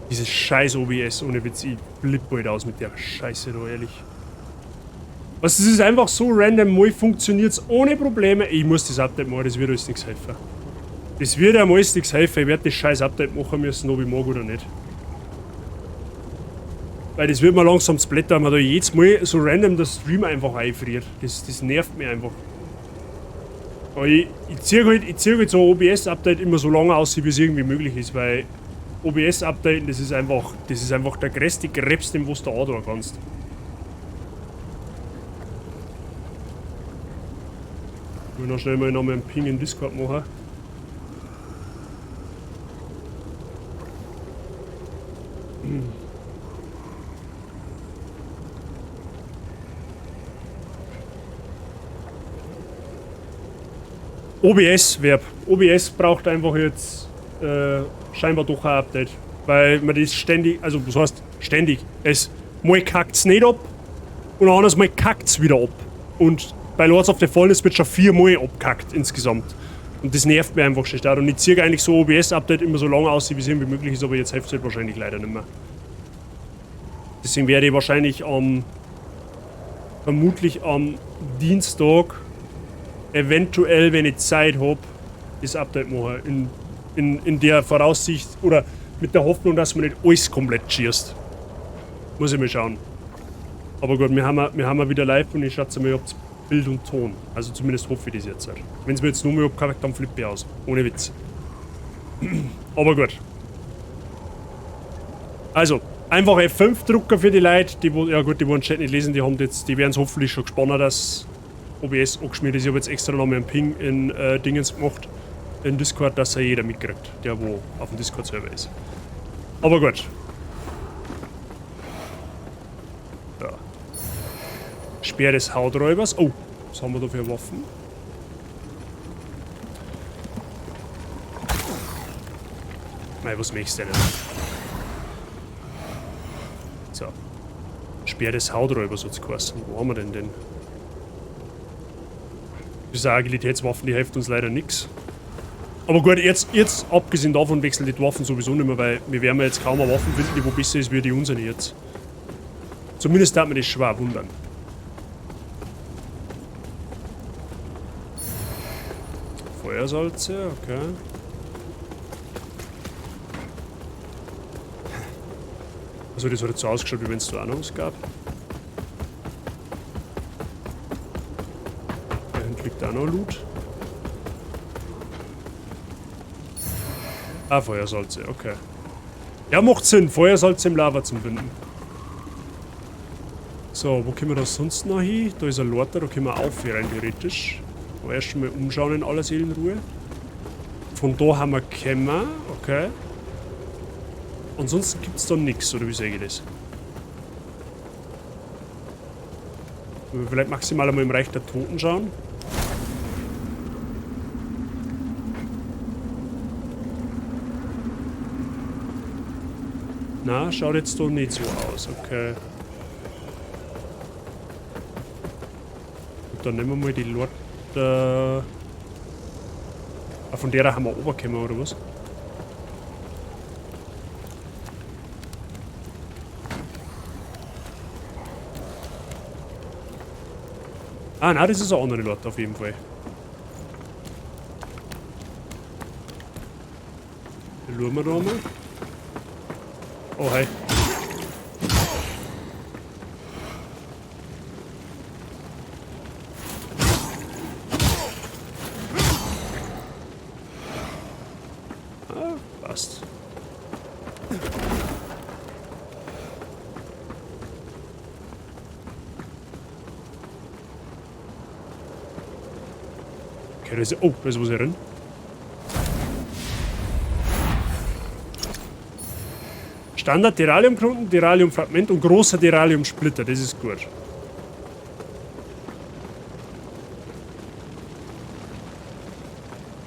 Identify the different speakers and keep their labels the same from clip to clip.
Speaker 1: Dieses scheiß OBS, ohne Witz, ich flipp bald aus mit der Scheiße da, ehrlich. Was, das ist einfach so random, mal funktioniert's ohne Probleme. Ich muss das Update machen, das wird alles nichts helfen. Das wird einem alles nichts helfen, ich werde das scheiß Update machen müssen, ob ich mag oder nicht. Weil das wird mir langsam zu Blätter, wenn man da jedes Mal so random der Stream einfach einfriert. Das nervt mich einfach. Aber ich zieh halt so OBS-Update immer so lange aus, wie es irgendwie möglich ist, weil OBS-Updaten, das ist einfach der größte Krebs, den was du antun kannst. Ich will noch schnell mal noch mal einen Ping in Discord machen. OBS, Verb. OBS braucht einfach jetzt scheinbar doch ein Update. Weil man das ständig, also was heißt ständig? Es mal kackt's nicht ab und anderes Mal kackt's wieder ab. Und bei Lords of the Fallen wird schon 4-mal abkackt insgesamt. Und das nervt mir einfach schon stark. Und ich ziehe eigentlich so OBS-Update immer so lange aus, wie es irgendwie möglich ist, aber jetzt hilft's halt wahrscheinlich leider nicht mehr. Deswegen werde ich wahrscheinlich vermutlich am Dienstag eventuell, wenn ich Zeit hab, das Update machen. In der Voraussicht oder mit der Hoffnung, dass man nicht alles komplett schießt. Muss ich mal schauen. Aber gut, wir haben ja wieder live und ich schätze mal, ihr habt Bild und Ton. Also zumindest hoffe ich das jetzt. Wenn es mir jetzt nur mehr abkackt, dann flippe ich aus. Ohne Witz. Aber gut. Also, einfach F5 drucken für die Leute, die wo, ja gut, die wollen den Chat nicht lesen, die haben jetzt, die werden es hoffentlich schon gespannt, dass OBS angeschmiert ist. Ich habe jetzt extra noch mal einen Ping in Dingens gemacht, in Discord, dass er jeder mitkriegt, der wo auf dem Discord-Server ist. Aber gut. Ja. Speer des Hauträubers. Oh, was haben wir da für Waffen? Mei, was möchtest du denn? So. Speer des Hauträubers hat's geheißen. Wo haben wir denn den? Diese Agilitätswaffen, die hilft uns leider nix. Aber gut, jetzt abgesehen davon wechseln die Waffen sowieso nicht mehr, weil wir werden jetzt kaum eine Waffen finden, die wo besser ist wie die unsere jetzt. Zumindest darf man das schwer wundern. Feuersalze, okay. Also das hat jetzt so ausgeschaut, wie wenn es da auch noch was gab. Da hinten liegt auch noch Loot. Ah, Feuersalze, okay. Ja, macht Sinn, Feuersalze im Lava zum Binden. So, wo können wir da sonst noch hin? Da ist ein Lorter, da können wir aufhören, theoretisch. Aber erst schon mal umschauen in aller Seelenruhe. Von da haben wir gekommen, okay. Ansonsten gibt's da nix, oder wie sehe ich das? Vielleicht maximal einmal im Reich der Toten schauen. Na, schaut jetzt da nicht so aus, okay. Und dann nehmen wir mal die Lorte. Ah, von der haben wir runtergekommen, oder was? Ah, nein, das ist eine andere Lorte auf jeden Fall. Dann schauen wir da mal. Oh, hi. Ah, passt. Okay, da ist, oh, da ist was drin. Standard Deralium-Klumpen, Deralium-Fragment und großer Deralium-Splitter, das ist gut.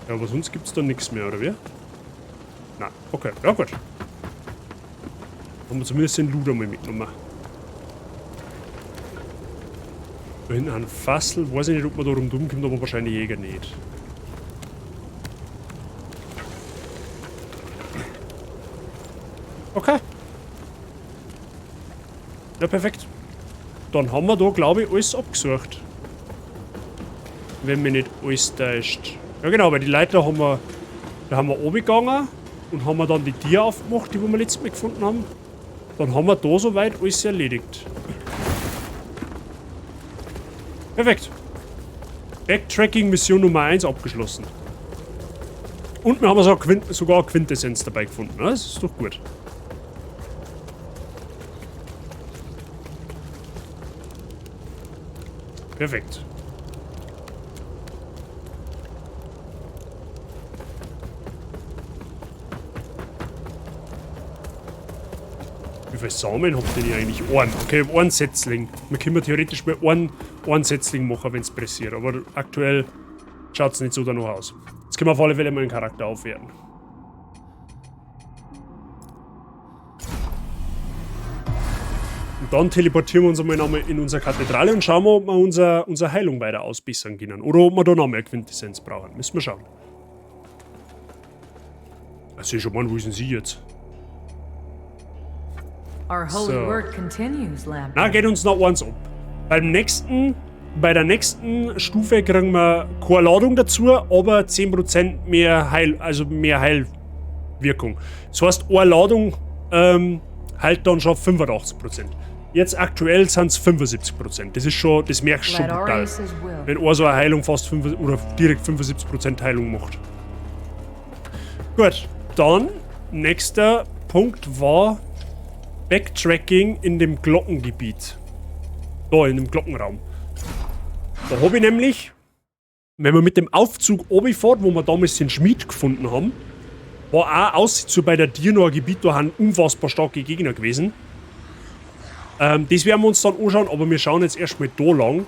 Speaker 1: Ja, aber sonst gibt's da nix mehr, oder wie? Na, okay, ja gut. Haben wir zumindest den Loot einmal mitgenommen. Da hinten ein Fassel, weiß ich nicht, ob man da rundum kommt, aber wahrscheinlich eher nicht. Okay. Ja, perfekt. Dann haben wir da, glaube ich, alles abgesucht. Wenn mich nicht alles täuscht. Ja genau, weil die Leiter haben wir... Da haben wir runtergegangen und haben wir dann die Tür aufgemacht, die wir letztes Mal gefunden haben. Dann haben wir da soweit alles erledigt. Perfekt. Backtracking-Mission Nummer 1 abgeschlossen. Und wir haben sogar Quintessenz dabei gefunden. Ne? Das ist doch gut. Perfekt. Wie viele Samen habt ihr denn eigentlich? Einen. Okay, ich hab einen Setzling. Wir können theoretisch mal einen Setzling machen, wenn's pressiert. Aber aktuell schaut's nicht so danach aus. Jetzt können wir auf alle Fälle mal einen Charakter aufwerten. Und dann teleportieren wir uns einmal nochmal in unsere Kathedrale und schauen mal, ob wir unsere Heilung weiter ausbessern können. Oder ob wir da noch mehr Quintessenz brauchen. Müssen wir schauen. Also ich schon mal, wo ist denn sie jetzt?
Speaker 2: Our holy
Speaker 1: So.
Speaker 2: work continues, Lamp.
Speaker 1: Na, geht uns noch eins ab. Bei der nächsten Stufe kriegen wir keine Ladung dazu, aber 10% mehr Heil, also mehr Heilwirkung. Das heißt, eine Ladung heilt dann schon 85%. Jetzt aktuell sind's 75%. Das ist schon, das merkst du schon
Speaker 2: Let
Speaker 1: brutal.
Speaker 2: Aureus' will.
Speaker 1: Wenn einer so eine Heilung fast fünf, oder direkt 75% Heilung macht. Gut, dann nächster Punkt war Backtracking in dem Glockengebiet. Da, in dem Glockenraum. Da hab ich nämlich, wenn man mit dem Aufzug runterfährt, wo wir damals den Schmied gefunden haben, war auch Aussicht so bei der Dirnor Gebiet, da haben unfassbar starke Gegner gewesen. Das werden wir uns dann anschauen, aber wir schauen jetzt erstmal da lang,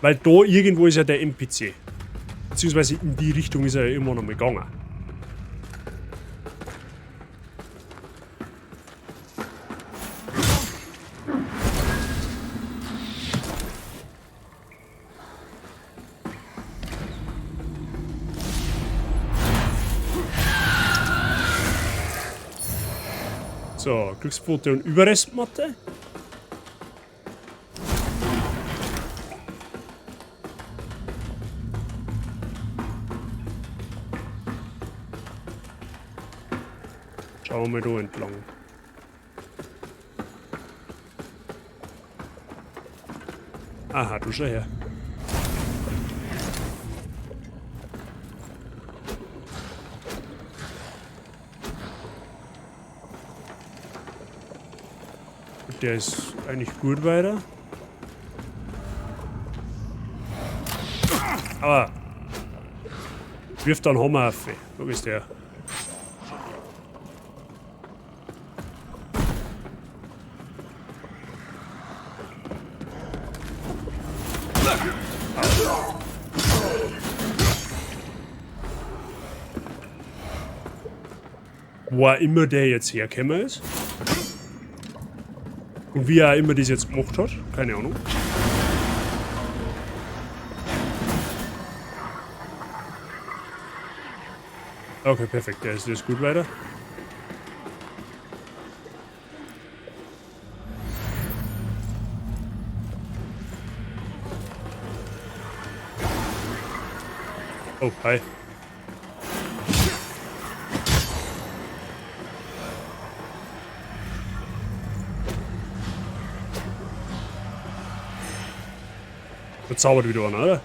Speaker 1: weil da irgendwo ist ja der NPC. Beziehungsweise in die Richtung ist er ja immer noch mal gegangen. So, Glückspfote und Überrestmatte. Schauen wir mal da entlang. Aha, du schau her. Der ist eigentlich gut weiter. Aber wirft dann Hammer auf. Wo ist der? Wo auch immer der jetzt hergekommen ist. Und wie er immer das jetzt gemacht hat, keine Ahnung. Okay, perfekt, der ist gut weiter. Oh, hi. Zaubert wieder einer, oder?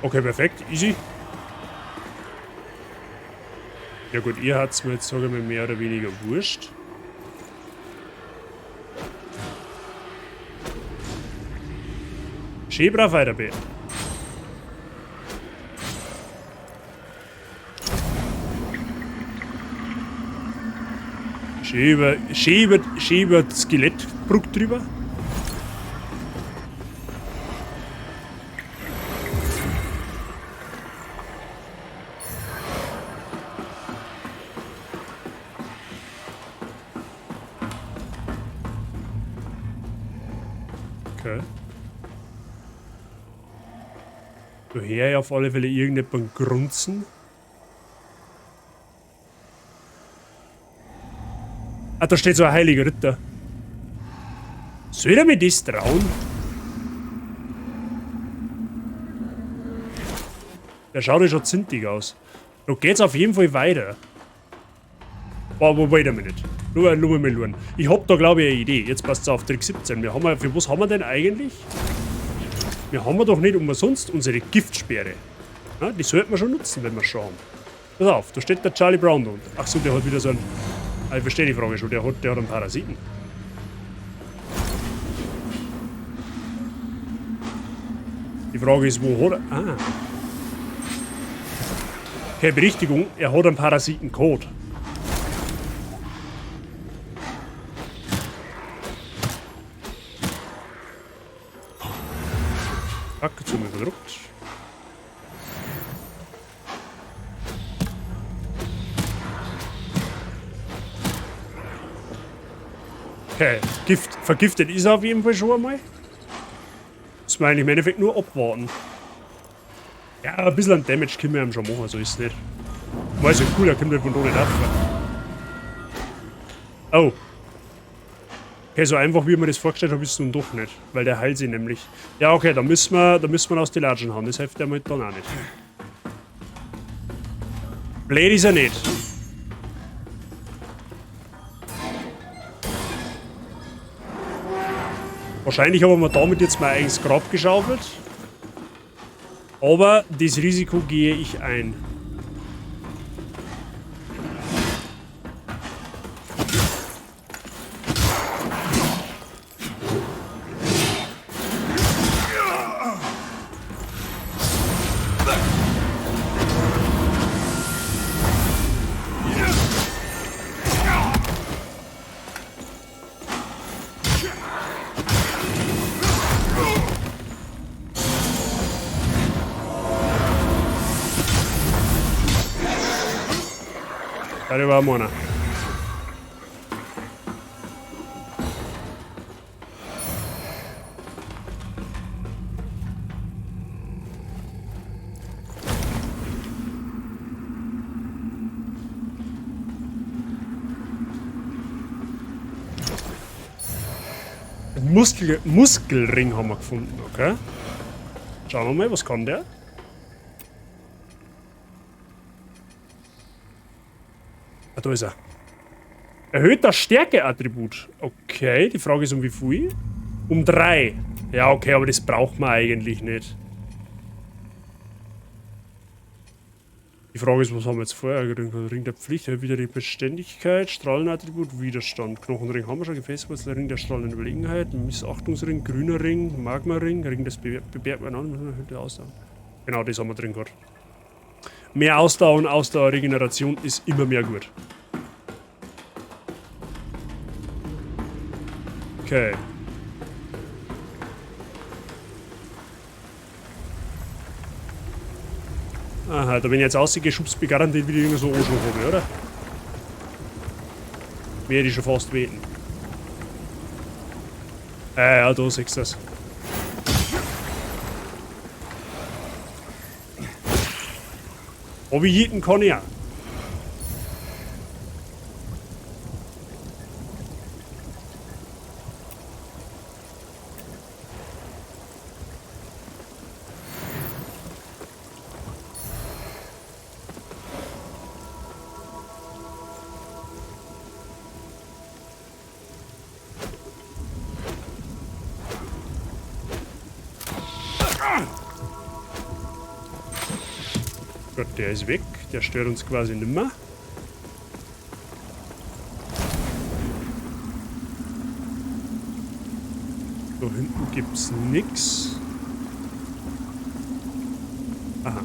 Speaker 1: Okay, perfekt. Easy. Ja gut, ihr habt's mir jetzt, sag ich mal, mehr oder weniger wurscht. Schön brav weiter, Bär. Schön über die Skelettbrücke drüber. Okay. Da höre ich auf alle Fälle irgendjemanden grunzen. Ah, da steht so ein heiliger Ritter. Soll er mir das trauen? Der schaut ja schon zintig aus. Da geht's auf jeden Fall weiter. Oh, wait a minute. Nur mal schauen. Ich hab da, glaube ich, eine Idee. Jetzt passt's auf, Trick 17. Wir haben, für was haben wir denn eigentlich? Wir haben doch nicht umsonst unsere Giftsperre. Ja, die sollten wir schon nutzen, wenn wir schon haben. Pass auf, da steht der Charlie Brown da unten. Ach so, der hat wieder so einen... Ah, ich verstehe die Frage schon, der hat einen Parasiten. Die Frage ist, wo hat er... Ah. Okay, Berichtigung, er hat einen Parasitencode. Fuck, jetzt haben wir verdruckt. Okay, Gift. Vergiftet ist er auf jeden Fall schon einmal. Das meine ich im Endeffekt nur abwarten. Ja, ein bisschen an Damage können wir ihm schon machen, so ist es nicht. War ja cool, er kommt halt von da nicht auf. Oh. Okay, so einfach wie ich mir das vorgestellt habe, ist es nun doch nicht. Weil der heilt sich nämlich. Ja, okay, da müssen wir aus die Latschen hauen. Das hilft dem halt dann auch nicht. Blöd ist er nicht. Wahrscheinlich haben wir damit jetzt mein eigenes Grab geschaufelt. Aber das Risiko gehe ich ein. Da war einer. Muskelring haben wir gefunden, okay. Schauen wir mal, was kann der? Ah, da ist er. Erhöht das Stärke-Attribut. Okay, die Frage ist um wie viel? Um 3. Ja, okay, aber das braucht man eigentlich nicht. Die Frage ist, was haben wir jetzt vorher? Ring der Pflicht, erhöht wieder die Beständigkeit, Strahlenattribut, Widerstand. Knochenring haben wir schon, Gefäßwurzel, Ring der strahlenden Überlegenheit, Missachtungsring, grüner Ring, Magma-Ring, Ring des Bewerb-, Ausdauer. Genau, das haben wir drin gehabt. Mehr Ausdauer und Ausdauerregeneration ist immer mehr gut. Okay. Aha, da bin ich jetzt rausgeschubst, bin garantiert wieder irgend so Arschloch oben, oder? Werde ich schon fast beten. Ja, da siehst du das. Aber jeden kann ich auch. Gut, der ist weg. Der stört uns quasi nimmer. Da hinten gibt's nix. Aha.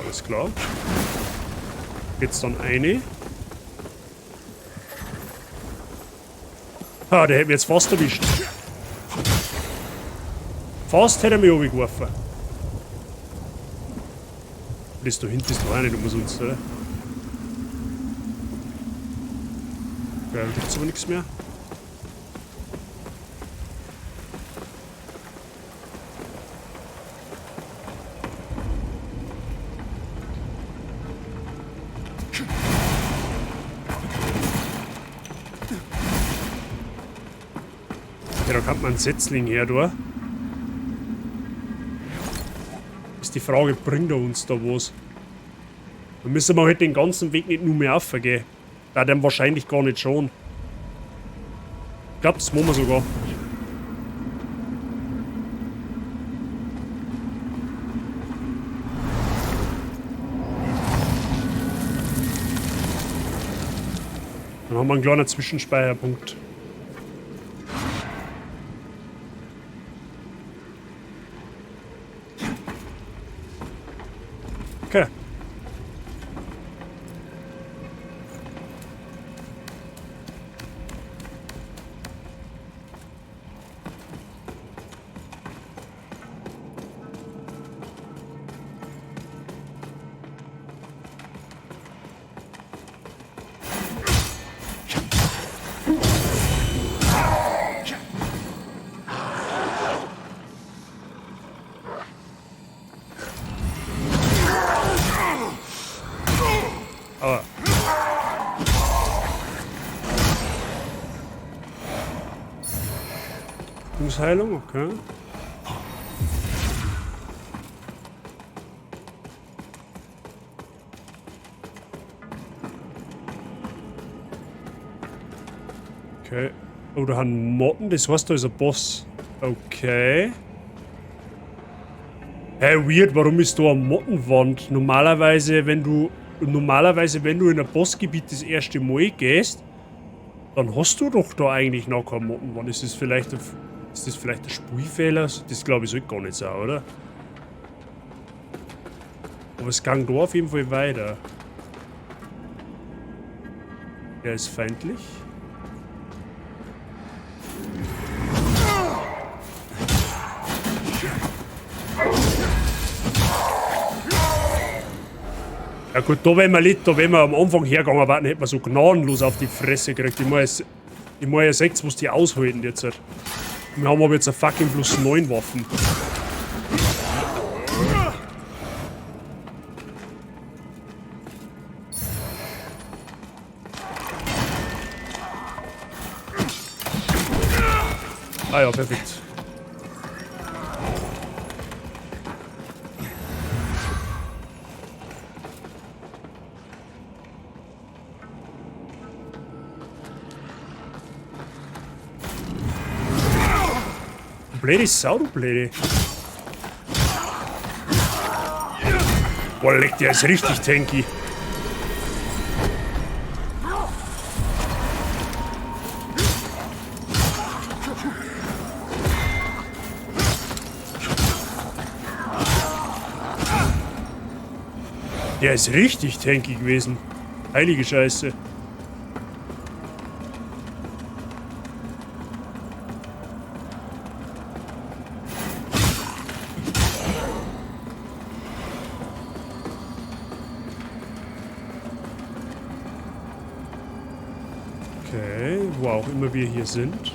Speaker 1: Alles klar. Jetzt dann eine. Ah, der hätte mich jetzt fast erwischt. Fast hätte er mich runtergeworfen. Das da hinten ist doch auch nicht umsonst, oder? Okay, da gibt's aber nichts mehr. Ja, da kann man einen Setzling her, da. Ist die Frage, bringt er uns da was? Dann müssen wir halt den ganzen Weg nicht nur mehr raufgehen. Da dem wahrscheinlich gar nicht schon. Ich glaube, das machen wir sogar. Dann haben wir einen kleinen Zwischenspeicherpunkt. Okay. Aber. Fußheilung, okay. Okay. Oh, da haben Motten, das heißt, da ist ein Boss. Okay. Hey, weird, warum ist da eine Mottenwand? Normalerweise, wenn du in ein Bossgebiet das erste Mal gehst, dann hast du doch da eigentlich noch keine Mottenwand. Ist das vielleicht ein Spielfehler? Das glaube ich sollte gar nicht sein, oder? Aber es ging da auf jeden Fall weiter. Er ist feindlich. Ja gut, da wären wir nicht, da wären wir am Anfang hergegangen, warten, hätten wir so gnadenlos auf die Fresse gekriegt. Ich meine, ihr seht, was die aushalten jetzt. Wir haben aber jetzt eine fucking plus 9 Waffen. Ah ja, perfekt. Blöde Sau, du Blöde. Boah, leck, der ist richtig tanky. Der ist richtig tanky gewesen. Heilige Scheiße. Okay, wo auch immer wir hier sind.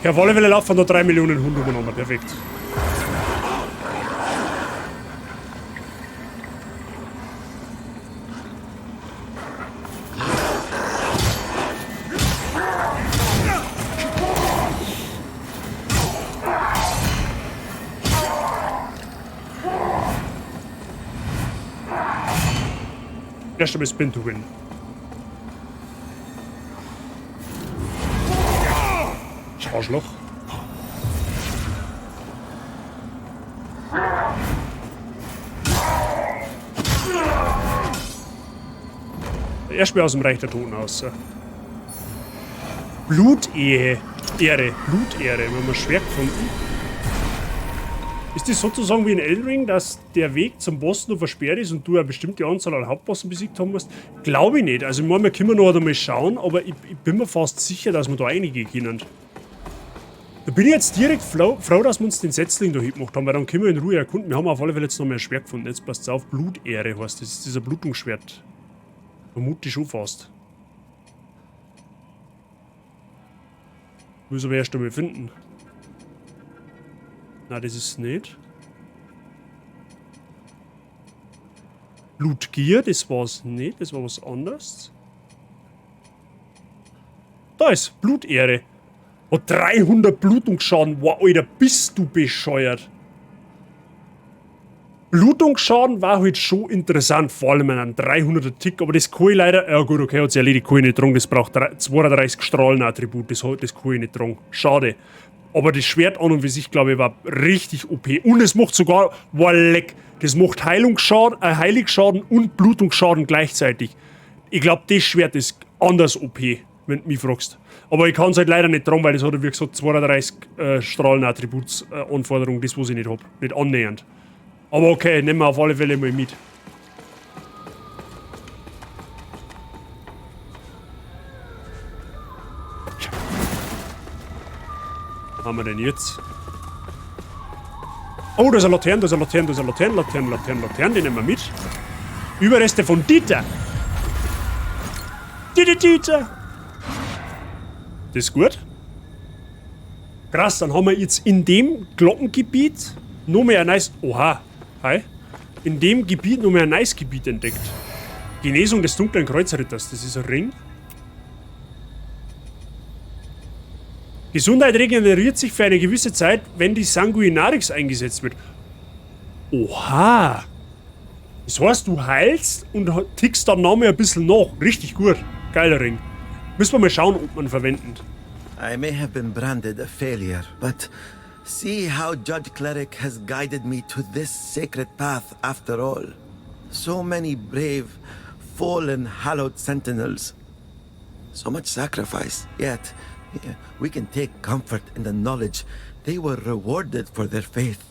Speaker 1: Ja, auf alle Fälle laufen da 3 Millionen Hunde umeinander. Perfekt. Erst einmal Spin to win. Arschloch. Erstmal aus dem Reich der Toten aus. Blutehe. Ehre. Blutehre. Wir haben ein Schwert gefunden. Ist das sozusagen wie in Elden Ring, dass der Weg zum Boss nur versperrt ist und du eine bestimmte Anzahl an Hauptbossen besiegt haben musst? Glaube ich nicht. Also ich meine, wir können noch einmal schauen, aber ich bin mir fast sicher, dass wir da reingehen können. Da bin ich jetzt direkt froh, dass wir uns den Setzling da hingemacht haben, weil dann können wir in Ruhe erkunden. Wir haben auf alle Fälle jetzt noch mehr Schwert gefunden. Jetzt passt auf, Blutehre heißt das. Das ist dieser Blutungsschwert. Vermute ich schon fast. Müssen wir erst einmal finden. Na, das ist nicht. Blutgier, das war's nicht. Das war was anderes. Da ist Blutehre. Oh, 300 Blutungsschaden. Wow, Alter, bist du bescheuert. Blutungsschaden war halt schon interessant, vor allem an einem 300er Tick, aber das kann ich leider... Ja gut, okay, hat's erledigt, kann ich nicht tragen, das braucht 32 Strahlenattribut, das kann ich nicht tragen. Schade. Aber das Schwert an und für sich, glaube ich, war richtig OP. Und es macht sogar... Wow, leck, das macht Heilungsschaden und Blutungsschaden gleichzeitig. Ich glaub, das Schwert ist anders OP, wenn du mich fragst. Aber ich kann's halt leider nicht tragen, weil das hat, wie gesagt, 32 Strahlenattributs-Anforderung, das was ich nicht hab. Nicht annähernd. Aber okay, nehmen wir auf alle Fälle mal mit. Was haben wir denn jetzt? Oh, da ist eine Laterne, da ist eine Laterne, da ist eine Laterne, Laterne, Laterne, Laterne, die nehmen wir mit. Überreste von Dieter. Dieter, Dieter. Das ist gut. Krass, dann haben wir jetzt in dem Glockengebiet noch mehr ein nice... Oha. Hi. In dem Gebiet noch mehr ein nice Gebiet entdeckt. Genesung des dunklen Kreuzritters. Das ist ein Ring. Gesundheit regeneriert sich für eine gewisse Zeit, wenn die Sanguinarix eingesetzt wird. Oha. Das heißt, du heilst und tickst dann noch mal ein bisschen nach. Richtig gut. Geiler Ring. Müssen wir mal schauen, ob man verwendet.
Speaker 3: I may have been branded a failure, but see how Judge Cleric has guided me to this sacred path after all. So many brave, fallen, hallowed sentinels. So much sacrifice, yet we can take comfort in the knowledge they were rewarded for their faith.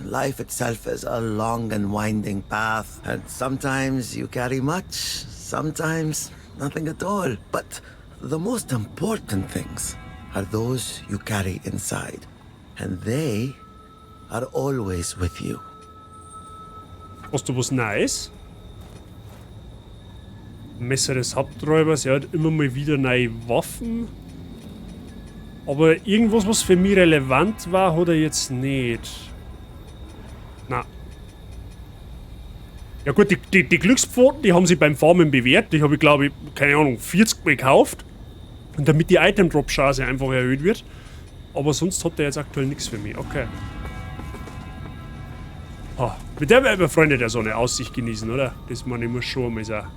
Speaker 3: Life itself is a long and winding path, and sometimes you carry much, sometimes nothing at all. But the most important things are those you carry inside, and they are always with you.
Speaker 1: Hast du was Neues? Messer des Haupträubers, er hat immer mal wieder neue Waffen. Aber irgendwas, was für mich relevant war, hat er jetzt nicht. Na. Ja gut, die Glückspfoten, die haben sie beim Farmen bewährt. Die habe ich, glaube ich, keine Ahnung, 40 Mal gekauft. Und damit die Item-Drop-Chance einfach erhöht wird. Aber sonst hat der jetzt aktuell nichts für mich. Okay. Ha, mit der werden wir Freunde der Sonne Aussicht genießen, oder? Das meine ich muss schon einmal sagen.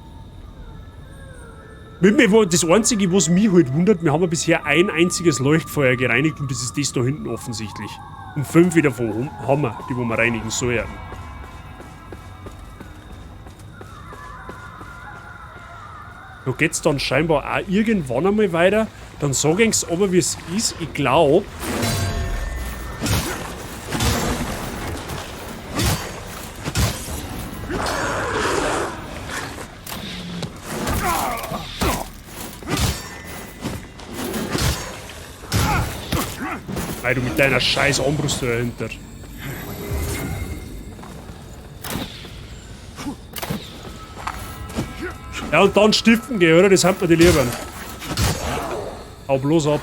Speaker 1: Mit mir, wo, das Einzige, was mich halt wundert, wir haben ja bisher ein einziges Leuchtfeuer gereinigt und das ist das da hinten offensichtlich. Und 5 davon haben wir, die wo wir reinigen sollen. Da geht's dann scheinbar auch irgendwann einmal weiter. Dann sag ich's aber, wie's ist. Ich glaub... Weil du mit deiner scheiß Armbrust dahinter. Ja, und dann stiften gehen, oder? Das hat man die lieber. Hau bloß ab.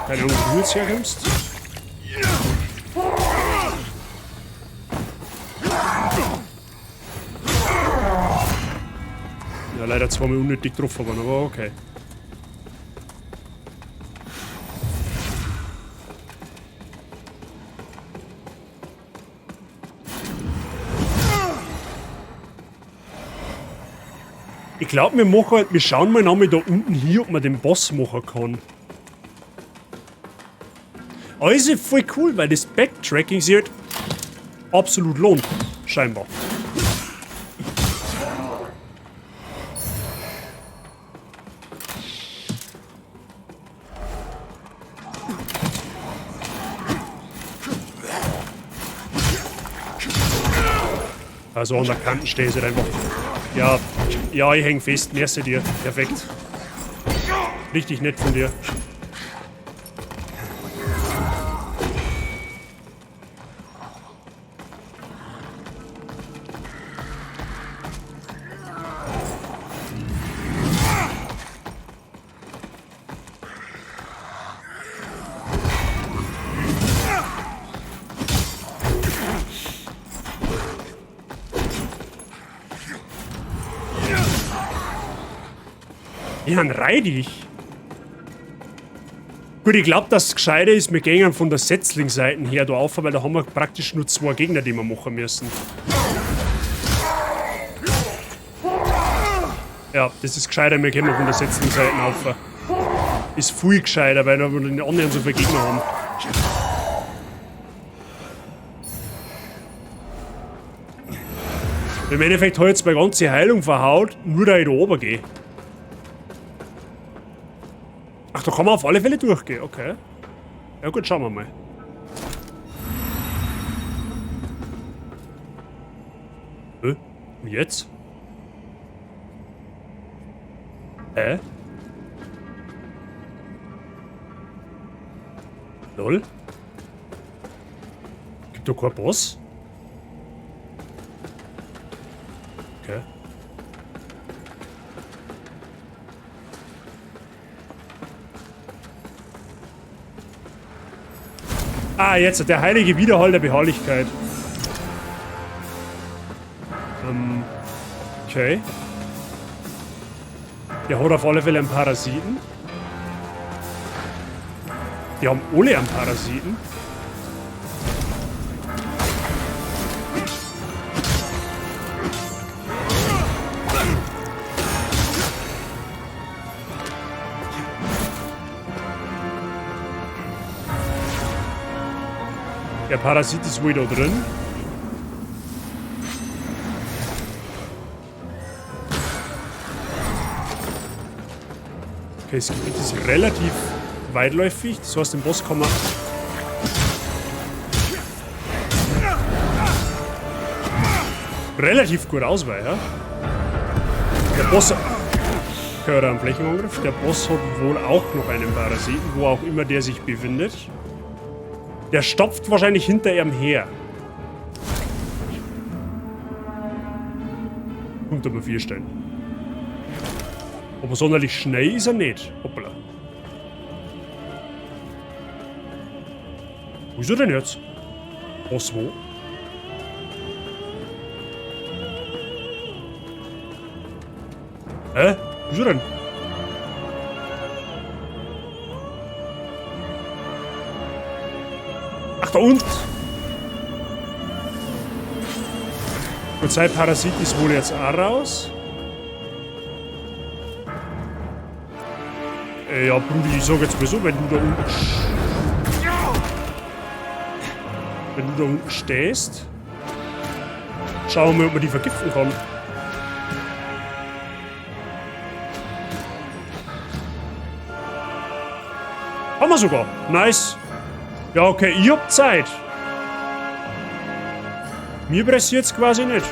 Speaker 1: Keine Ahnung, wo du jetzt herkommst. Ja, leider zweimal unnötig getroffen, aber okay. Ich glaub, wir schauen mal nochmal da unten hier, ob man den Boss machen kann. Aber ist ja voll cool, weil das Backtracking sich halt absolut lohnt. Scheinbar. Also an der Kante stehe ich halt einfach. Ja, ja, ich häng fest. Merci dir. Perfekt. Richtig nett von dir. Ja, rei dich. Gut, ich glaub, dass es gescheiter ist, wir gehen von der Setzlingsseite her da auf, weil da haben wir praktisch nur zwei Gegner, die wir machen müssen. Ja, das ist gescheiter, wir gehen von der Setzlingsseite auf. Ist viel gescheiter, weil wir den anderen so viele Gegner haben. Im Endeffekt habe ich jetzt meine ganze Heilung verhaut, nur da ich da oben gehe. Ach, da kann man auf alle Fälle durchgehen, okay. Ja gut, schauen wir mal. Hä? Und jetzt? Hä? Lol? Gibt doch keinen Boss? Okay. Ah, jetzt, der heilige Widerhall der Beharrlichkeit. Okay. Der hat auf alle Fälle einen Parasiten. Die haben alle einen Parasiten. Der Parasit ist wohl da drin. Okay, das Gebiet ist relativ weitläufig. Das heißt, den Boss kann man relativ gut ausweichen. Der Boss gehört einen Flächenangriff. Der Boss hat wohl auch noch einen Parasiten, wo auch immer der sich befindet. Der stopft wahrscheinlich hinter ihm her. Kommt aber 4 Steine. Aber sonderlich schnell ist er nicht. Hoppala. Wo ist er denn jetzt? Was, wo? Hä? Wo ist er denn? Ach, da unten! Und sein Parasit ist wohl jetzt auch raus. Ja, Brudi, ich sag jetzt mal so, wenn du da unten wenn du da unten stehst, schauen wir mal, ob man die vergiften kann. Haben wir sogar. Nice. Ja, okay, ich hab Zeit. Mir pressiert's quasi nicht.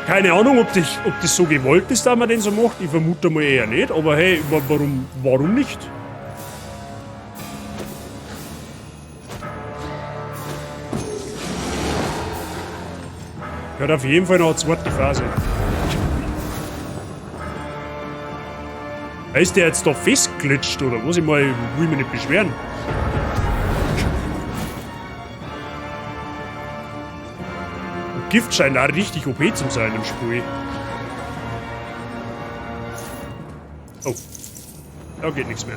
Speaker 1: Keine Ahnung, ob das so gewollt ist, dass man den so macht. Ich vermute mal eher nicht, aber hey, warum nicht? Gehört auf jeden Fall noch eine zweite Phase. Ist der jetzt da festglitscht oder was? Ich mal, will mich nicht beschweren. Und Gift scheint auch richtig OP zu sein im Spiel. Oh. Da geht nichts mehr.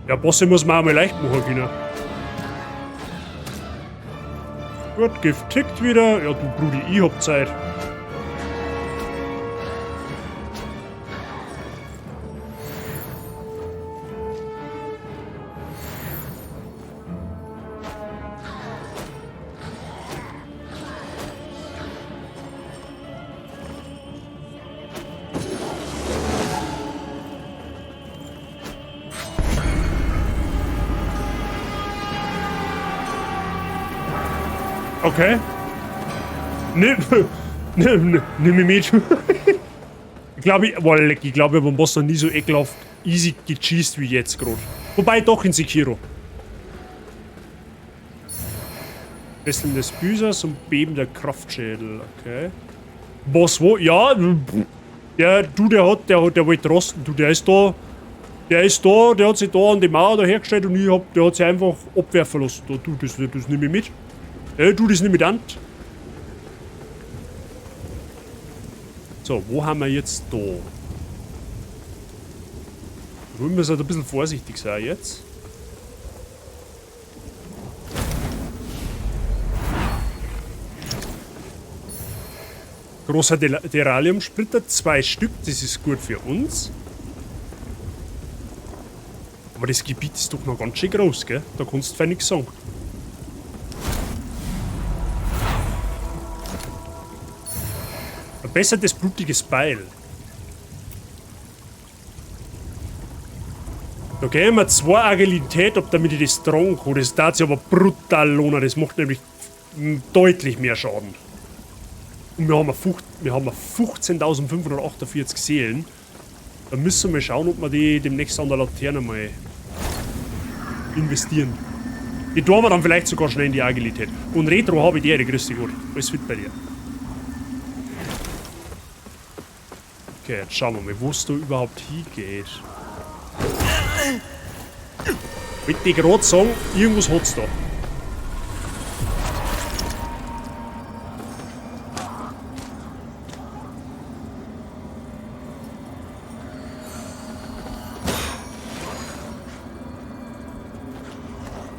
Speaker 1: Ja, Bosse muss man auch mal leicht machen können. Gut, Gift tickt wieder. Ja, du Brudi, ich hab Zeit. Okay. Nimm, nimm, nimm mich mit. Ich glaube, ich, boah, leck, ich glaube, ich habe den Boss noch nie so ekelhaft easy gecheased wie jetzt gerade. Wobei doch in Sekiro. Fesseln des Büßers und Beben der Kraftschädel, okay. Boss wo? Ja, der, du, der hat, der hat, der wollte rosten, du, der ist da. Der ist da, der hat sich da an die Mauer da hergestellt und ich hab, der hat sich einfach abwerfen lassen. Da, du, das nehme ich mit. Du, das nehme ich an. So, wo haben wir jetzt da? Wollen wir halt ein bisschen vorsichtig sein jetzt. Großer Deralium-Splitter, 2 Stück, das ist gut für uns. Aber das Gebiet ist doch noch ganz schön groß, gell? Da kannst du fein nichts sagen. Verbessertes blutiges Beil. Da gehen wir 2 Agilität ab, damit ich das tragen kann. Das darf sich aber brutal lohnen. Das macht nämlich deutlich mehr Schaden. Und wir haben 15.548 Seelen. Da müssen wir mal schauen, ob wir die demnächst an der Laterne mal investieren. Die tun wir dann vielleicht sogar schnell in die Agilität. Und Retro habe ich die, grüß dich Gott. Alles fit bei dir. Okay, jetzt schauen wir mal, wo es da überhaupt hingeht. Wollte ich grad sagen, irgendwas hat's da.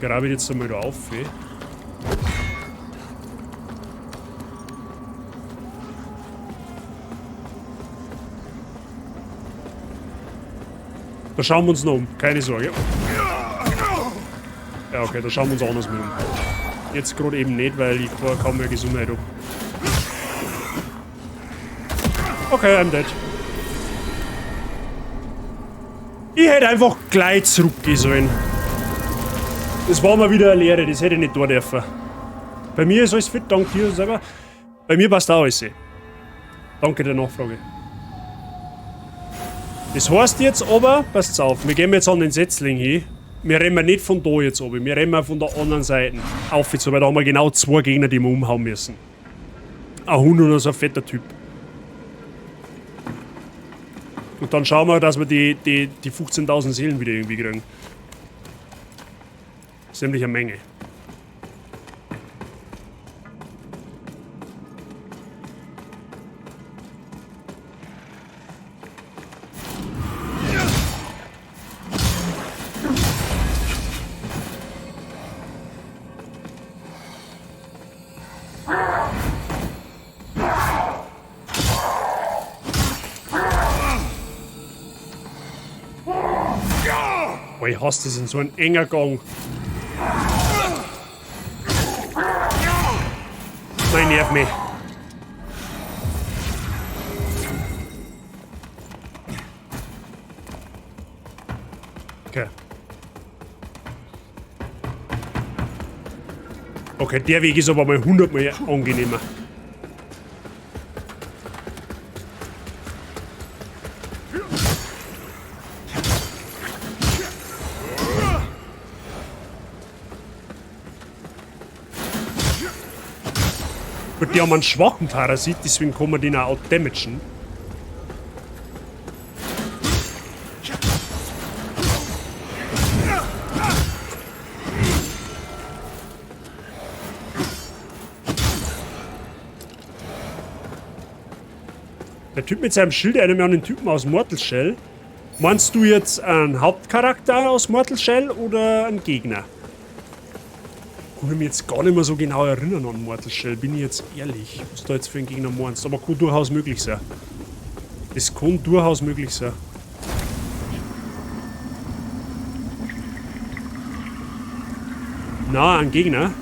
Speaker 1: Grabe ich jetzt einmal da auf, ey. Da schauen wir uns noch um, keine Sorge. Ja, okay, da schauen wir uns anders mal um. Jetzt gerade eben nicht, weil ich kaum mehr Gesundheit hab. Okay, I'm dead. Ich hätte einfach gleich zurückgehen sollen. Das war mal wieder eine Lehre, das hätte ich nicht tun dürfen. Bei mir ist alles fit, dank dir selber. Bei mir passt auch alles. Danke der Nachfrage. Das heißt jetzt aber, passt auf, wir gehen jetzt an den Setzling hin. Wir rennen nicht von da jetzt runter, wir rennen von der anderen Seite auf, jetzt, weil da haben wir genau 2 Gegner, die wir umhauen müssen. Ein Hund und so ein fetter Typ. Und dann schauen wir, dass wir die 15.000 Seelen wieder irgendwie kriegen. Das ist nämlich eine Menge. Boah, ich hasse das in so ein enger Gang. Nein, nerv mich. Okay. Okay, der Weg ist aber mal 100-mal angenehmer. Gut, die haben einen schwachen Parasit, deswegen kann man den auch outdamagen. Der Typ mit seinem Schild erinnert mich an den Typen aus Mortal Shell. Meinst du jetzt einen Hauptcharakter aus Mortal Shell oder einen Gegner? Kann ich mich jetzt gar nicht mehr so genau erinnern an Mortal Shell, bin ich jetzt ehrlich, was du da jetzt für einen Gegner meinst. Aber kann durchaus möglich sein. Das kann durchaus möglich sein. Na, ein Gegner.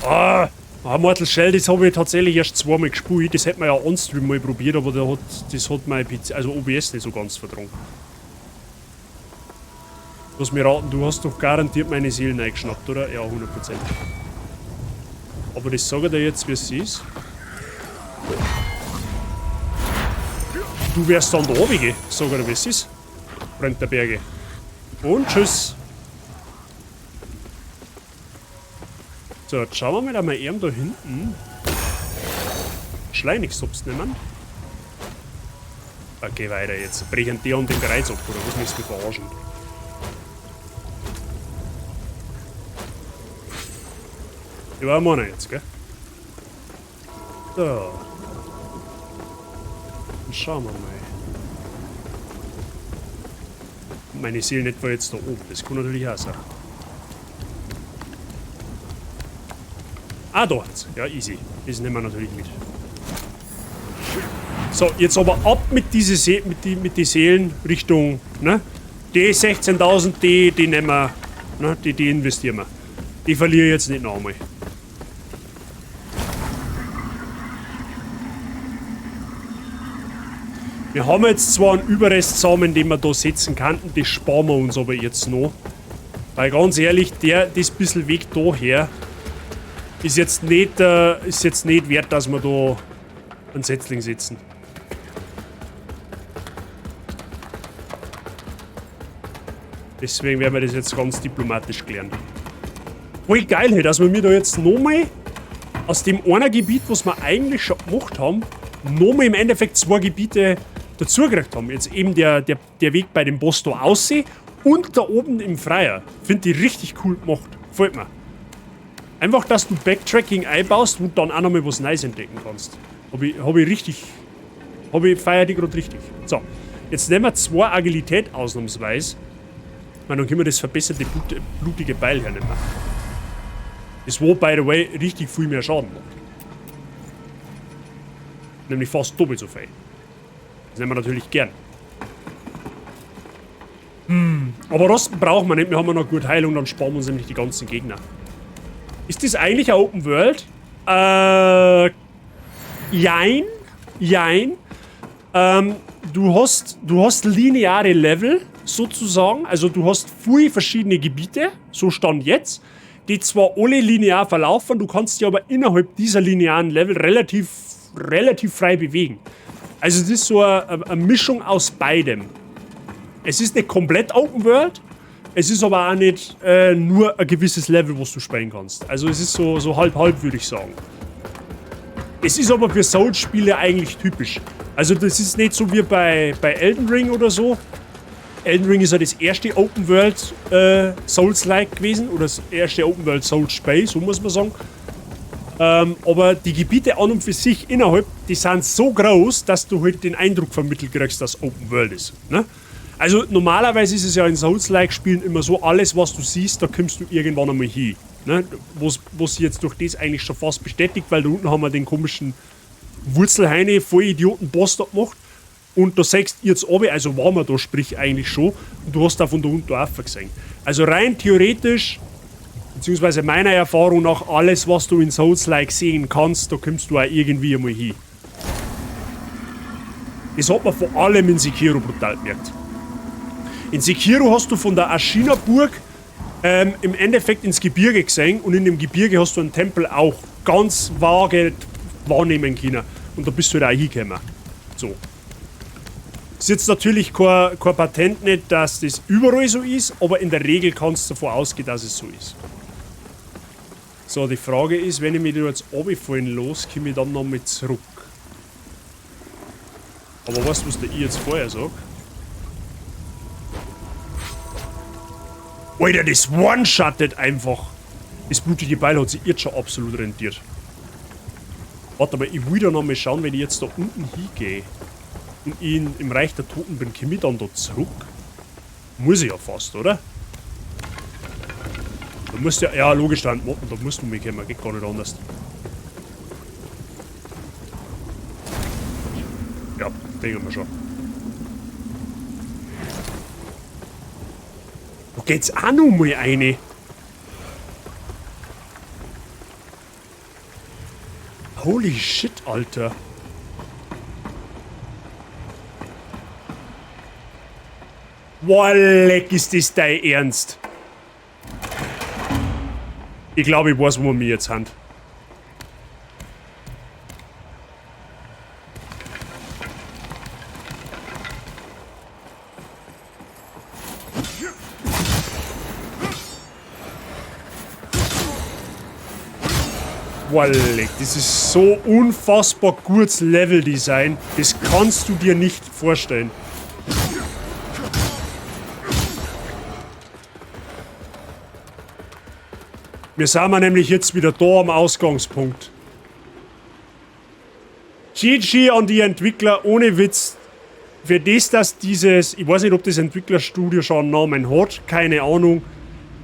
Speaker 1: Ah, Mortal Shell, das habe ich tatsächlich erst zweimal gespielt. Das hätte man ja on-stream mal probiert, aber das hat mein PC, also OBS nicht so ganz vertragen. Lass mich raten, du hast doch garantiert meine Seelen eingeschnappt, oder? Ja, 100%. Aber das sage ich dir jetzt, wie es ist. Du wirst dann da runtergehen, sag ich dir, wie es ist. Freund der Berge. Und tschüss. So, jetzt schauen wir mal, dass wir eben da hinten schleunigst nehmen. Okay, weiter jetzt. Brechen die an den Kreuz ab, oder was müssen wir verarschen? Die war meiner jetzt, gell? So. Dann schauen wir mal. Meine Seele nicht war jetzt da oben. Das kann natürlich auch sein. Ah, dort. Ja, easy. Das nehmen wir natürlich mit. So, jetzt aber ab mit diese See mit die, mit die Seelen Richtung, ne? Die 16.000, die nehmen wir, ne? Die investieren wir. Die verliere ich jetzt nicht noch einmal. Wir haben jetzt zwar einen Überrestsamen, den wir da setzen könnten, das sparen wir uns aber jetzt noch. Weil ganz ehrlich, das bisschen Weg daher ist jetzt nicht wert, dass wir da einen Setzling setzen. Deswegen werden wir das jetzt ganz diplomatisch klären. Voll geil, hey, dass wir mir da jetzt nochmal aus dem einen Gebiet, was wir eigentlich schon gemacht haben, nochmal im Endeffekt zwei Gebiete dazugekriegt haben. Jetzt eben der Weg bei dem Boss da aussehen und da oben im Freier. Find ich richtig cool gemacht. Gefällt mir. Einfach, dass du Backtracking einbaust und dann auch nochmal was Neues entdecken kannst. Hab ich, hab ich richtig. Hab ich, feier die grad richtig. So, jetzt nehmen wir zwei Agilität ausnahmsweise. Weil dann können wir das verbesserte blutige Beil hernehmen. Das wo, by the way, richtig viel mehr Schaden macht. Nämlich fast doppelt so viel. Das nehmen wir natürlich gern. Aber Rosten brauchen wir nicht, wir haben ja noch gut Heilung, dann sparen wir uns nämlich die ganzen Gegner. Ist das eigentlich eine Open World? Jein. Jein. Du hast lineare Level, sozusagen. Also du hast viele verschiedene Gebiete, so Stand jetzt, die zwar alle linear verlaufen, du kannst dich aber innerhalb dieser linearen Level relativ frei bewegen. Also es ist so eine Mischung aus beidem. Es ist nicht komplett Open World, es ist aber auch nicht nur ein gewisses Level, was du spielen kannst. Also es ist so halb-halb, würde ich sagen. Es ist aber für Souls-Spiele eigentlich typisch. Also das ist nicht so wie bei Elden Ring oder so. Elden Ring ist ja das erste Open World Souls-like gewesen. Oder das erste Open World Souls-Spiel, so muss man sagen. Aber die Gebiete an und für sich innerhalb, die sind so groß, dass du halt den Eindruck vermittelt kriegst, dass Open World ist. Ne? Also normalerweise ist es ja in Souls-like-Spielen immer so, alles was du siehst, da kommst du irgendwann einmal hin. Ne? Wo's sich jetzt durch das eigentlich schon fast bestätigt, weil da unten haben wir den komischen Wurzelheine, Vollidioten-Boss da gemacht. Und da siehst du jetzt runter, also waren wir da sprich eigentlich schon, und du hast da von da unten rauf gesehen. Also rein theoretisch, beziehungsweise meiner Erfahrung nach, alles was du in Souls-like sehen kannst, da kommst du auch irgendwie einmal hin. Das hat man vor allem in Sekiro brutal gemerkt. In Sekiro hast du von der Ashina-Burg im Endeffekt ins Gebirge gesehen und in dem Gebirge hast du einen Tempel auch ganz vage wahrnehmen können. Und da bist du halt auch hingekommen. So. Ist jetzt natürlich kein Patent nicht, dass das überall so ist, aber in der Regel kannst du davon ausgehen, dass es so ist. So, die Frage ist, wenn ich mich da jetzt runterfallen lasse, komme ich dann nochmal zurück. Aber weißt du, was der ich jetzt vorher sag? Alter, das one-shottet einfach. Das blutige Beil hat sich jetzt schon absolut rentiert. Warte mal, ich will da nochmal schauen, wenn ich jetzt da unten hingehe und ich im Reich der Toten bin, komme ich dann da zurück? Muss ich ja fast, oder? Da musst du ja, ja logisch, da da musst du mitkommen, geht gar nicht anders. Ja, denken wir schon. Da geht's auch noch mal rein. Holy shit, Alter. Boah, leck, ist das dein Ernst? Ich glaube, ich weiß, wo wir mich jetzt haben. Walleck, das ist so unfassbar gutes Leveldesign. Das kannst du dir nicht vorstellen. Wir sind nämlich jetzt wieder da am Ausgangspunkt. GG an die Entwickler, ohne Witz. Für das, dass dieses, ich weiß nicht, ob das Entwicklerstudio schon einen Namen hat, keine Ahnung.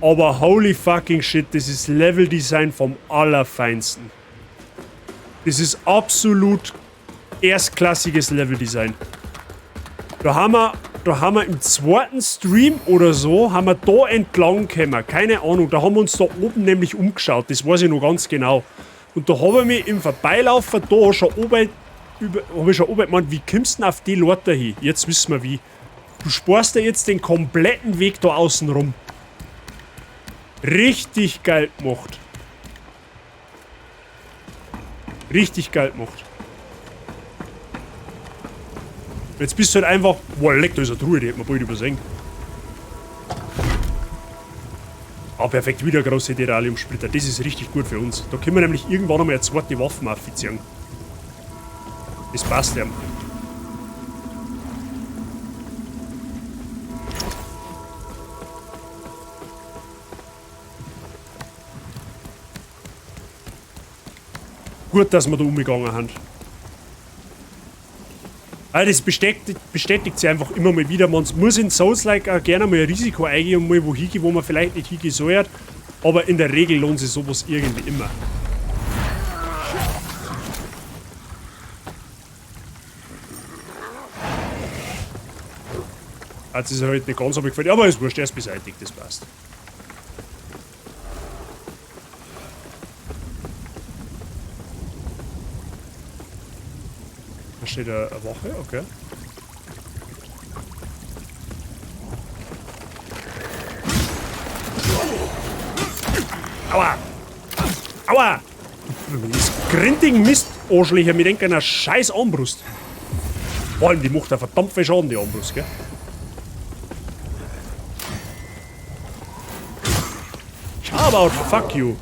Speaker 1: Aber holy fucking shit, das ist Leveldesign vom Allerfeinsten. Das ist absolut erstklassiges Leveldesign. Da haben wir im zweiten Stream oder so, haben wir da entlang gekommen. Keine Ahnung, da haben wir uns da oben nämlich umgeschaut. Das weiß ich noch ganz genau. Und da habe ich mich im Vorbeilaufen da schon oben, über, hab ich schon oben gemeint, wie kommst du denn auf die Leute hin? Jetzt wissen wir wie. Du sparst dir jetzt den kompletten Weg da außen rum. Richtig geil gemacht. Richtig geil gemacht. Jetzt bist du halt einfach. Boah, leck, da ist eine Truhe, die hätte man bald übersehen. Ah, perfekt, wieder große Deralium-Splitter. Das ist richtig gut für uns. Da können wir nämlich irgendwann einmal eine zweite Waffe aufziehen. Das passt ja. Gut, dass wir da umgegangen haben. Ah, das bestätigt sich einfach immer mal wieder. Man muss in Souls-like auch gerne mal ein Risiko eingehen und mal wo hingehen, wo man vielleicht nicht hingehen soll. Aber in der Regel lohnt sich sowas irgendwie immer. Hat sich halt nicht ganz abgefallen. Aber ist wurscht, er ist beseitigt, das passt. Da steht eine Wache, okay. Aua! Aua! Das grindigen Mist, Arschlöcher, mir denkt einer scheiß Armbrust. Vor allem, die macht ja verdammt viel Schaden, die Armbrust, gell? How about fuck you?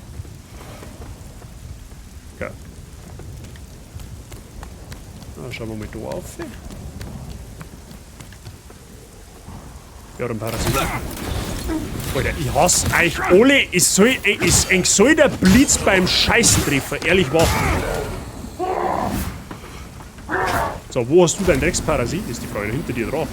Speaker 1: Okay. Na, schauen wir mal da auf. Ja, dann Parasit. Alter, ich hasse euch alle. Es soll der Blitz beim Scheißen treffen, ehrlich wahr. So, wo hast du dein Drecksparasit? Ist die Frage hinter dir drauf.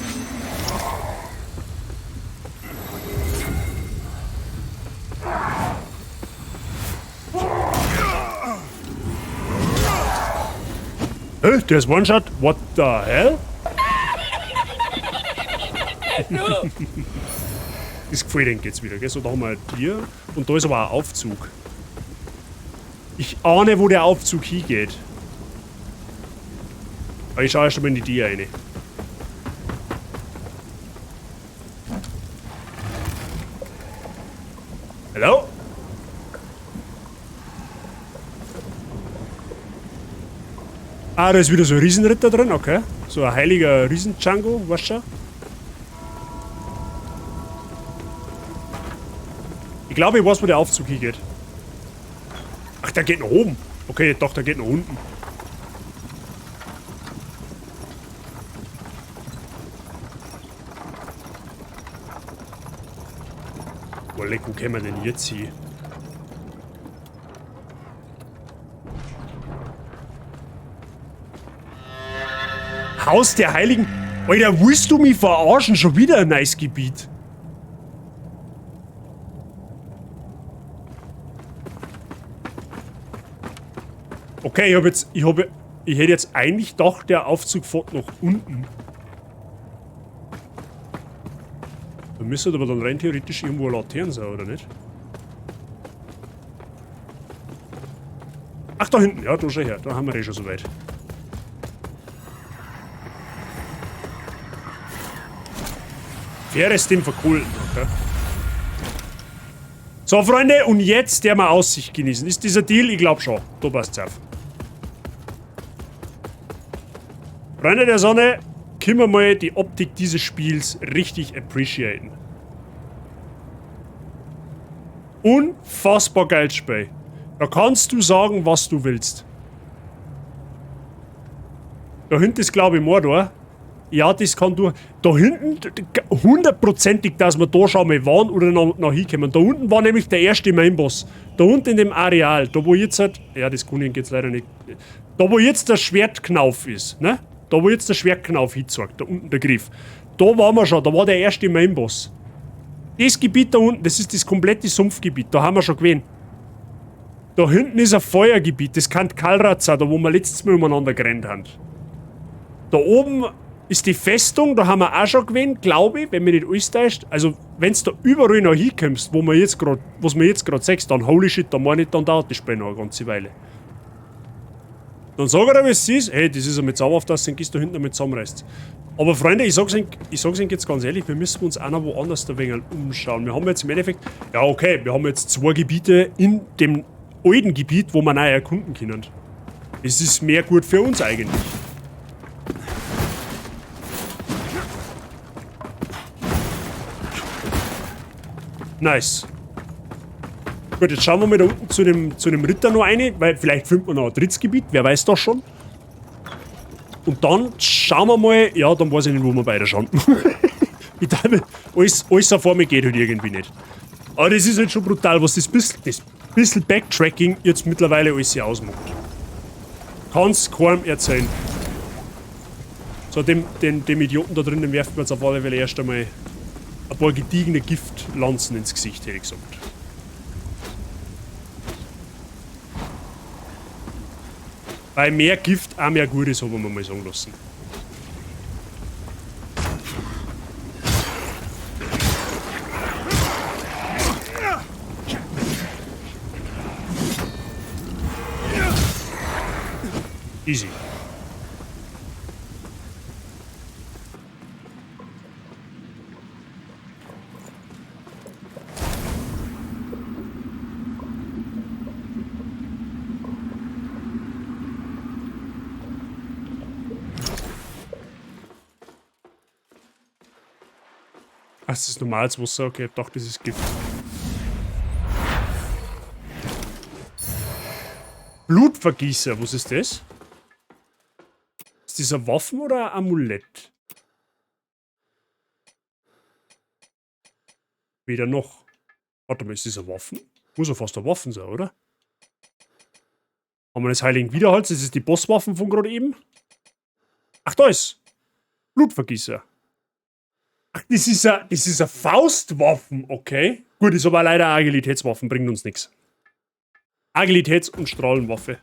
Speaker 1: Hä? Der ist One-Shot? What the hell? Das gefällt ihm jetzt wieder, gell? So, da haben wir ein Tier. Und da ist aber ein Aufzug. Ich ahne, wo der Aufzug hingeht. Aber ich schaue erst mal in die Tür rein. Hallo? Ah, da ist wieder so ein Riesenritter drin, okay. So ein heiliger Riesen-Django, weißt du schon? Ich glaube, ich weiß, wo der Aufzug hingeht. Ach, der geht nach oben. Okay, doch, der geht nach unten. Boah, leck, wo kämen wir denn jetzt hin? Haus der Heiligen. Alter, willst du mich verarschen? Schon wieder ein neues Gebiet. Okay, ich hab jetzt, ich hab, ich hätte jetzt eigentlich gedacht, der Aufzug fährt nach unten. Da müsste aber dann rein theoretisch irgendwo eine Laterne sein, oder nicht? Ach, da hinten, ja, da schau her, da haben wir eh schon soweit. Faires dem Verkohlen, okay. So, Freunde, und jetzt der mal Aussicht genießen. Ist dieser Deal? Ich glaub schon. Da passt's auf. Freunde der Sonne, können wir mal die Optik dieses Spiels richtig appreciaten. Unfassbar geiles Spiel. Da kannst du sagen, was du willst. Da hinten ist, glaube ich, Mordor. Ja, das kann du. Da hinten, hundertprozentig, dass wir da schon mal waren oder noch hinkommen. Da unten war nämlich der erste Mainboss. Da unten in dem Areal, da wo jetzt halt. Ja, das kann ich jetzt leider nicht. Da wo jetzt der Schwertknauf ist, ne? Da wo jetzt der Schwertknauf hinzeigt, da unten der Griff. Da waren wir schon, da war der erste Mainboss. Das Gebiet da unten, das ist das komplette Sumpfgebiet, da haben wir schon gewesen. Da hinten ist ein Feuergebiet, das kann Kal'Rat sein, da wo wir letztes Mal umeinander gerannt haben. Da oben ist die Festung, da haben wir auch schon gewesen, glaube ich, wenn mich nicht alles täuscht. Also, wenn's da überall noch hinkommst, wo wir jetzt grad, was wir jetzt grad sehst, dann holy shit, dann meine ich, dann dauert das Spiel noch eine ganze Weile. Dann sag ich dir, wie es ist, hey, das ist einmal zauberhaft, dass du den da hinten einmal zusammenreißt. Aber Freunde, ich sag's euch jetzt ganz ehrlich, wir müssen uns auch noch woanders da ein wenig umschauen. Wir haben jetzt im Endeffekt, ja okay, wir haben jetzt zwei Gebiete in dem alten Gebiet, wo wir neu erkunden können. Es ist mehr gut für uns eigentlich. Nice. Gut, jetzt schauen wir mal da unten zu dem Ritter noch rein, weil vielleicht findet man noch ein drittes Gebiet, wer weiß das schon. Und dann schauen wir mal, ja, dann weiß ich nicht, wo wir weiter schauen. Ich glaube, alles auf einmal geht halt irgendwie nicht. Aber das ist halt schon brutal, was das bisschen Backtracking jetzt mittlerweile alles hier ausmacht. Kannst keinem erzählen. So, dem Idioten da drinnen werfen wir jetzt auf alle Fälle erst einmal ein paar gediegene Giftlanzen ins Gesicht, hätte ich gesagt. Weil mehr Gift auch mehr gut ist, haben wir mal sagen lassen. Easy. Ach, das ist normales Wasser, okay, ich dachte, das ist Gift. Blutvergießer, was ist das? Ist das eine Waffe oder ein Amulett? Weder noch. Warte mal, ist das eine Waffe? Muss ja fast eine Waffe sein, oder? Haben wir das Heiligen Widerhals? Das ist die Bosswaffen von gerade eben. Ach, da ist Blutvergießer. Ach, das ist eine Faustwaffen, okay. Gut, ist aber leider Agilitätswaffen, bringt uns nix. Agilitäts- und Strahlenwaffe.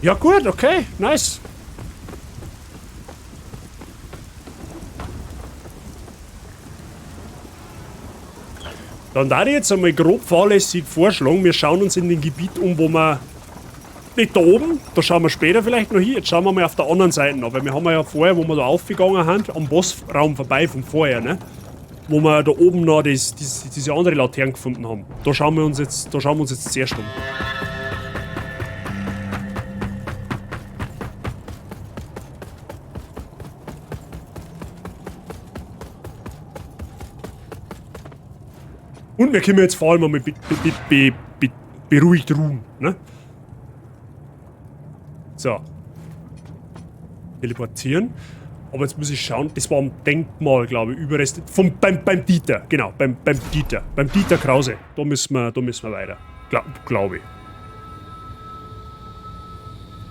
Speaker 1: Ja gut, okay, nice. Dann darf ich jetzt einmal grob fahrlässig vorschlagen, wir schauen uns in dem Gebiet um, wo wir... Nicht da oben, da schauen wir später vielleicht noch hin. Jetzt schauen wir mal auf der anderen Seite nach, weil wir haben ja vorher, wo wir da aufgegangen sind, am Bossraum vorbei von vorher, ne? Wo wir da oben noch diese andere Laterne gefunden haben. Da schauen wir uns jetzt, da schauen wir uns jetzt zuerst um. Und wir können jetzt vor allem einmal beruhigt ruhen, ne? So. Teleportieren. Aber jetzt muss ich schauen, das war am Denkmal, glaube ich, Überreste. Beim Dieter, genau, beim Dieter. Beim Dieter Krause. Da müssen wir weiter. Glaube ich.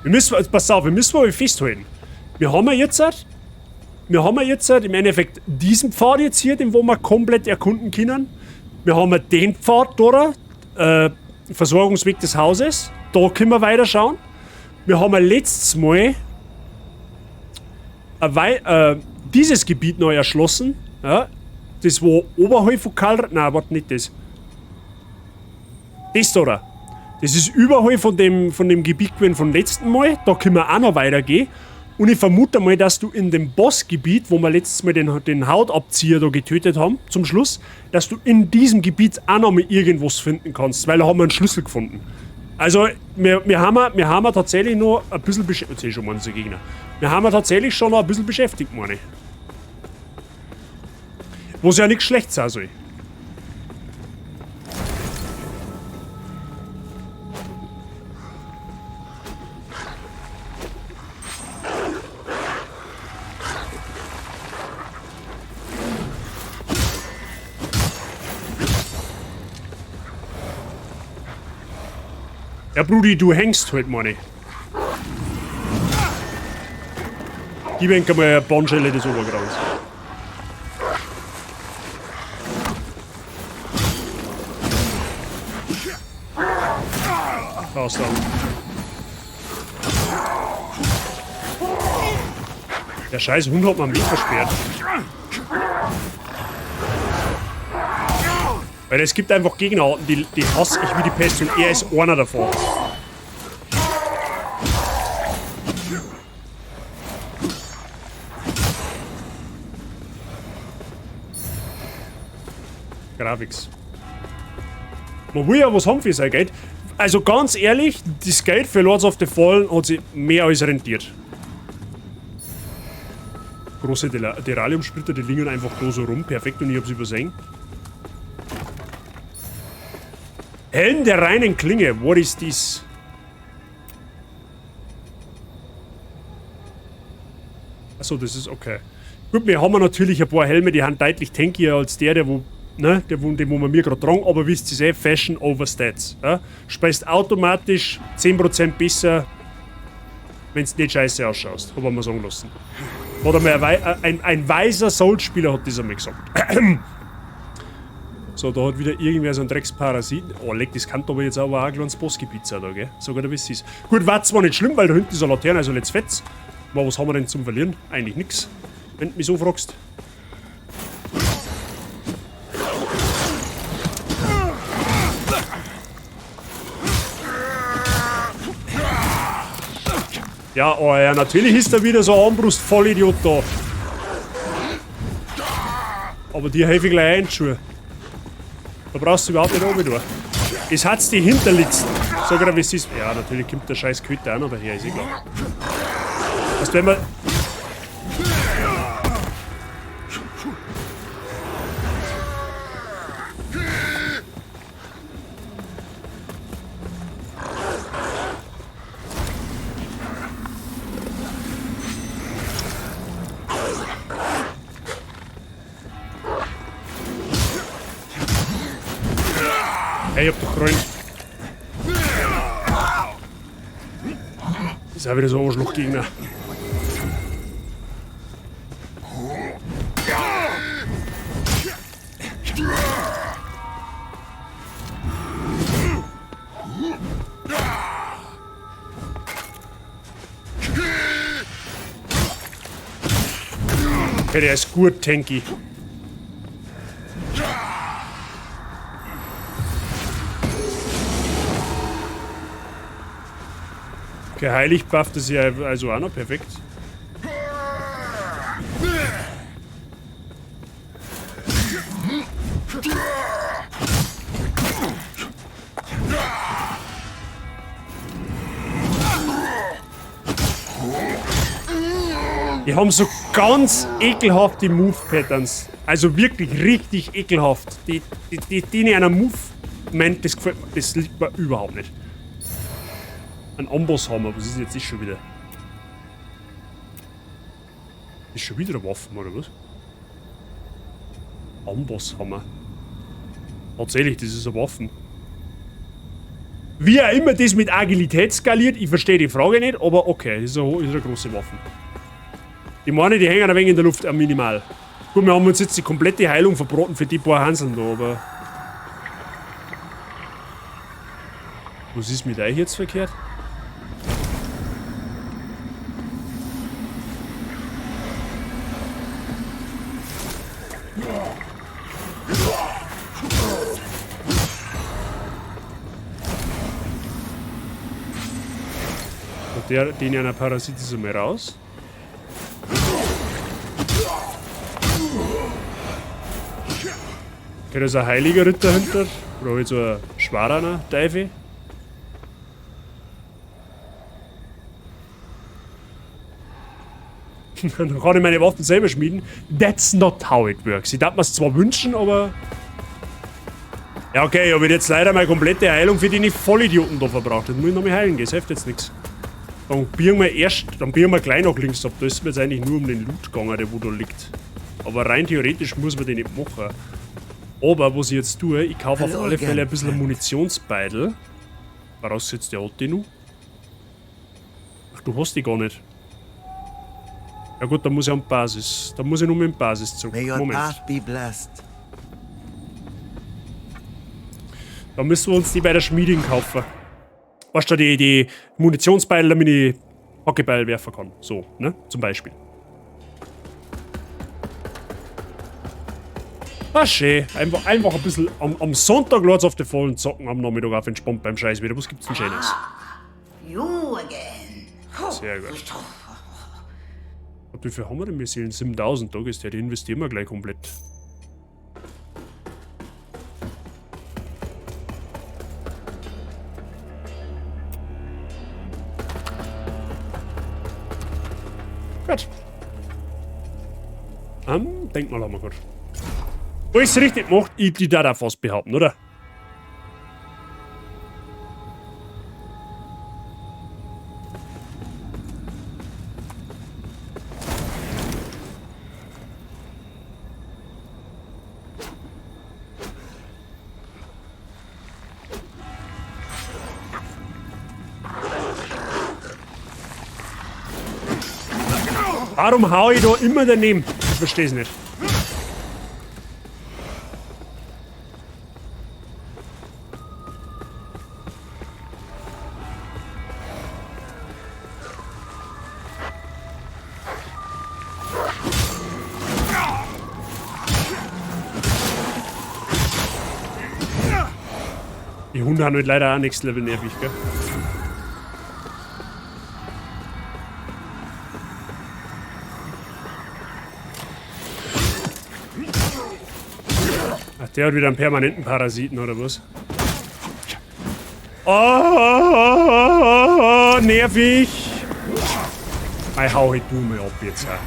Speaker 1: Wir müssen, also pass auf, wir müssen mal festhalten. Wir haben ja jetzt, wir haben ja jetzt im Endeffekt diesen Pfad jetzt hier, den wo wir komplett erkunden können. Wir haben ja den Pfad da, Versorgungsweg des Hauses. Da können wir weiter schauen. Wir haben ja letztes Mal dieses Gebiet neu erschlossen. Ja, das wo oberhalb von Kalr-, nein, warte, nicht das. Das da, oder? Das ist überhalb von dem Gebiet gewesen vom letzten Mal. Da können wir auch noch weitergehen. Und ich vermute mal, dass du in dem Bossgebiet, wo wir letztes Mal den Hautabzieher da getötet haben, zum Schluss, dass du in diesem Gebiet auch noch mal irgendwas finden kannst, weil da haben wir einen Schlüssel gefunden. Also, wir haben ja tatsächlich noch ein bisschen jetzt sehe ich schon mal unsere Gegner. Wir haben ja tatsächlich schon noch ein bisschen beschäftigt, meine ich. Was ja nichts Schlechtes sein soll. Ja, Brudi, du hängst halt, meine. Gib ihm mal eine Bahnschelle des Obergrauens. Raus dann. Der scheiß Hund hat mir am Weg versperrt. Weil es gibt einfach Gegnerarten, die hasse ich wie die Pest und er ist einer davon. Grafix. Man will ja was haben für sein Geld. Also ganz ehrlich, das Geld für Lords of the Fallen hat sich mehr als rentiert. Große Deralium-Splitter, die liegen einfach da so rum. Perfekt, und ich hab's übersehen. Helm der reinen Klinge, what is this? Achso, das ist okay. Gut, wir haben natürlich ein paar Helme, die sind deutlich tankier als der wo, ne, der, wo, den, wo wir mir gerade tragen, aber wisst ihr eh, Fashion over Stats. Ja? Speist automatisch 10% besser, wenn's nicht scheiße ausschaust, hab ich mir sagen lassen. Hat einmal ein weiser Souls-Spieler hat das einmal gesagt. So, da hat wieder irgendwer so einen Drecksparasiten. Oh, leck, das kann aber jetzt aber auch ein kleines Bossgebiet sein da, gell? Sogar da, wie es ist. Gut, war zwar nicht schlimm, weil da hinten ist eine Laterne, also let's fetz. Aber was haben wir denn zum Verlieren? Eigentlich nix, wenn du mich so fragst. Ja, oh ja, natürlich ist da wieder so ein Armbrust-Vollidiot da. Aber die helfe ich gleich einschuhe. Da brauchst du überhaupt nicht oben durch. Es hat's die hinterliegsten. Sag mal, wie es ist. Ja, natürlich kommt der scheiß Köter auch noch daher, ist eh klar. Weißt du, wenn man. Hey, ich hab doch geräumt. Das ist auch wieder so ein Arschlochgegner. Okay, der ist gut tanky. Okay, heilig bufft ist ja also auch noch perfekt. Die haben so ganz ekelhafte Move-Patterns. Also wirklich richtig ekelhaft. Die in einer Movement, das gefällt mir, das liegt mir überhaupt nicht. Ein Ambosshammer, was ist denn jetzt das schon wieder? Ist schon wieder eine Waffe, oder was? Ambosshammer. Tatsächlich, das ist eine Waffe. Wie auch immer das mit Agilität skaliert, ich verstehe die Frage nicht, aber okay, das ist eine große Waffe. Die meine, die hängen ein wenig in der Luft, minimal. Gut, wir haben uns jetzt die komplette Heilung verbraten für die paar Hanseln da, aber... Was ist mit euch jetzt verkehrt? Und der, den einer Parasit ist einmal raus. Okay, da ist ein heiliger Ritter hinter. Oder halt so ein schwerer Teufel. Dann kann ich meine Waffen selber schmieden. That's not how it works. Ich darf mir's zwar wünschen, aber... Ja, okay, ich hab jetzt leider meine komplette Heilung für die Vollidioten da verbraucht. Jetzt muss ich noch mal heilen gehen, das hilft jetzt nix. Dann biegen wir erst, dann biegen wir gleich nach links ab. Da ist mir jetzt eigentlich nur um den Loot gegangen, der wo da liegt. Aber rein theoretisch muss man den nicht machen. Aber was ich jetzt tue, ich kaufe auf
Speaker 3: Hello
Speaker 1: alle Fälle
Speaker 3: again,
Speaker 1: ein bisschen
Speaker 3: friend.
Speaker 1: Munitionsbeidel. Vorausgesetzt, der hat die noch. Ach, du hast die gar nicht. Ja gut, dann muss ich am Basis. Da muss ich nur mit dem Basis zurück.
Speaker 3: May your
Speaker 1: Moment.
Speaker 3: path be blessed.
Speaker 1: Da müssen wir uns die bei der Schmiedin kaufen. Weißt du, die Munitionsbeile, damit ich Hockeybeil werfen kann. So, ne? Zum Beispiel. Ah, schön. Einfach ein bisschen am Sonntag Lords of the Fallen zocken, am Nachmittag auf entspannt beim Scheiß wieder. Was gibt's denn Schönes?
Speaker 4: You again.
Speaker 1: Sehr gut. Und wie viel haben wir denn? Wir sehen 7000, da ist der, die investieren wir gleich komplett. Gut. Denkmal haben wir gut. Alles richtig gemacht, ich die da fast behaupten, oder? Warum hau ich da immer daneben? Ich versteh's nicht. Die Hunde haben halt leider auch Next Level nervig, gell? Ach, der hat wieder einen permanenten Parasiten, oder was? Oh, nervig! Mei, hau halt du mal ab jetzt. Ja.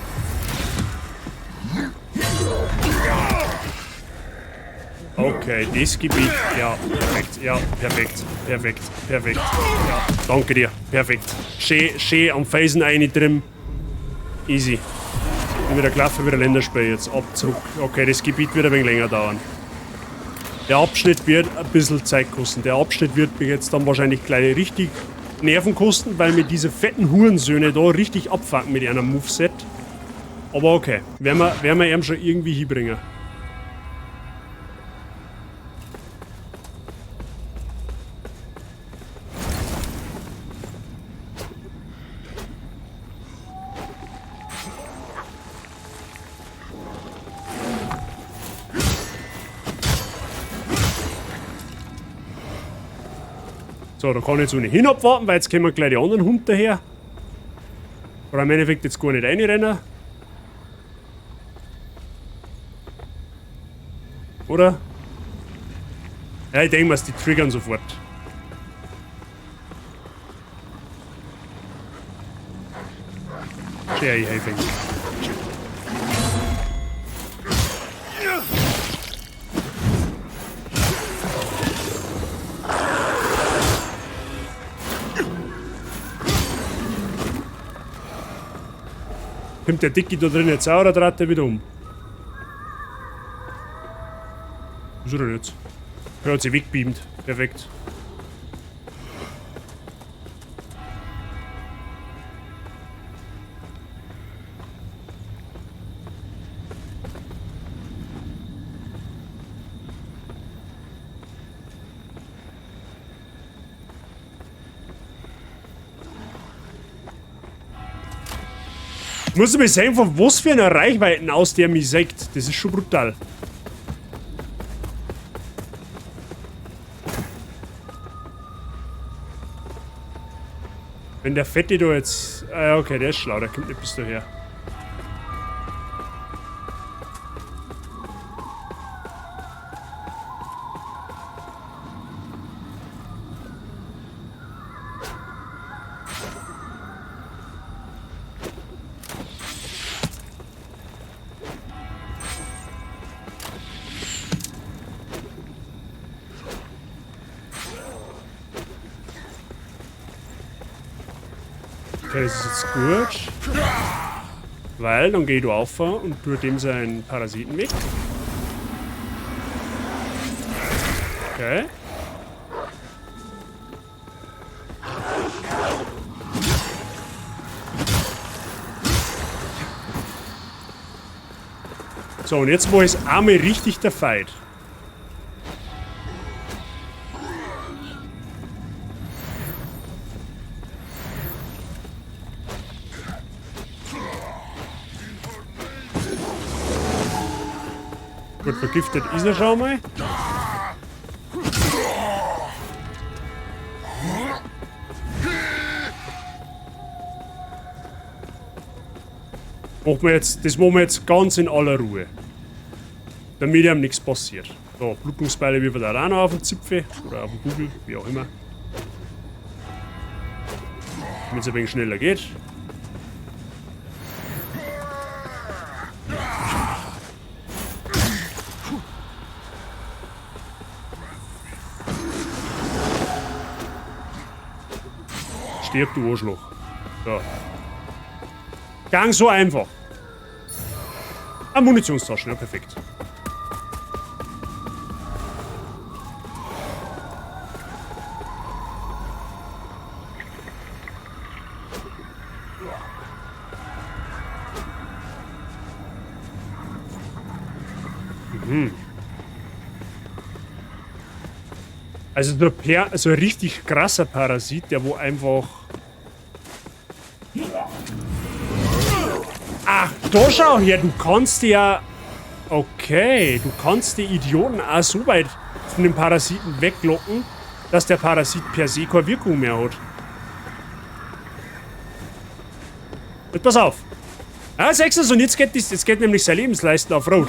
Speaker 1: Okay, das Gebiet. Ja, perfekt. Ja, perfekt. Perfekt. Perfekt. Ja, danke dir. Perfekt. Schön, schön am Felsen rein drin. Easy. Bin wieder gelaufen, wieder Länderspiel jetzt. Ab, zurück. Okay, das Gebiet wird ein wenig länger dauern. Der Abschnitt wird ein bisschen Zeit kosten. Der Abschnitt wird mir jetzt dann wahrscheinlich gleich richtig Nerven kosten, weil mir diese fetten Hurensöhne da richtig abfucken mit einem Moveset. Aber okay, werden wir ihm schon irgendwie hinbringen. So, da kann ich jetzt ohnehin abwarten, weil jetzt kommen gleich die anderen Hunde daher. Oder im Endeffekt jetzt gar nicht reinrennen. Oder? Ja, ich denke mal, die triggern sofort. Schön, ich helfe ihnen. Kommt der Dicke da drin jetzt auch oder dreht der wieder um? Was ist er denn jetzt? Er hat sich wegbeamt. Perfekt. Muss ich mir sagen, von was für einer Reichweite aus der mich sägt. Das ist schon brutal. Wenn der Fette da jetzt... Ah, okay, der ist schlau, der kommt nicht bis daher. Okay, das ist jetzt gut. Weil, dann geh ich da auf und tue dem seinen Parasiten weg. Okay. So, und jetzt mache ich es einmal richtig der Fight. Gut, vergiftet ist er schon mal. Machen wir jetzt, das machen wir jetzt ganz in aller Ruhe. Damit ihm nichts passiert. So, Blutungsbeile wir da auch noch auf den Zipfel oder auf den Kugel, wie auch immer. Damit es ein wenig schneller geht. Stirb, du Arschloch. So. Gang so einfach. Ah, Munitionstaschen, ja, perfekt. Mhm. Also der also ein richtig krasser Parasit, der wo einfach... Ach, da schau her, du kannst ja... Okay, du kannst die Idioten auch so weit von dem Parasiten weglocken, dass der Parasit per se keine Wirkung mehr hat. Jetzt pass auf. Ah, sechstens, und jetzt geht, das, jetzt geht nämlich sein Lebensleisten auf Rot.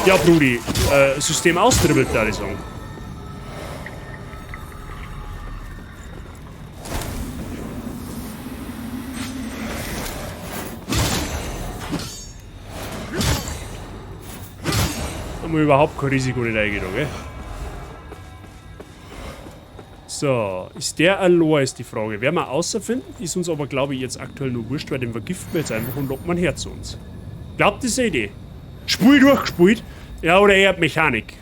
Speaker 1: Ja, Brudi, System austribbelt, da ich sagen. Haben wir überhaupt kein Risiko nicht eingegangen, gell? So, ist der allein, ist die Frage. Werden wir außerfinden, ist uns aber, glaube ich, jetzt aktuell nur wurscht, weil den vergiften wir jetzt einfach und locken wir her zu uns. Glaubt, das ist eine Idee. Spul durchgespult. Ja, oder eher Mechanik.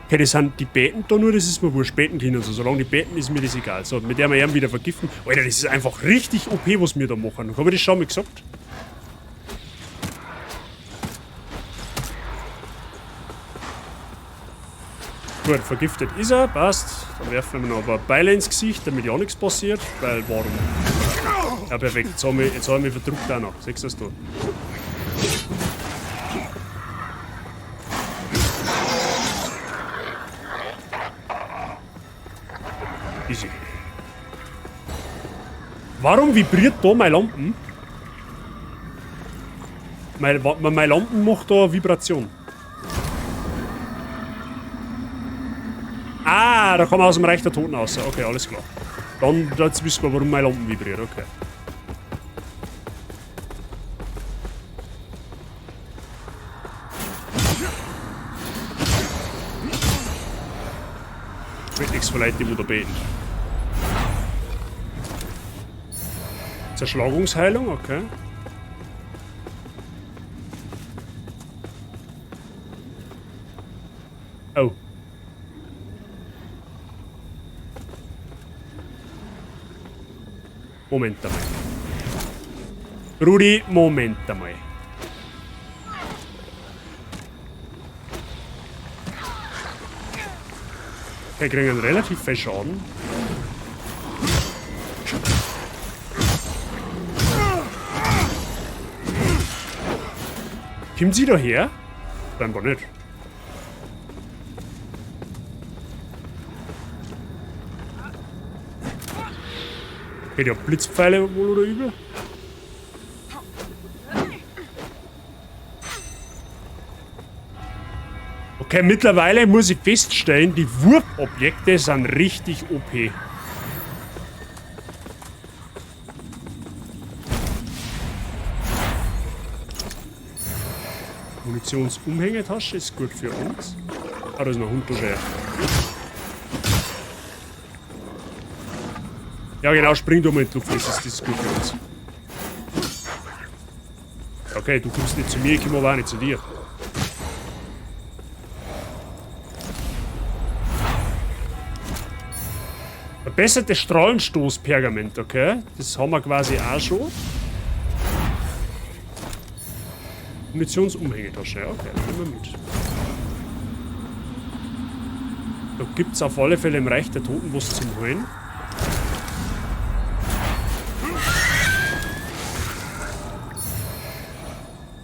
Speaker 1: Okay, das sind die Beten da nur, das ist mir wurscht. Beten können so. Solange die beten, ist mir das egal. So, mit der wir ihn wieder vergiften. Alter, das ist einfach richtig OP, was wir da machen. Hab ich das schon mal gesagt? Gut, vergiftet ist er, passt. Dann werfen wir noch ein paar Beile ins Gesicht, damit ja nichts passiert. Weil, warum? Ja, perfekt. Jetzt haben wir, jetzt haben wir verdruckt auch noch. Siehst du das da? Easy. Warum vibriert da meine Lampen? Meine Lampen macht da Vibration. Ah, da kommen wir aus dem Reich der Toten raus. Okay, alles klar. Dann jetzt wissen wir, warum meine Lampen vibriert. Okay. Wird nichts von Leuten, die da beten. Zerschlagungsheilung, okay. Oh. Moment einmal. Rudi, Moment einmal. Okay, kriegen relativ viel Schaden. Kommt sie da her? Scheinbar nicht. Okay, die hat Blitzpfeile wohl oder übel. Okay, mittlerweile muss ich feststellen, die Wurfobjekte sind richtig OP. Munitionsumhängetasche ist gut für uns. Ah, da ist noch ein Hund, da. Ja genau, spring du mal in die Luft, das ist gut für uns. Okay, du kommst nicht zu mir, ich komme aber auch nicht zu dir. Verbesserte Strahlenstoßpergament, okay. Das haben wir quasi auch schon. Munitionsumhängetasche, ja, okay, nehmen wir mit. Da gibt es auf alle Fälle im Reich der Toten was zum Holen.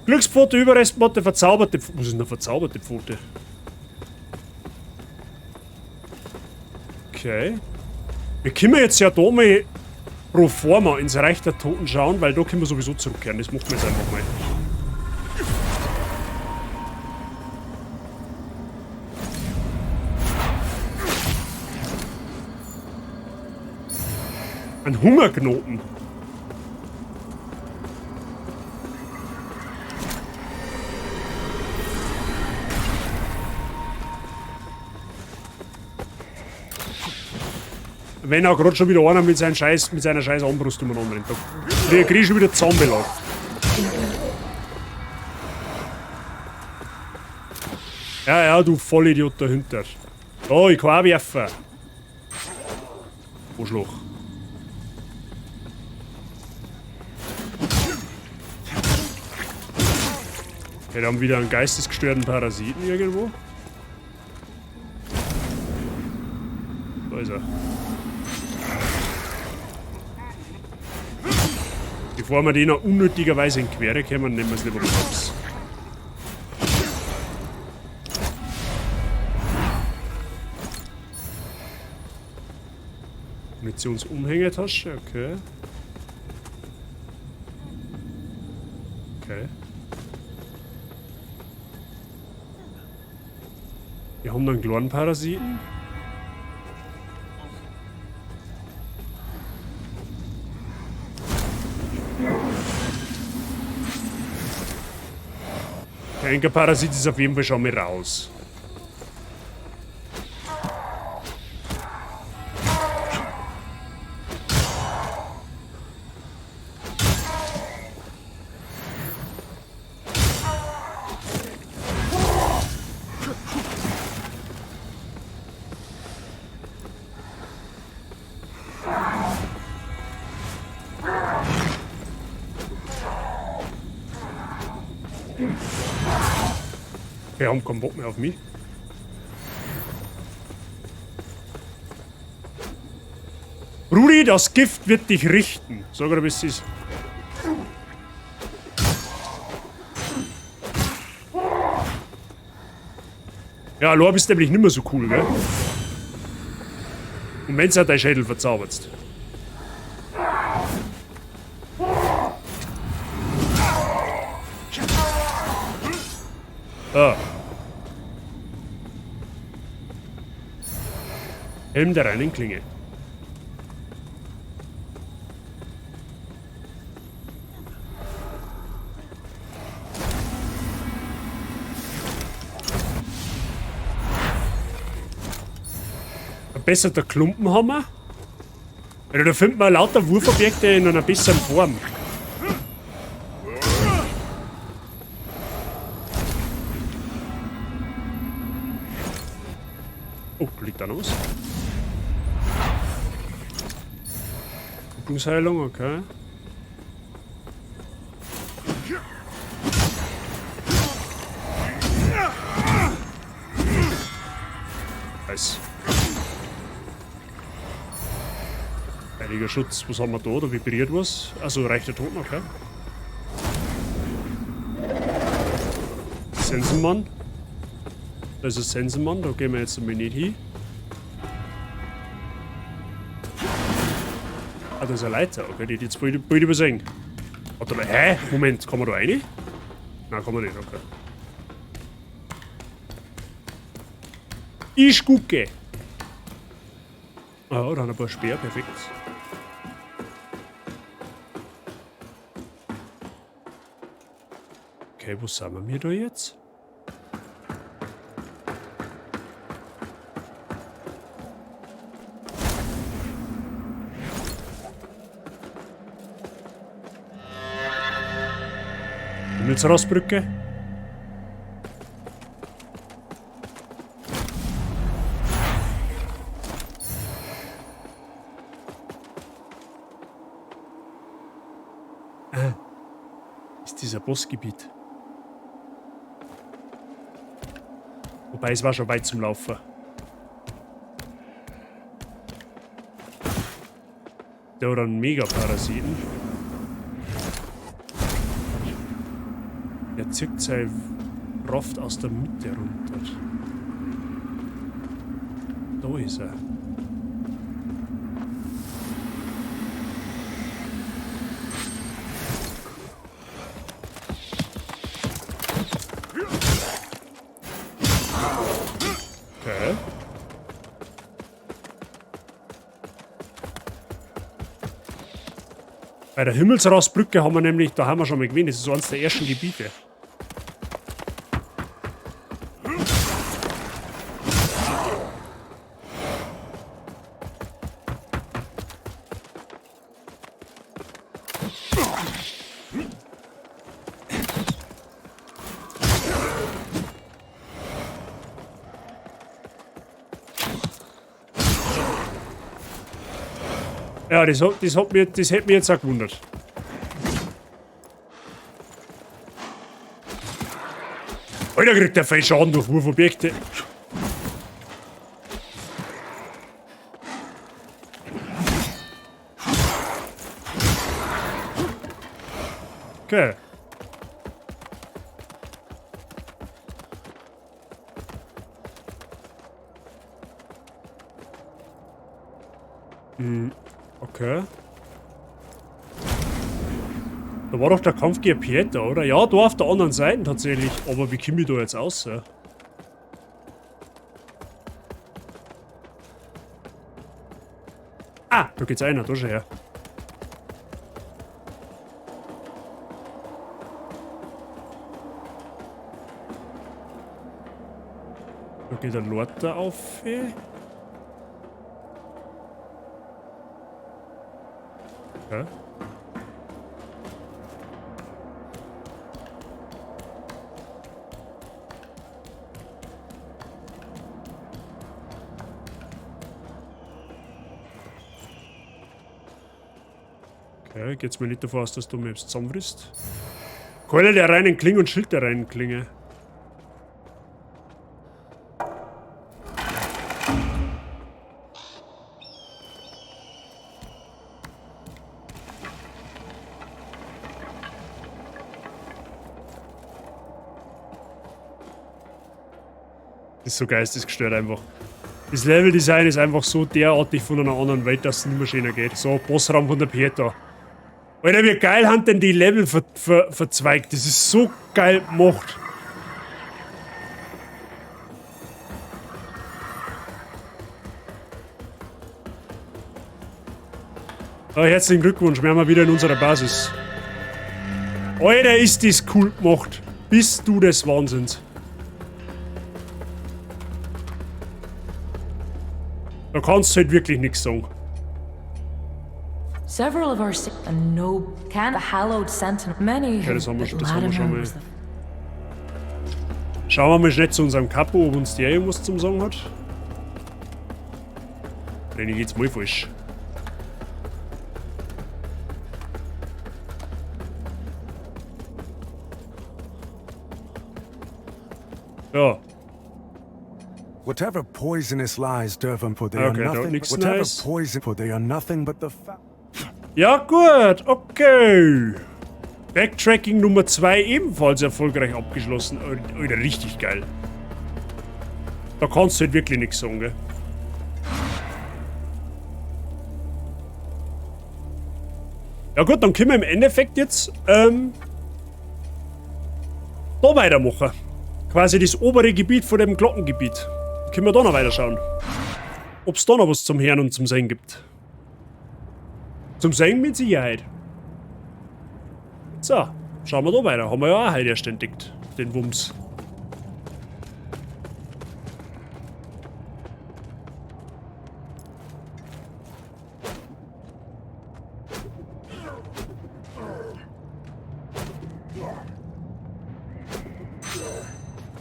Speaker 1: Glückspfote, Überrestmotte, verzauberte Pfote. Was ist denn eine verzauberte Pfote? Okay. Wir können jetzt ja da mal pro forma ins Reich der Toten schauen, weil da können wir sowieso zurückkehren. Das machen wir jetzt einfach mal. Ein Hungerknoten. Wenn auch gerade schon wieder einer mit, seinem Scheiß, mit seiner scheiß Armbrust umeinander rennt. Da krieg ich schon wieder Zahnbelag. Ja, ja, du Vollidiot dahinter. Oh, ich kann auch werfen. Arschloch. Okay, da haben wir wieder einen geistesgestörten Parasiten irgendwo. Da ist er. Bevor wir den noch unnötigerweise in Quere kommen, nehmen wir es lieber raus. Munitionsumhängetasche, okay. Okay. Wir haben dann einen kleinen Parasiten. Der Enkerparasit ist auf jeden Fall schon mal raus. Wir haben keinen Bock mehr auf mich. Rudi, das Gift wird dich richten. Sag er, bis es ist. Ja, allein bist du nämlich nicht mehr so cool, gell? Und wenn's halt dein Schädel verzauberst. Ah. Helm der reinen Klinge. Verbesserter Klumpenhammer. Also da findet man lauter Wurfobjekte in einer besseren Form. Oh, liegt da noch was? Blutungsheilung, okay. Nice. Heiliger Schutz, was haben wir da? Da vibriert was. Also reicht der Toten, okay. Sensenmann. Da ist ein Sensenmann, da gehen wir jetzt einmal nicht hin. Ah, da ist eine Leiter, okay, die jetzt bald übersehen. Warte mal, hä? Moment, kann man da rein? Nein, kann man nicht, okay. Ich gucke! Ah, da haben ein paar Speer, perfekt. Okay, wo sind wir da jetzt? Himmelsrastbrücke. Ist dieser Bossgebiet. Wobei, es war schon weit zum Laufen. Der hat einen Megaparasiten. Der zieht seine Kraft aus der Mitte runter. Da ist er. Okay. Bei der Himmelsrastbrücke haben wir nämlich, da haben wir schon mal gewesen, das ist eines der ersten Gebiete. Ja, das hätte mich jetzt auch gewundert. Alter, kriegt der viel Schaden durch Wurfobjekte. Okay. Okay. Da war doch der Kampf gegen Pieta, oder? Ja, da auf der anderen Seite tatsächlich. Aber wie komme ich da jetzt raus? Ah, da geht's einer, da schon her. Da geht der Lord da auf. Okay. Okay, geht's mir nicht davon aus, dass du mir jetzt zusammenfrisst. Keule der reinen Klinge und Schild der reinen Klinge. Das ist so geistesgestört einfach. Das Leveldesign ist einfach so derartig von einer anderen Welt, dass es nicht mehr schöner geht. So, Bossraum von der Pieta. Alter, wie geil haben denn die Level verzweigt? Das ist so geil gemacht. Oh, herzlichen Glückwunsch, wir haben mal wieder in unserer Basis. Alter, ist das cool gemacht. Bist du des Wahnsinns. Da kannst du halt wirklich nichts sagen.
Speaker 2: Several of our no can the hallowed sentinel many.
Speaker 1: Okay, das haben wir schon, das haben wir schon mal. Schauen wir mal schnell zu unserem Kapo, ob uns der irgendwas zum Sagen hat. Denn ich geht's mal falsch. Ja.
Speaker 5: Whatever poisonous lies Dervan for they
Speaker 1: okay,
Speaker 5: are nothing. Whatever
Speaker 1: nice.
Speaker 5: Poison for they are nothing but the
Speaker 1: Ja gut, okay. Backtracking Nummer 2 ebenfalls erfolgreich abgeschlossen. Alter, richtig geil. Da kannst du halt wirklich nichts sagen, gell? Ja gut, dann können wir im Endeffekt jetzt da weitermachen. Quasi das obere Gebiet von dem Glockengebiet. Können wir da noch weiterschauen. Ob es da noch was zum Hören und zum Sehen gibt. Zum Sehen mit Sicherheit. So, schauen wir da weiter. Haben wir ja auch heute erst entdeckt. Den Wumms.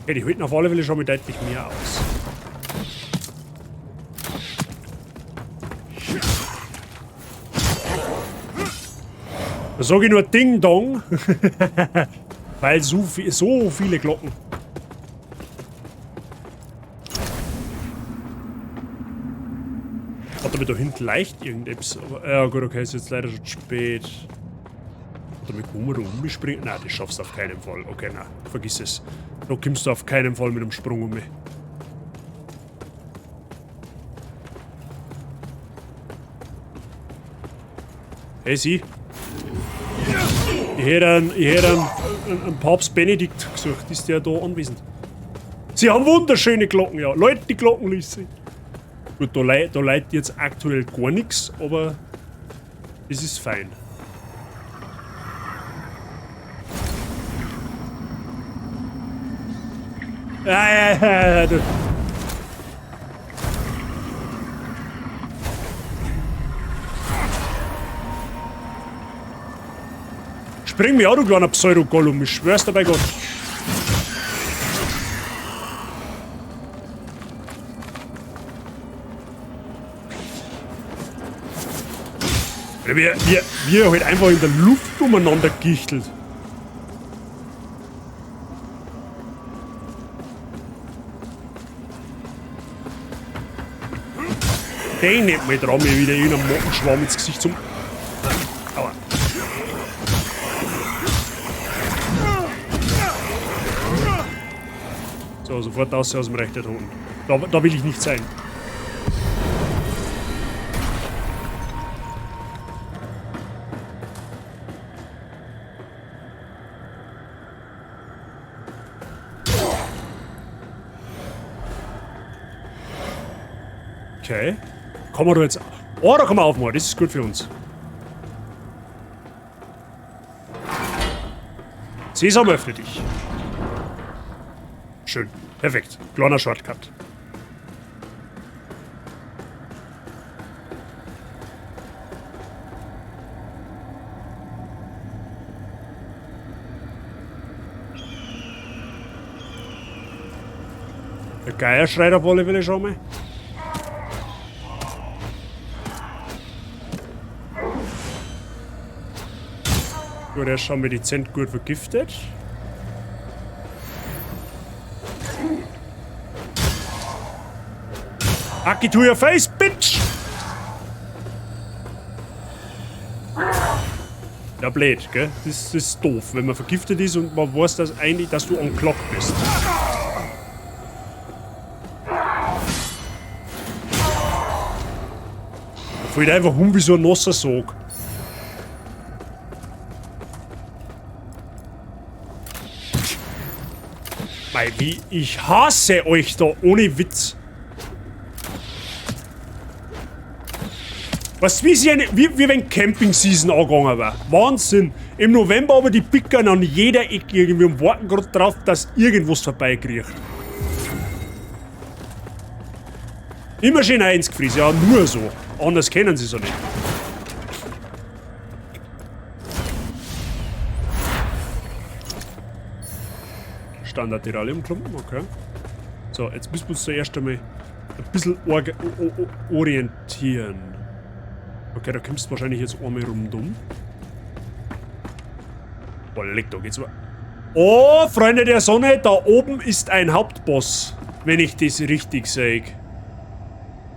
Speaker 1: Okay, die halten auf alle Fälle schon mal deutlich mehr aus. Da sage ich nur Ding Dong. Weil so viele Glocken. Warte mal, da hinten leicht irgendetwas. Aber, ja gut, okay, ist jetzt leider schon zu spät. Warte mal, kann man da umspringen? Nein, das schaffst du auf keinen Fall. Okay, nein, vergiss es. Da kommst du auf keinen Fall mit dem Sprung um mich. Hey, sie. Ich hätte einen Papst Benedikt gesucht. Ist der da anwesend? Sie haben wunderschöne Glocken, ja. Leute, die Glocken ließen. Gut, da leidet jetzt aktuell gar nichts, aber es ist fein. Ja, ja, ja, ja, du. Spring mich auch, du kleiner Pseudo-Gollum, ich schwör's dir bei Gott. Wir halt einfach in der Luft umeinander gichtelt. Den nicht mal dran, mir wieder irgendeinen Mottenschwamm ins Gesicht zum. Aua. So, sofort raus aus dem Reich der Toten. Da will ich nicht sein. Okay. Kann man da jetzt... Oh, da kann man aufmachen. Das ist gut für uns. Sesam, öffne dich. Schön. Perfekt. Kleiner Shortcut. Der Geier schreit auf alle Fälle schon mal. Gut, er ist schon mal dezent gut vergiftet. Aki to your face, bitch! Ja, blöd, gell? Das ist doof, wenn man vergiftet ist und man weiß, dass eigentlich, dass du on clock bist. Da fällt einfach um wie so ein nasser Sog. Mei, wie ich hasse euch da, ohne Witz. Was, wie, sie eine, wie, wie wenn Camping-Season angegangen war. Wahnsinn. Im November aber die Pickern an jeder Ecke irgendwie und warten grad drauf, dass irgendwas vorbeikriecht. Immer schön eins gefriesen, ja, nur so. Anders kennen sie es ja nicht. Standard Tiralium-Klumpen, okay. So, jetzt müssen wir uns zuerst einmal ein bisschen orientieren. Okay, da kommst du wahrscheinlich jetzt einmal rundum. Boah, leck, da geht's aber. Oh, Freunde der Sonne, da oben ist ein Hauptboss. Wenn ich das richtig sehe.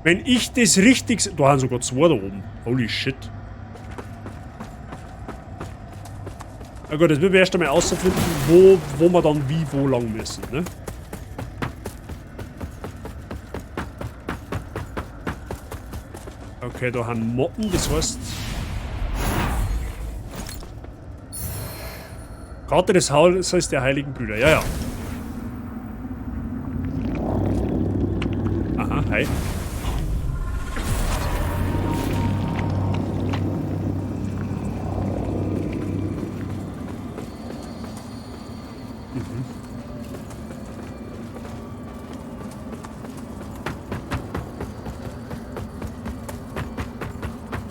Speaker 1: Wenn ich das richtig da haben sogar zwei da oben. Holy shit. Na gut, jetzt müssen wir erst einmal herausfinden, wo wir dann wie, wo lang müssen, ne? Okay, da haben Motten, das heißt... Karte des Hauses der Heiligen Brüder, ja, ja. Aha, hi.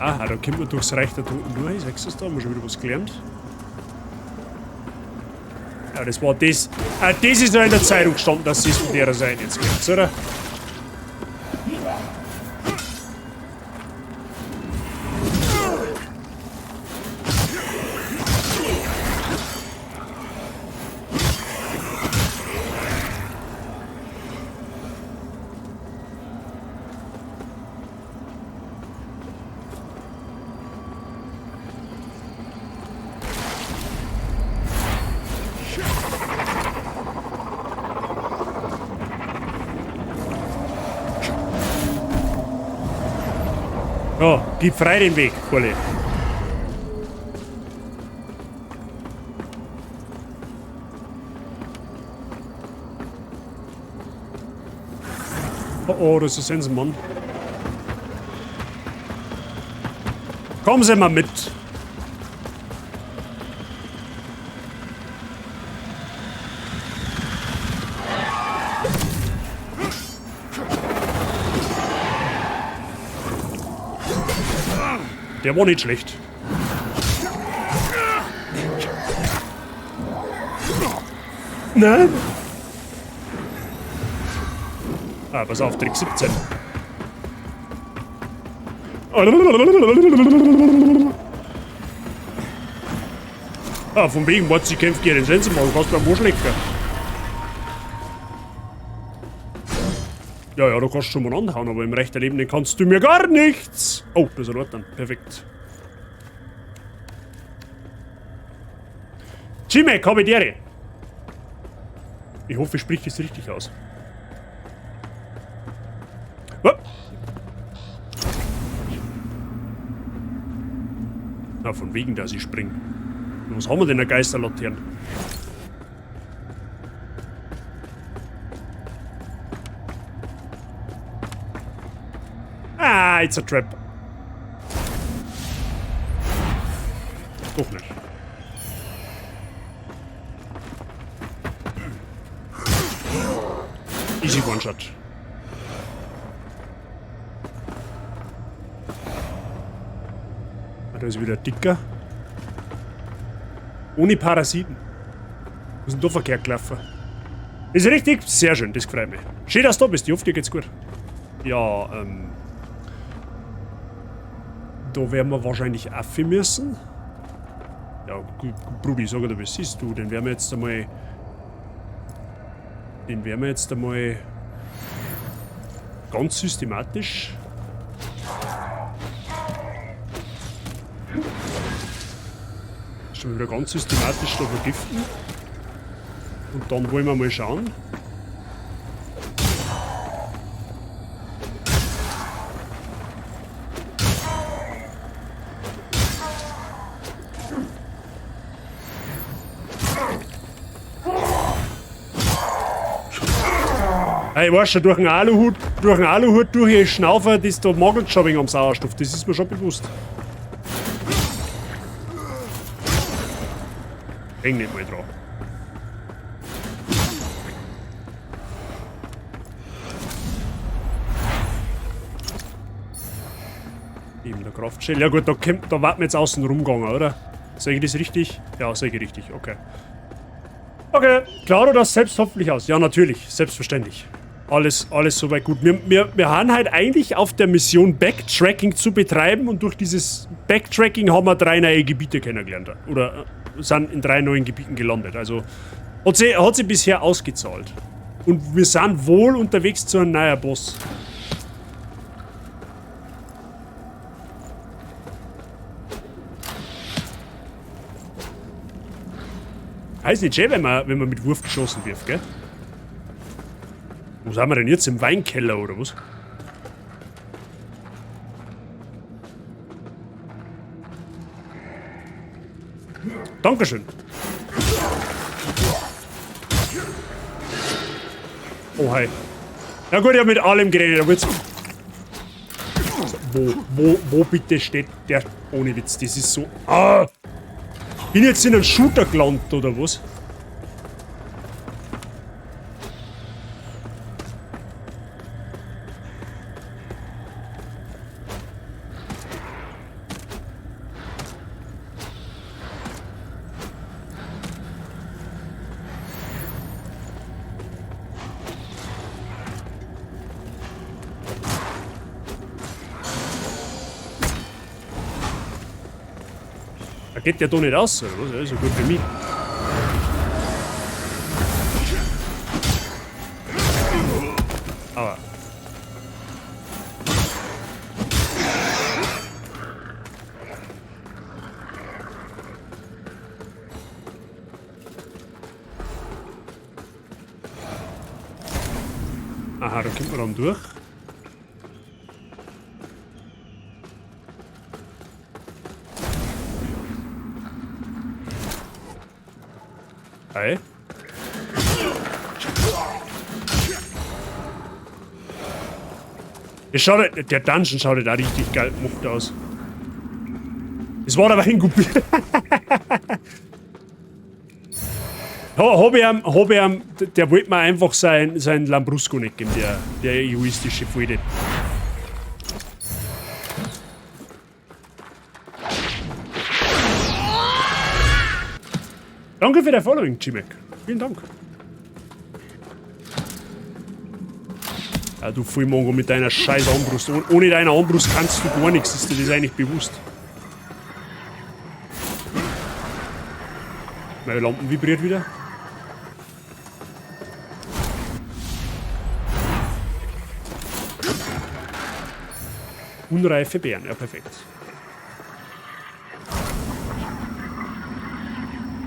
Speaker 1: Aha, da kommt man durchs Reich der Toten durch. Siehst du das da? Haben wir schon wieder was gelernt. Ja, das war das. Ah, das ist noch in der Zeitung gestanden, dass es von der Seite jetzt gibt, oder? Ja, gib frei den Weg, Kurle. Oh, oh, das ist Sensenmann. Kommen Sie mal mit. Der war nicht schlecht. Nein. Ah, pass auf, Trick 17. Ah, von wegen, was sie kämpft gegen den Sensenmann, kannst du am Arsch lecken. Ja, ja, da kannst du schon mal anhauen, aber im rechten Leben, den kannst du mir gar nichts. Oh, da ist ein Ort dann. Perfekt. Jimmy, Kabidere. Ich hoffe, ich spreche es richtig aus. Oh. Na, von wegen, dass ich spring. Was haben wir denn, eine Geisterlaterne? Ah, it's a trap. Doch nicht. Easy One-Shot. Ah, da ist wieder dicker. Ohne Parasiten. Was ist denn da verkehrt gelaufen? Ist richtig? Sehr schön, das freut mich. Schön, dass du da bist. Ich hoffe, dir geht's gut. Ja, da werden wir wahrscheinlich Affe müssen. Ja, gut, Brudi, sag dir, was siehst du? Den werden wir jetzt einmal... Den werden wir jetzt einmal... Ganz systematisch... Schon wieder ganz systematisch da vergiften. Und dann wollen wir mal schauen. Hey, ich weiß schon, durch den Aluhut durch ich schnaufe, das da magelt schon wegen am Sauerstoff, das ist mir schon bewusst. Häng nicht mal dran. Eben der Kraftshell. Ja gut, da warten wir jetzt außen rumgegangen, oder? Sag ich das richtig? Ja, sag ich richtig, okay. Okay, klar oder das selbst hoffentlich aus? Ja, natürlich, selbstverständlich. Alles soweit gut. Wir haben halt eigentlich auf der Mission Backtracking zu betreiben und durch dieses Backtracking haben wir 3 neue Gebiete kennengelernt. Oder sind in 3 neuen Gebieten gelandet. Also hat sie bisher ausgezahlt. Und wir sind wohl unterwegs zu einem neuen Boss. Heißt nicht schön, wenn man mit Wurfgeschossen wirft, gell? Wo sind wir denn jetzt? Im Weinkeller oder was? Dankeschön. Oh, hi. Ja gut, ich hab mit allem geredet, aber jetzt... Wo bitte steht der... Ohne Witz, das ist so... Ah! Bin ich jetzt in einen Shooter gelandet, oder was? Da geht der da nicht aus, oder was? Ja, ist ja gut für mich. Aber. Aha, da kommt man dann durch. Hi. Der, schaut, der Dungeon schaut da richtig geil gemacht aus. Es war aber ein Gubi. Hab ich ihm, der wollte mir einfach sein Lambrusco nicht geben, der egoistische Vollidiot. Danke für dein Following, G-Mac. Vielen Dank. Ja, du Vollmongo mit deiner scheiß Armbrust. Ohne deine Armbrust kannst du gar nichts, ist dir das eigentlich bewusst? Meine Lampen vibriert wieder. Unreife Beeren, ja perfekt.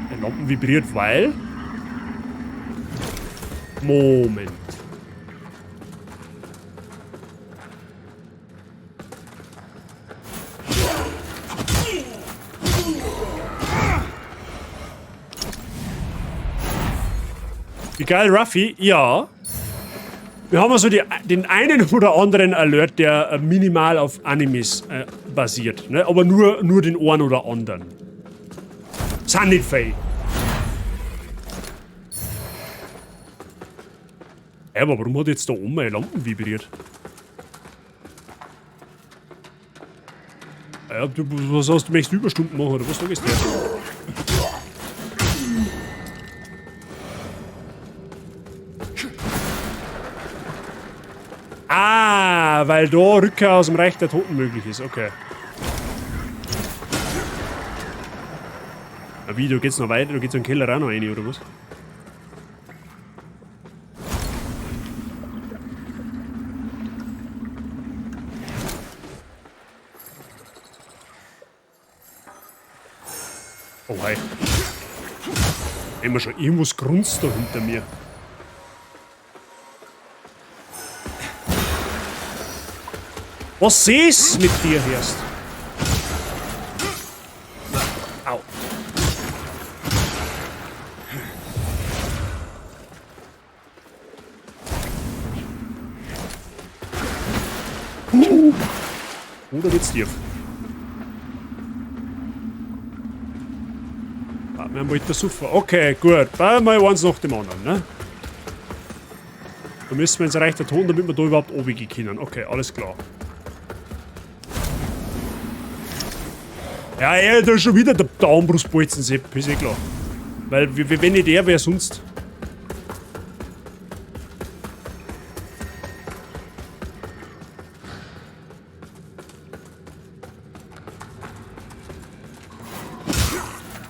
Speaker 1: Die Lampen vibriert, weil... Moment. Wie geil, Ruffy? Ja. Wir haben also den einen oder anderen Alert, der minimal auf Animes basiert. Ne? Aber nur den einen oder anderen. Sind nicht viel. Ja, aber warum hat jetzt da oben meine Lampen vibriert? Ja, du, was hast du, möchtest Überstunden machen oder was? Da gehst du her. Ah, weil da Rückkehr aus dem Reich der Toten möglich ist, okay. Na wie, da geht's noch weiter, da geht's in den Keller auch noch rein, oder was? Oh, hi. Immer schon, irgendwas grunzt da hinter mir. Was ist mit dir, Herst? Au. Oder wird's tief? Warten wir mal der Suffer. Okay, gut. Mal eins nach dem anderen, ne? Da müssen wir ins Reich der Toten, damit wir da überhaupt runtergehen können. Okay, alles klar. Ja, ey, da ist schon wieder der Armbrustbolzen, Sepp, ist eh klar. Weil, wenn nicht er, wer sonst?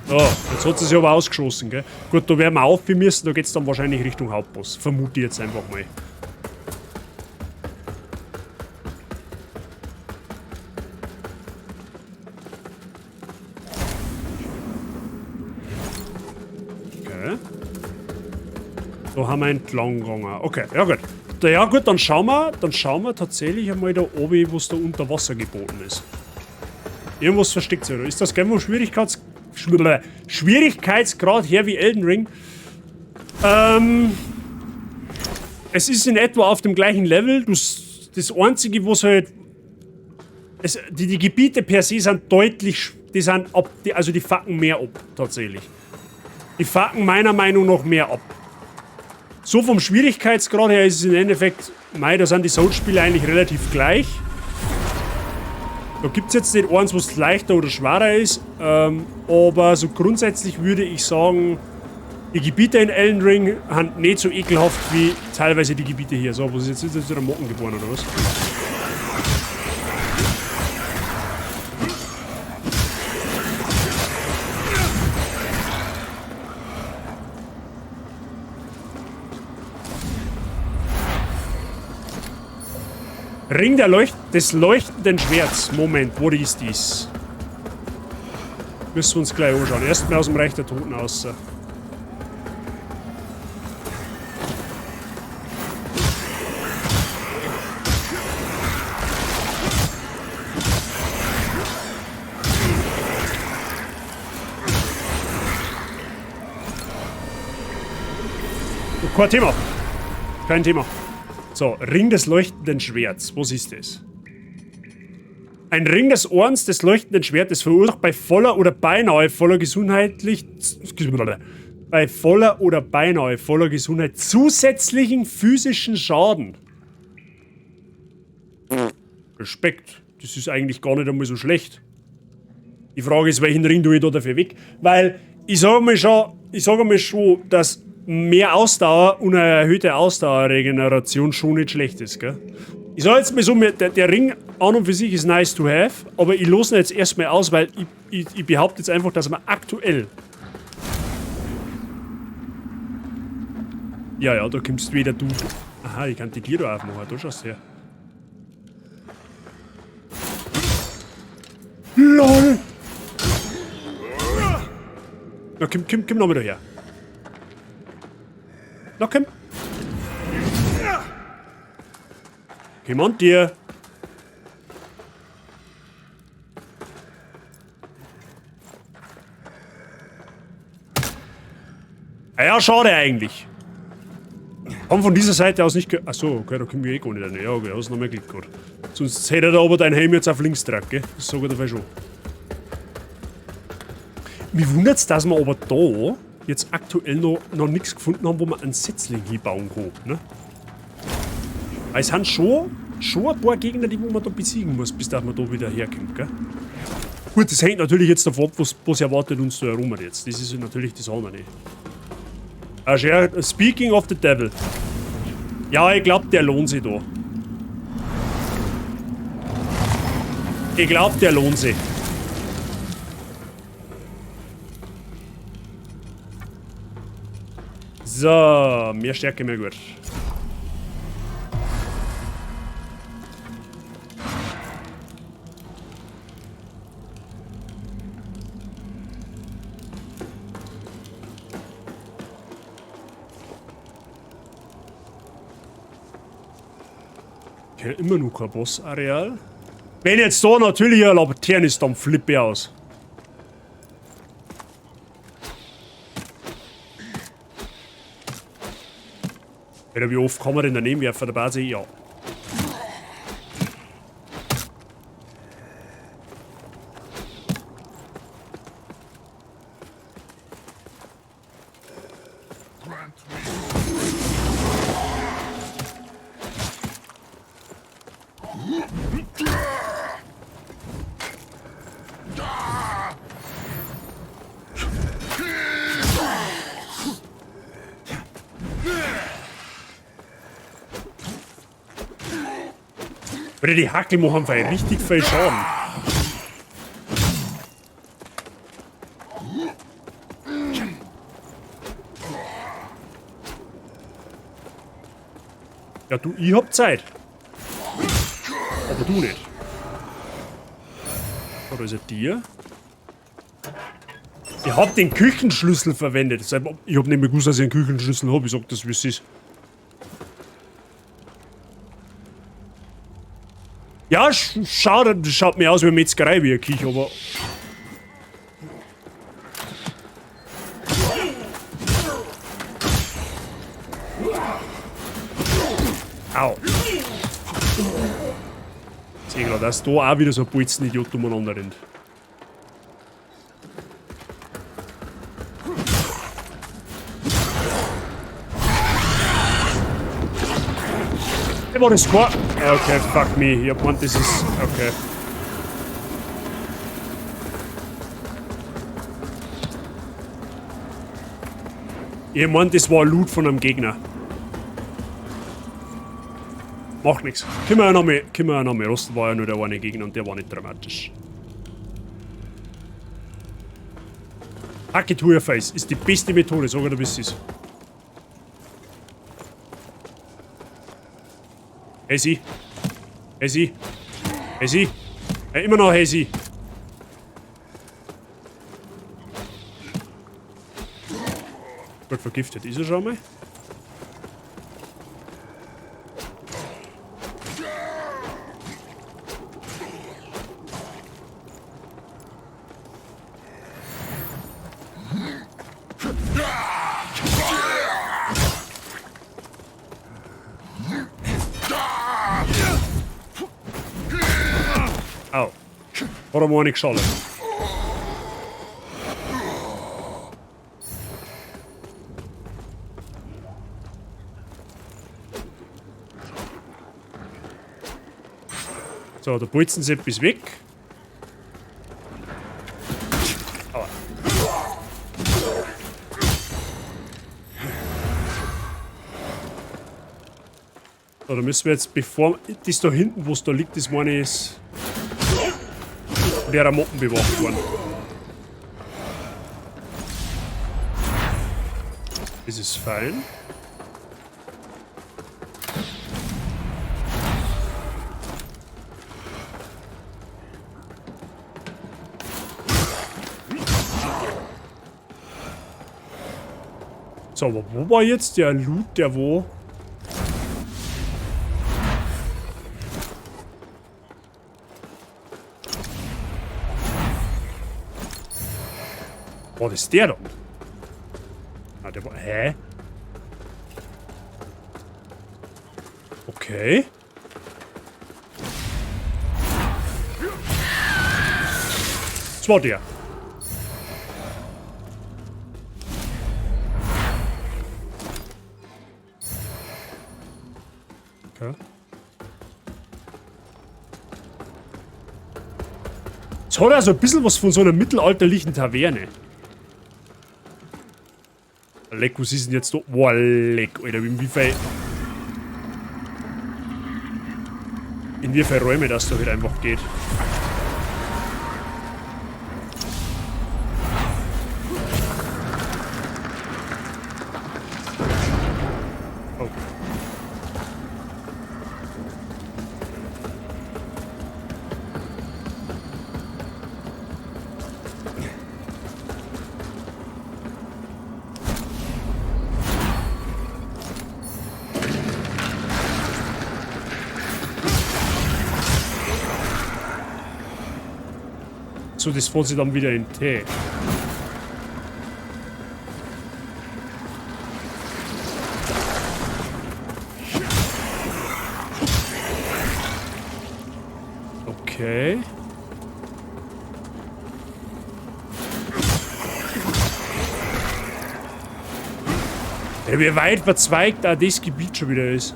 Speaker 1: So, jetzt hat sie sich aber ausgeschossen, gell? Gut, da werden wir auf müssen, da geht's dann wahrscheinlich Richtung Hauptboss. Vermute ich jetzt einfach mal. Okay. Da haben wir entlang gegangen. Okay, ja gut. Ja gut, dann schauen wir tatsächlich einmal da oben, was da unter Wasser geboten ist. Irgendwas versteckt sich da. Ist das Game Schwierigkeitsgrad her wie Elden Ring? Es ist in etwa auf dem gleichen Level. Das Einzige, was halt... Es, die, die Gebiete per se sind deutlich... Die sind ab, die, also die fucken mehr ab, tatsächlich. Die fucken meiner Meinung nach mehr ab. So vom Schwierigkeitsgrad her ist es im Endeffekt... Mei, da sind die Souls-Spiele eigentlich relativ gleich. Da gibt's jetzt nicht eins, was leichter oder schwerer ist, aber so grundsätzlich würde ich sagen, die Gebiete in Elden Ring sind nicht so ekelhaft wie teilweise die Gebiete hier. So, was ist jetzt? Ist jetzt wieder Mocken geboren oder was? Ring der des leuchtenden Schwerts. Moment, wo ist dies? Müssen wir uns gleich anschauen. Erstmal aus dem Reich der Toten raus. Kein Thema. Kein Thema. So, Ring des leuchtenden Schwerts. Was ist das? Ein Ring des Ordens des leuchtenden Schwertes verursacht bei voller oder beinahe voller gesundheitlich... Bei voller oder beinahe voller Gesundheit zusätzlichen physischen Schaden. Respekt. Das ist eigentlich gar nicht einmal so schlecht. Die Frage ist, welchen Ring tue ich da dafür weg? Weil, ich sage mal schon, dass mehr Ausdauer und eine erhöhte Ausdauerregeneration schon nicht schlecht ist, gell? Ich sag jetzt mal so, der Ring an und für sich ist nice to have, aber ich lose ihn jetzt erstmal aus, weil ich behaupte jetzt einfach, dass man aktuell... Ja, ja, da kommst weder du... Aha, ich kann die Tür da aufmachen, da schaust du her. LOL! Na, komm noch mal daher. Na, komm. Komm an dir. Ah ja, schade eigentlich. Komm von dieser Seite aus nicht ge-, Achso, okay, da kommen wir eh gar nicht rein. Ja, okay, hast noch mehr Glück gehabt. Sonst hätte er aber dein Helm jetzt auf links tragen, gell? Das sag ich dir schon. Mich wundert's, dass wir aber da jetzt aktuell noch nichts gefunden haben, wo man einen Setzling hinbauen kann, ne? Weil es sind schon ein paar Gegner, die wo man da besiegen muss, bis dass man da wieder herkommt, gell? Gut, das hängt natürlich jetzt davon ab, was erwartet uns da herum jetzt. Das ist natürlich das andere. Speaking of the Devil. Ja, ich glaub, der lohnt sich da. Ich glaub, der lohnt sich. So, mehr Stärke, mehr gut. Okay, immer noch kein Boss-Areal. Wenn jetzt da natürlich ein Laterne ist, dann flippe ich aus. Alter, wie oft kann man denn daneben werfen? Der Base? Ja. Oder die Hackel machen einfach richtig viel Schaden. Ja, du, ich hab Zeit. Aber du nicht. Oder ist er dir? Ich hab den Küchenschlüssel verwendet. Ich hab nicht mehr gewusst, dass ich einen Küchenschlüssel hab. Ich sag das, wie es ist. Ja, das schaut mir aus wie eine Metzgerei, wie eine Küche, aber... Au. Ich seh grad, dass da auch wieder so ein Bolzenidiot umeinander rennt. Hey, war das klar? Okay, fuck me. Ich hab gemeint, das ist... Okay. Ich mein, das war Loot von einem Gegner. Macht nix. Können wir ja noch mal, können wir ja noch mal rosten, war ja nur der eine Gegner und der war nicht dramatisch. Hack it to your face ist die beste Methode, sag ich dir, wie es ist. Hey sie. Hey sie. Hey sie. Hey, immer noch hey sie. Gut, vergiftet ist er schon mal. Hat er mir eine geschaltet. So, da bolzen sie etwas weg. Aua. So, da müssen wir jetzt, bevor... Das da hinten, wo es da liegt, das meine ich, ist von der Moppen bewacht worden. Das ist fein. So, aber wo war jetzt der Loot, der wo... Boah, das ist der da. Ah, der war... Hä? Okay. Das war der. Okay. Es hat also ein bisschen was von so einer mittelalterlichen Taverne. Leck, was ist denn jetzt da? Boah, leck, Alter, in wie viel... In wie viele Räume das da halt einfach geht. Oh. So, das fährt sich dann wieder in Tee. Okay. Ja, wie weit verzweigt da das Gebiet schon wieder ist.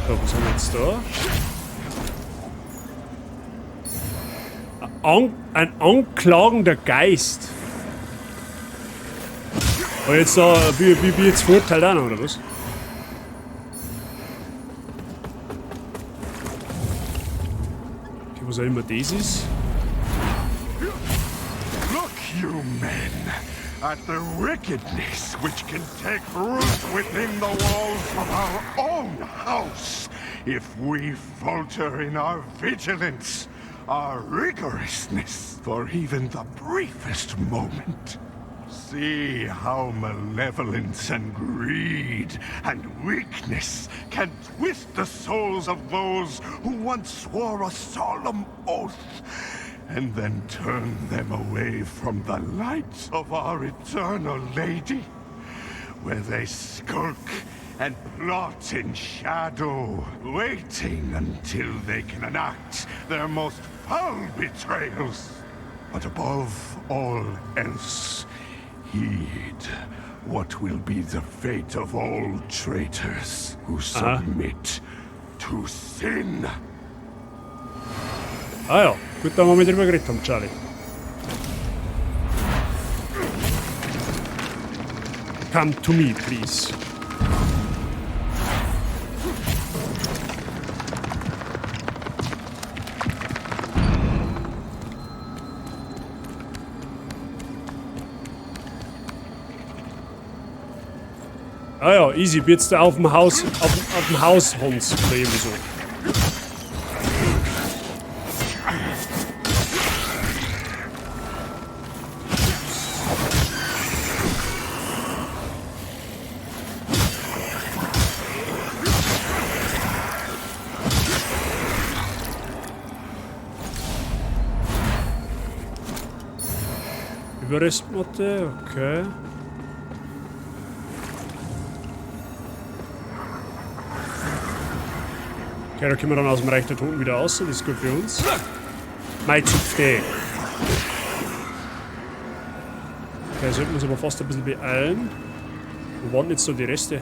Speaker 1: So, was haben wir jetzt da? Ein anklagender Geist. Aber jetzt da, wie jetzt Vorteil auch noch, oder was? Okay, was auch immer das ist.
Speaker 6: Look, you men, at the wickedness which can take root within the walls of our own house if we falter in our vigilance, our rigorousness for even the briefest moment. See how malevolence and greed and weakness can twist the souls of those who once swore a solemn oath and then turn them away from the light of our eternal lady, where they skulk and plot in shadow, waiting until they can enact their most foul betrayals. But above all else, heed what will be the fate of all traitors who submit to sin.
Speaker 1: Ah ja, gut, da haben wir mit drüber geredet haben, Charlie. Come to me, please. Ah ja, easy, jetzt da auf dem Haus, auf dem Haus Hans oder irgendwie so. Überrestmatte, okay. Okay, da kommen wir dann aus dem Reich der Toten wieder raus, das ist gut für uns. Mei Zupfte. Okay, sollten wir uns aber fast ein bisschen beeilen. Wo waren jetzt da die Reste?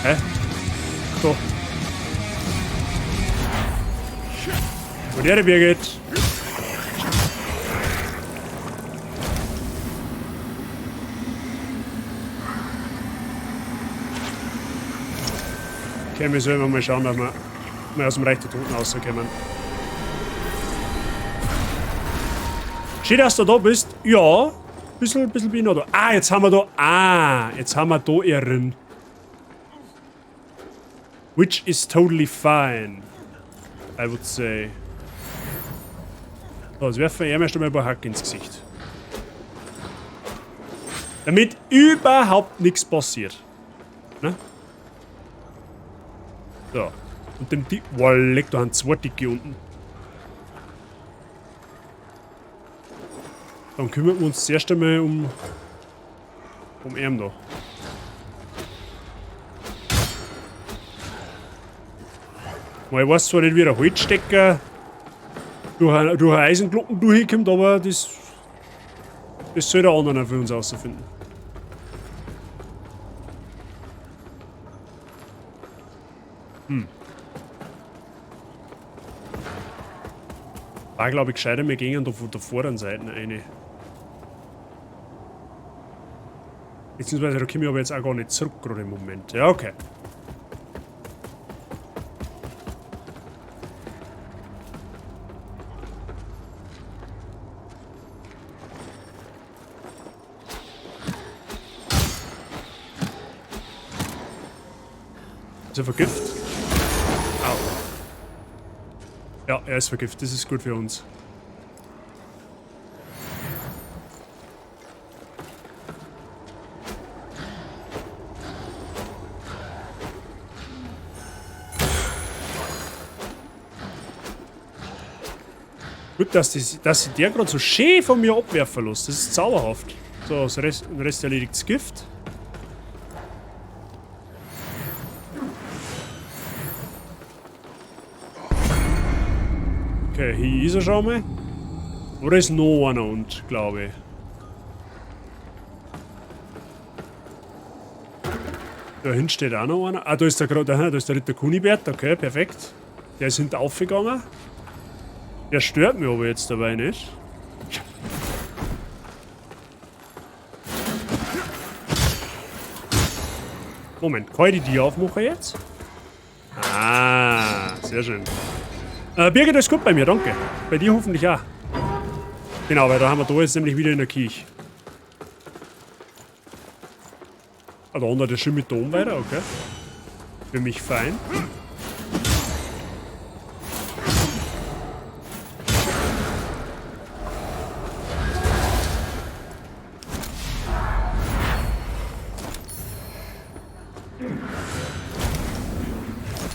Speaker 1: Hä? Da. Und der Birgit. Okay, wir sollen mal schauen, dass wir mal aus dem Reich der Toten rauskommen. Schön, dass du da bist. Ja, bisschen bin ich noch da. Ah, jetzt haben wir da. Ah, jetzt haben wir da Ehren. Which is totally fine, I would say. So, jetzt werfen wir ihm erst einmal ein paar Hack ins Gesicht. Damit überhaupt nichts passiert. Ne? So. Und dem Dick. Boah, leck, da haben zwei Dicke unten. Dann kümmern wir uns zuerst einmal um ihn da. Ich weiß zwar nicht, wie der Holzstecker durch eine Eisenglocken durchkommt, aber das soll der andere für uns herausfinden. War, glaube ich, gescheiter, wir gehen da von der vorderen Seite rein. Beziehungsweise, da komme ich aber jetzt auch gar nicht zurück, gerade im Moment. Ja, okay. Ist er vergiftet? Au. Ja, er ist vergiftet. Das ist gut für uns. Gut, dass sich der gerade so schön von mir abwerfen lässt. Das ist zauberhaft. So, das Rest, den Rest erledigt das Gift. Okay, hier ist er schon mal. Oder ist noch einer und, glaube ich. Da hinten steht auch noch einer. Ah, da ist der, da ist der Ritter Kunibert. Okay, perfekt. Der ist hinten aufgegangen. Der stört mich aber jetzt dabei nicht. Moment, kann ich die aufmachen jetzt? Ah, sehr schön. Birgit, ist gut bei mir, danke. Bei dir hoffentlich auch. Genau, weil da haben wir da jetzt nämlich wieder in der Kirche. Ah, da unten der schön mit Dom weiter, okay. Für mich fein.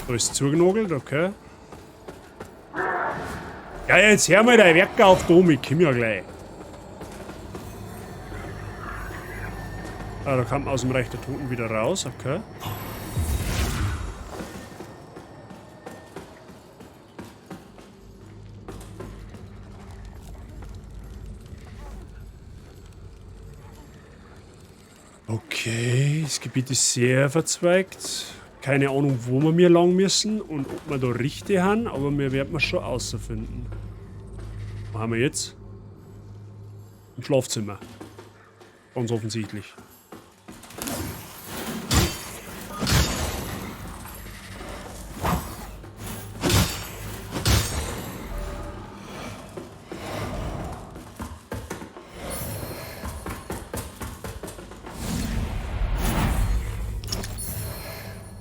Speaker 1: Da ist zugenagelt, okay. Ja, jetzt hör mal dein Werk auf, Dom, ich komm ja gleich. Ah, da kam man aus dem Reich der Toten wieder raus, okay. Okay, das Gebiet ist sehr verzweigt. Keine Ahnung, wo wir mir lang müssen und ob wir da richtig haben, aber wir werden es schon außerfinden. Wo haben wir jetzt? Im Schlafzimmer. Ganz offensichtlich.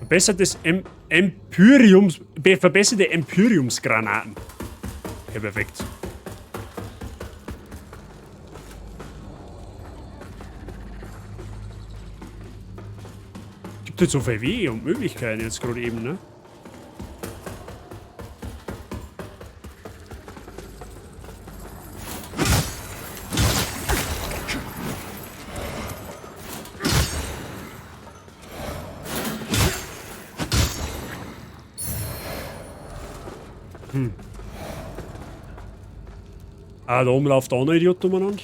Speaker 1: Verbessertes Empyriums, verbesserte Empyriumsgranaten. Okay, perfekt. Gibt jetzt so viel Wege und Möglichkeiten jetzt gerade eben, ne? Ah, da oben läuft auch noch ein Idiot umeinander.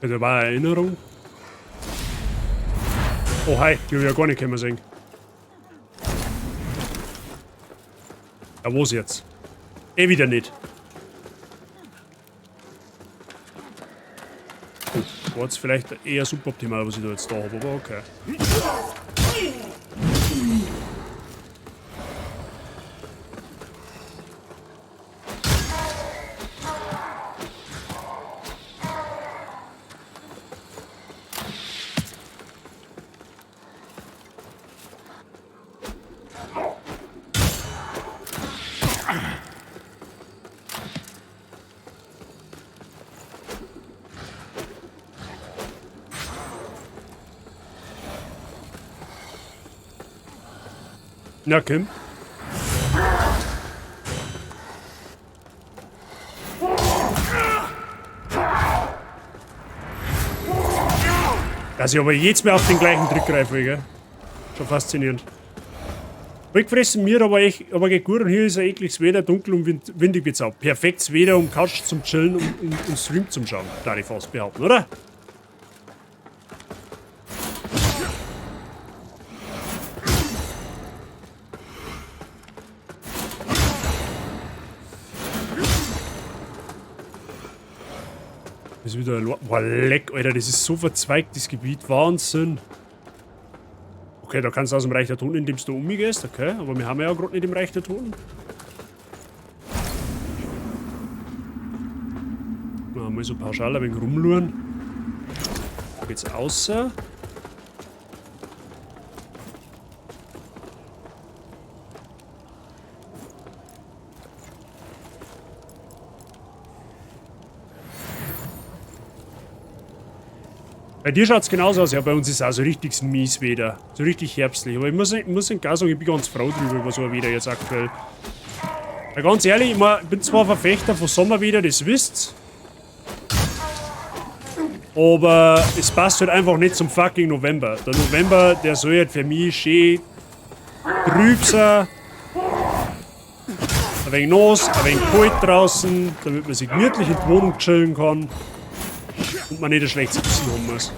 Speaker 1: Da war eine Erinnerung. Oh, hi, die hab ich ja gar nicht können sehen. Ja, wo ist jetzt? Eh wieder nicht. Oh, war jetzt vielleicht eher suboptimal, was ich da jetzt da hab, aber okay. Na, Kim. Dass ich aber jedes Mal auf den gleichen Trick greife, gell? Schon faszinierend. Weggefressen mir, aber echt, aber geht gut. Und hier ist ein ekliges Wetter, dunkel und windig wird's auch. Perfektes Wetter, um Couch zum Chillen und Stream zum Schauen, darf ich fast behaupten, oder? Das ist wieder ein Boah, leck, Alter, das ist so verzweigt, das Gebiet. Wahnsinn. Okay, da kannst du aus dem Reich der Toten, indem du umgehst, okay. Aber wir haben ja gerade nicht im Reich der Toten. Mal so pauschal ein wenig rumluren. Da geht's außer. Bei dir schaut's genauso aus. Ja, bei uns ist auch so richtig mies Wetter. So richtig herbstlich. Aber ich muss gar sagen, ich bin ganz froh drüber, über so ein Wetter jetzt aktuell. Ja, ganz ehrlich, ich bin zwar Verfechter von Sommerwetter, das wisst's. Aber es passt halt einfach nicht zum fucking November. Der November, der soll halt für mich schön trüb sein. Ein wenig nass, ein wenig kalt draußen, damit man sich gemütlich in die Wohnung chillen kann. Und man nicht ein schlechtes Gewissen haben muss.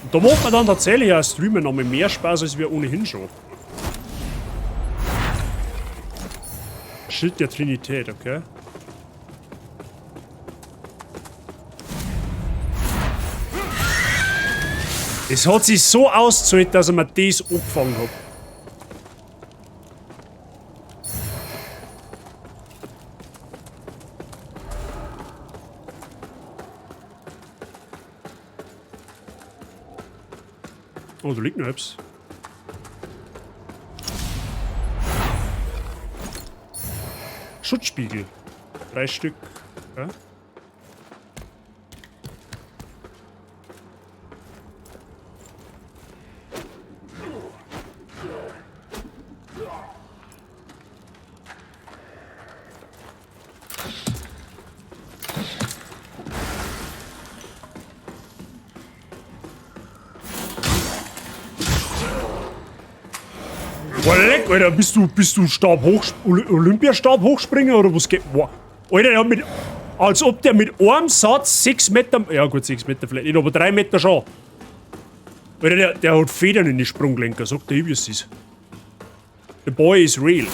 Speaker 1: Und da macht man dann tatsächlich auch Streamen noch mehr Spaß, als wir ohnehin schon. Schild der Trinität, okay. Es hat sich so ausgezahlt, dass ich mir das angefangen hab. Oh, da liegt noch etwas. Schutzspiegel. 3 Stück. Ja. Boah, leck, Alter, bist du Olympiastab-Hochspringer oder was geht? Boah. Alter, der hat mit, als ob der mit einem Satz 6 Meter, ja gut, 6 Meter vielleicht nicht, aber 3 Meter schon. Alter, der hat Federn in die Sprunglenker, sagt der, wie es ist. The boy is real.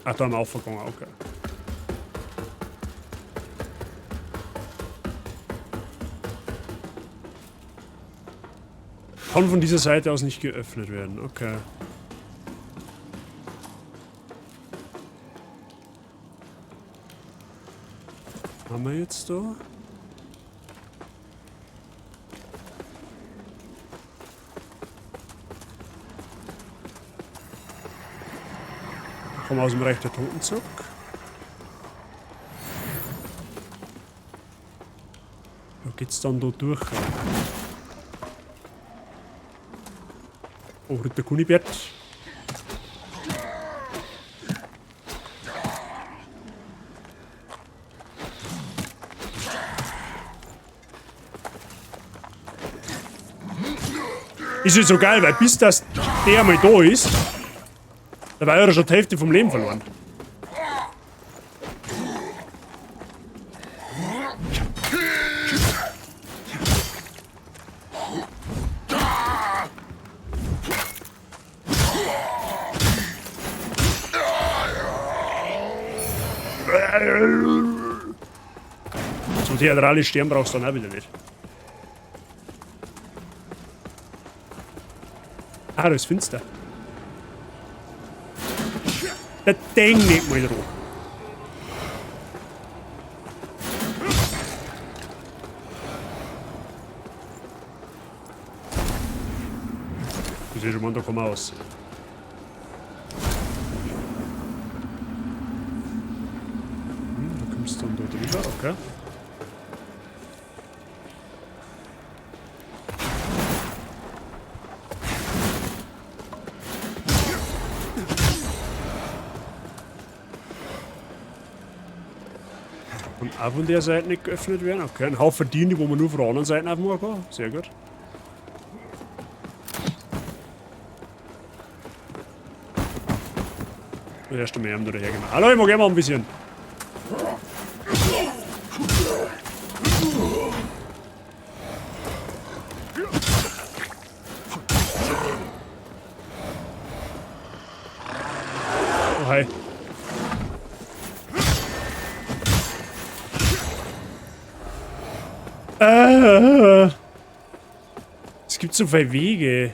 Speaker 1: Ach, da haben wir aufgegangen, okay. Kann von dieser Seite aus nicht geöffnet werden, okay. Haben wir jetzt da? Kommen wir aus dem Reich der Toten zurück. Da geht's dann da durch. Oh, Ritter Kunibert. Ist ja so geil, weil bis das der mal da ist, da war ja schon die Hälfte vom Leben verloren. Zum theatralisch sterben brauchst du dann auch wieder nicht. Ah, da ist finster. Da denk nicht mal dran. Ich sehe schon mal, da kommen wir aus. Da kommst du dann da drüber, okay. Und auch von der Seite nicht geöffnet werden. Okay, ein Haufen Diene, die wo man nur von der anderen Seite aufmachen kann. Sehr gut. Erst einmal haben da hergemacht. Hallo, ich mag immer ein bisschen. Oh, hi. Es gibt so viele Wege.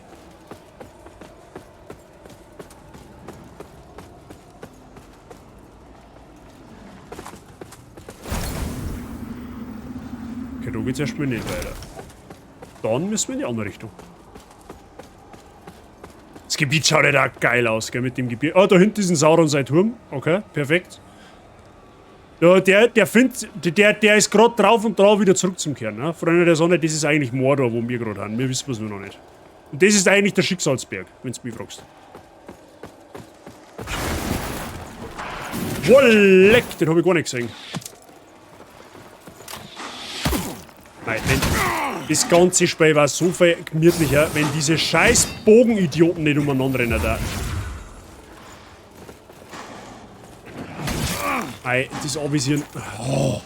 Speaker 1: Okay, da geht's erstmal nicht weiter. Dann müssen wir in die andere Richtung. Das Gebiet schaut ja da geil aus, gell, mit dem Gebiet. Oh, da hinten ist ein Sauron sein Turm. Okay, perfekt. Ja, der findet, der ist grad drauf und drauf wieder zurück zum Kern, ne? Freunde der Sonne, das ist eigentlich Mordor, wo wir grad sind. Wir wissen es nur noch nicht. Und das ist eigentlich der Schicksalsberg, wenn du mich fragst. Wolle, den hab ich gar nicht gesehen. Nein, wenn, das ganze Spiel war so viel gemütlicher, wenn diese scheiß Bogenidioten nicht umeinander rennen da. Ey, das Anvisieren. Oh.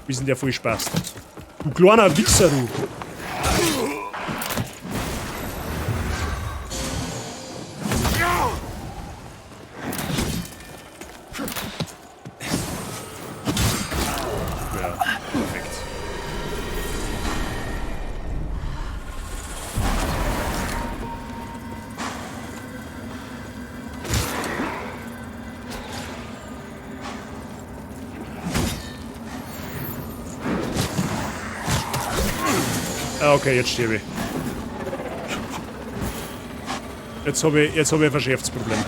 Speaker 1: Wie ist denn der voll Spaß? Du kleiner Wichser, du. Ja, perfekt. Ah, okay, jetzt sterbe ich. Jetzt habe ich ein verschärftes Problem.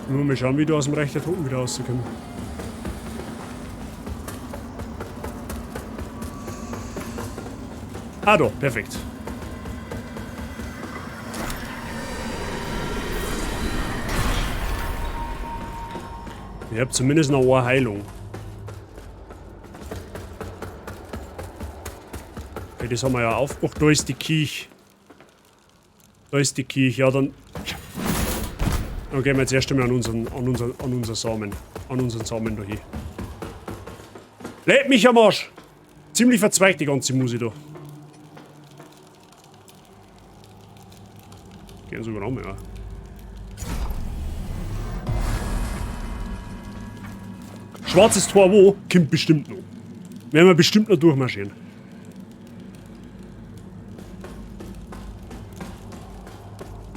Speaker 1: Nur mal schauen, wie du aus dem Reich der Toten wieder rauszukommen. Ah, doch, perfekt. Ich hab zumindest noch eine Heilung. Okay, das haben wir ja aufgebracht. Da ist die Kirche. Da ist die Kirche, ja dann. Dann gehen wir jetzt erst einmal an unseren Samen da hier. Leck mich am Arsch! Ziemlich verzweigt die ganze Musik da. Gehen sogar noch mehr. Ja. Schwarzes Tor wo? Kommt bestimmt noch. Werden wir bestimmt noch durchmarschieren.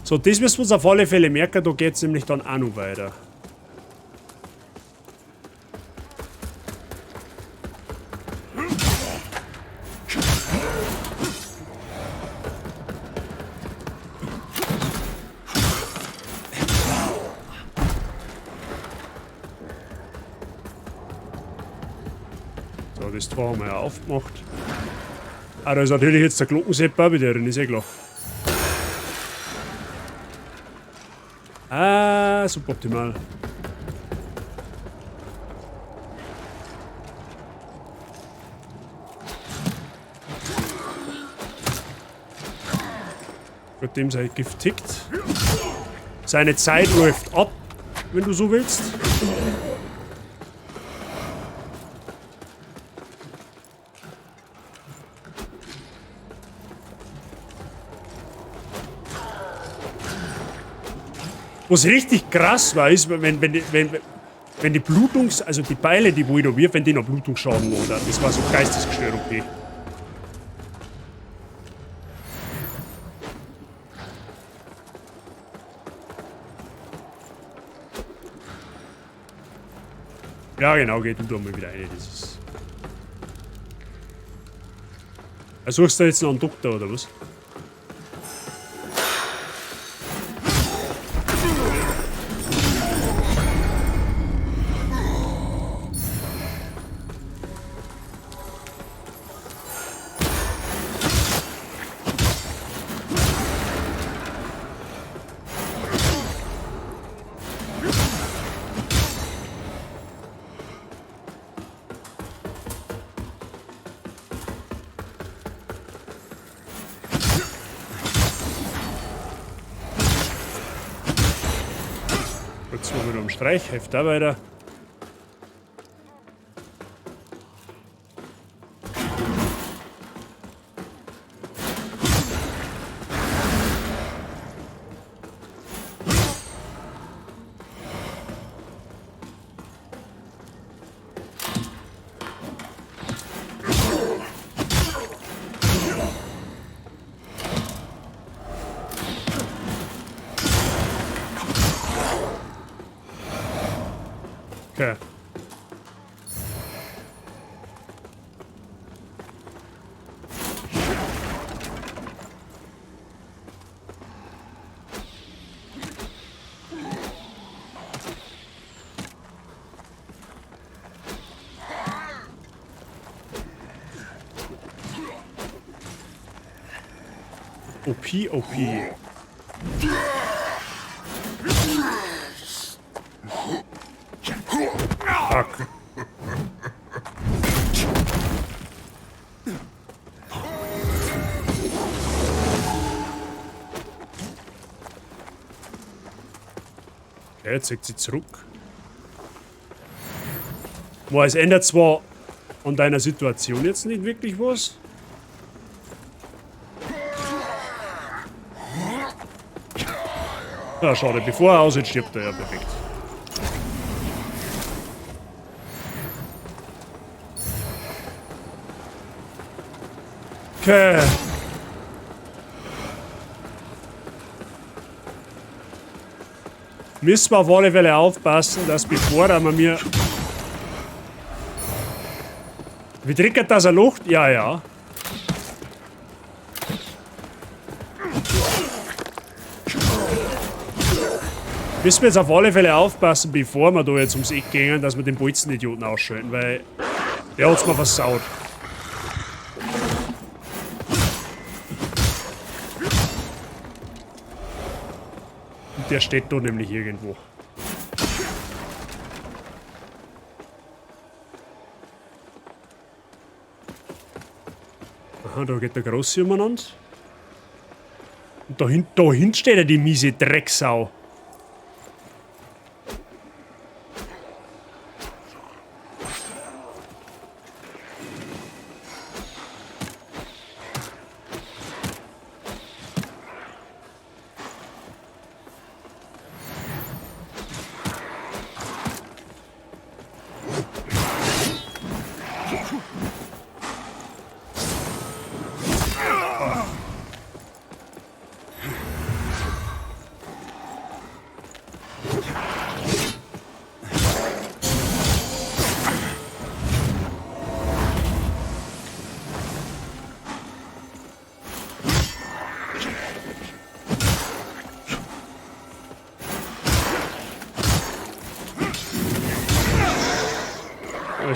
Speaker 1: So, das müssen wir uns auf alle Fälle merken, da geht es nämlich dann auch noch weiter. So, das Tor haben wir ja aufgemacht. Ah, da ist natürlich jetzt der Glockensepp auch wieder drin, ist eh klar. Ah, super optimal. Mit dem sein Gift tickt. Seine Zeit läuft ab, wenn du so willst. Was richtig krass war, ist, wenn die Blutungs-, also die Beile, die wo ich da wirf, wenn die noch Blutungsschaden machen, das war so geistesgestört, okay. Ja, genau, geht du da mal wieder rein, das ist... Suchst du jetzt noch einen Doktor, oder was? Jetzt mal wieder am Streich, helft da weiter. Okay. OP, OP. Fuck. Okay, jetzt zieht sie zurück. Boah, es ändert zwar an deiner Situation jetzt nicht wirklich was. Na, schade, bevor er aussieht, stirbt er ja perfekt. Okay. Müssen wir auf alle Fälle aufpassen, dass bevor wir mir... Wie triggert das eine Luft? Ja, ja. Müssen wir jetzt auf alle Fälle aufpassen, bevor wir da jetzt ums Eck gehen, dass wir den Bolzenidioten ausschalten, weil der hat's mir versaut. Und der steht da nämlich irgendwo. Aha, da geht der Große umeinander. Und dahin steht ja die miese Drecksau.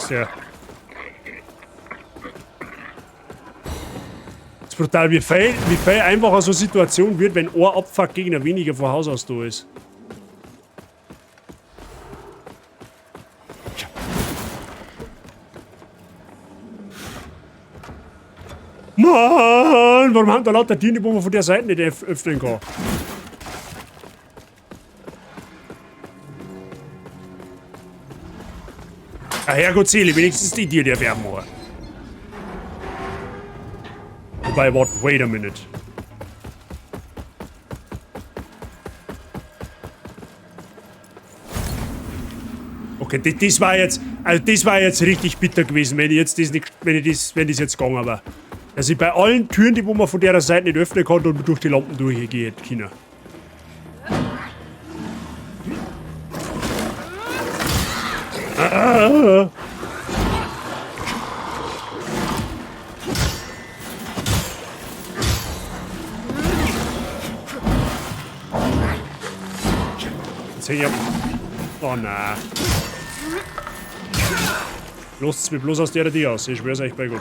Speaker 1: Ist der. Das ist brutal, wie viel einfacher so eine Situation wird, wenn ein Abfuck-Gegner weniger von Haus aus da ist. Mann, warum haben da lauter Diene, wo man von der Seite nicht öffnen kann? Ah, Herrgott, Seele, wenigstens die Tier, der werben muss. Wobei, what? Wait a minute. Okay, das war jetzt, also das war jetzt richtig bitter gewesen, wenn ich jetzt das nicht, wenn ich das, wenn das jetzt gegangen war. Dass ich bei allen Türen, die wo man von der Seite nicht öffnen konnte und durch die Lampen durchgehen können. Ah. Jetzt häng ich ab. Oh nein. Lasst mich bloß aus der Tür aus, ich schwör's euch bei Gott.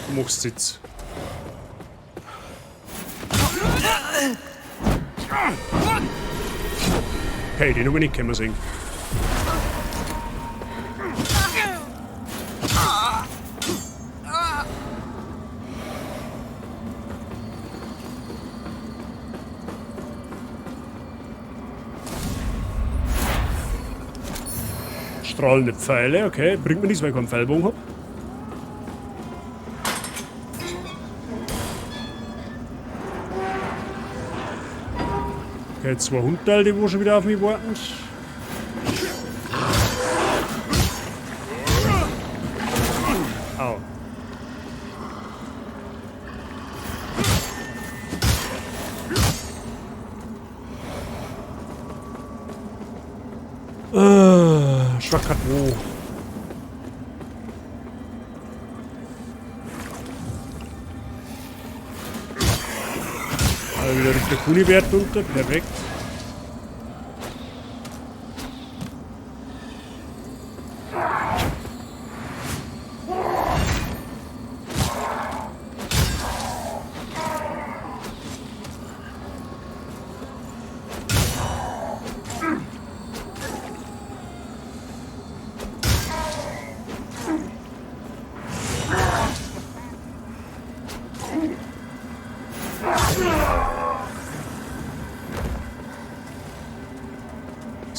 Speaker 1: Du machst Sitz. Okay, den haben wir nicht kommen sehen. Strahlende Pfeile, okay. Bringt mir nichts, weil ich keinen Pfeilbogen hab. Okay, zwei Hundteile, die wo schon wieder auf mich warten. Au. Schwachkeit wo? Also wieder Richter Kunibert runter, perfekt.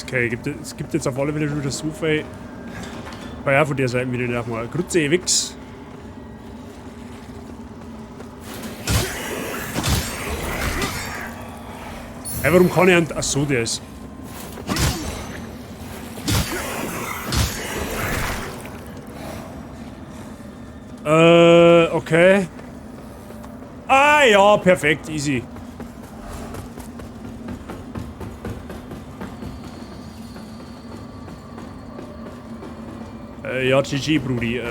Speaker 1: Okay, es gibt jetzt auf alle Fälle schon wieder so viel. Ja, von der Seite wieder nicht mal. Grütze, Wichs. Hey, warum kann ich an. Achso, der ist. Okay. Ah ja, perfekt, easy. Ja, GG, Brudi.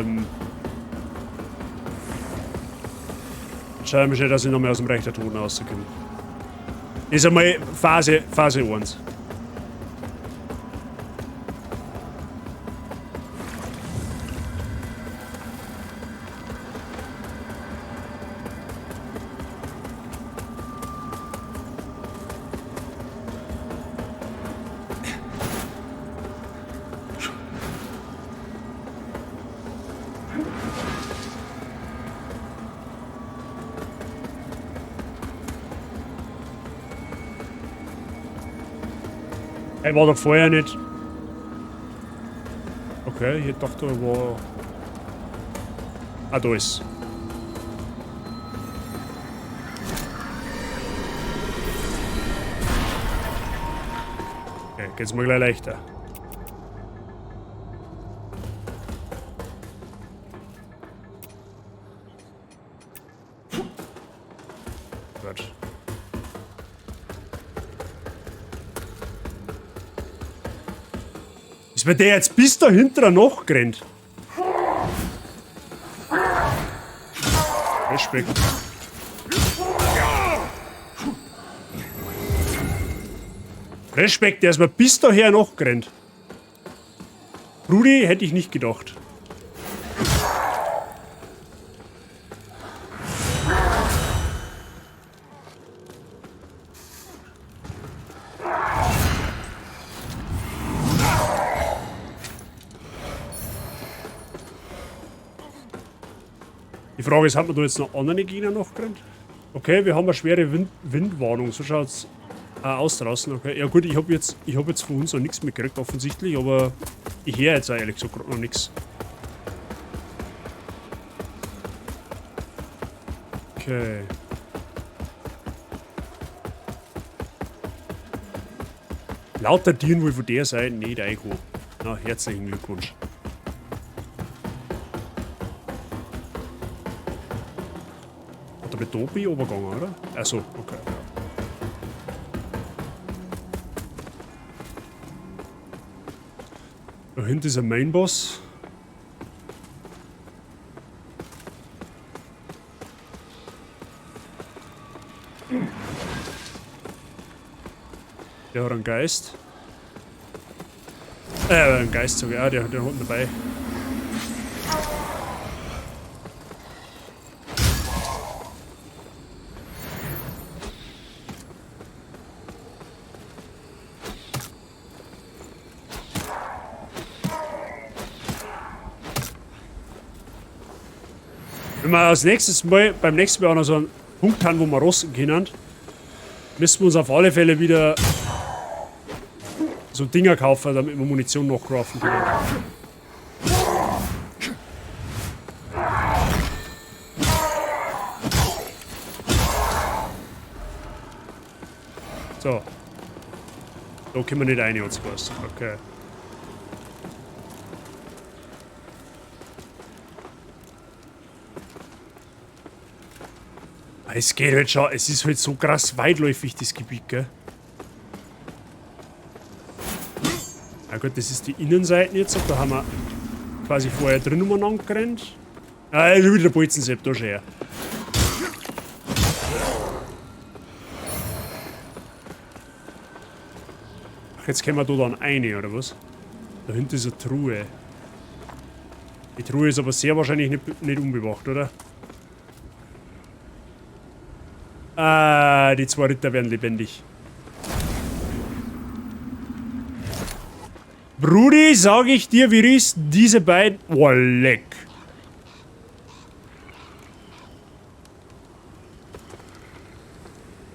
Speaker 1: Schauen wir schon, dass ich noch mehr aus dem Reich der Toten rauskomme. Ist einmal Phase 1. Er war doch vorher nicht. Okay, ich dachte, er war. Ah, da ist. Okay, geht's mal gleich leichter. Gut. Ist mir der jetzt bis dahinter noch gerannt? Respekt. Respekt, der ist mir bis daher noch gerannt. Brudi, hätte ich nicht gedacht. Die Frage ist, hat man da jetzt noch andere Gegner noch gerannt? Okay, wir haben eine schwere Windwarnung. So schaut's aus draußen. Okay, ja gut, ich hab jetzt von uns noch nichts mitgekriegt, offensichtlich, aber ich höre jetzt auch ehrlich gesagt grad noch nichts. Okay. Lauter Tieren wohl von der Seite nicht reinkommen. Na, herzlichen Glückwunsch. Hat er mit Tobi runtergegangen, oder? Achso, okay. Da hinten ist ein Mainboss. Der hat einen Geist. Einen Geist sogar, ja, der hat den dabei. Wenn wir als nächstes Mal, beim nächsten Mal auch noch so einen Punkt haben, wo wir rosten können, müssen wir uns auf alle Fälle wieder so Dinger kaufen, damit wir Munition noch craften können. So. Da können wir nicht rein, hat's geheißen. Okay. Es geht halt schon, es ist halt so krass weitläufig, das Gebiet, gell? Na gut, das ist die Innenseite jetzt, da haben wir quasi vorher drin umeinander gerannt. Ah, schon wieder der Bolzensepp, da schon her. Ach, jetzt können wir da dann rein, oder was? Da hinten ist eine Truhe. Die Truhe ist aber sehr wahrscheinlich nicht unbewacht, oder? Ah, die zwei Ritter werden lebendig. Brudi, sag ich dir, wie ist diese beiden... Oh, leck.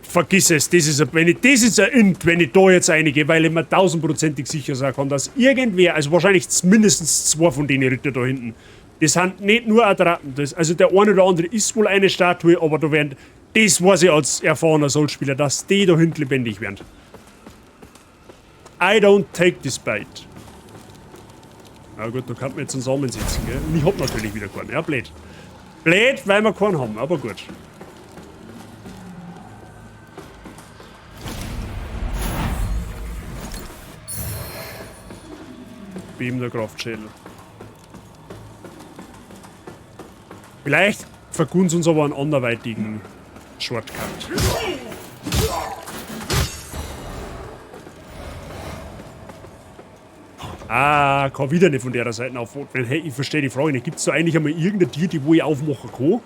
Speaker 1: Vergiss es, das ist ein, wenn ich, das ist ein Int, wenn ich da jetzt reingehe, weil ich mir 1000-prozentig sicher sein kann, dass irgendwer, also wahrscheinlich mindestens zwei von den Ritter da hinten, das sind nicht nur Attrappen, das, also der eine oder andere ist wohl eine Statue, aber da werden, das weiß ich als erfahrener Soulspieler, dass die da hinten lebendig werden. I don't take this bait. Na gut, da kann man jetzt einen Samen setzen, gell? Und ich hab natürlich wieder keinen. Ja, blöd. Blöd, weil wir keinen haben, aber gut. Bebender Kraftschädel. Vielleicht vergunst uns aber einen anderweitigen Shortcut. Ah, kann wieder nicht von der Seite auf. Hey, ich verstehe die Frage nicht. Gibt's da eigentlich einmal irgendeine Tür, die wo ich aufmachen kann?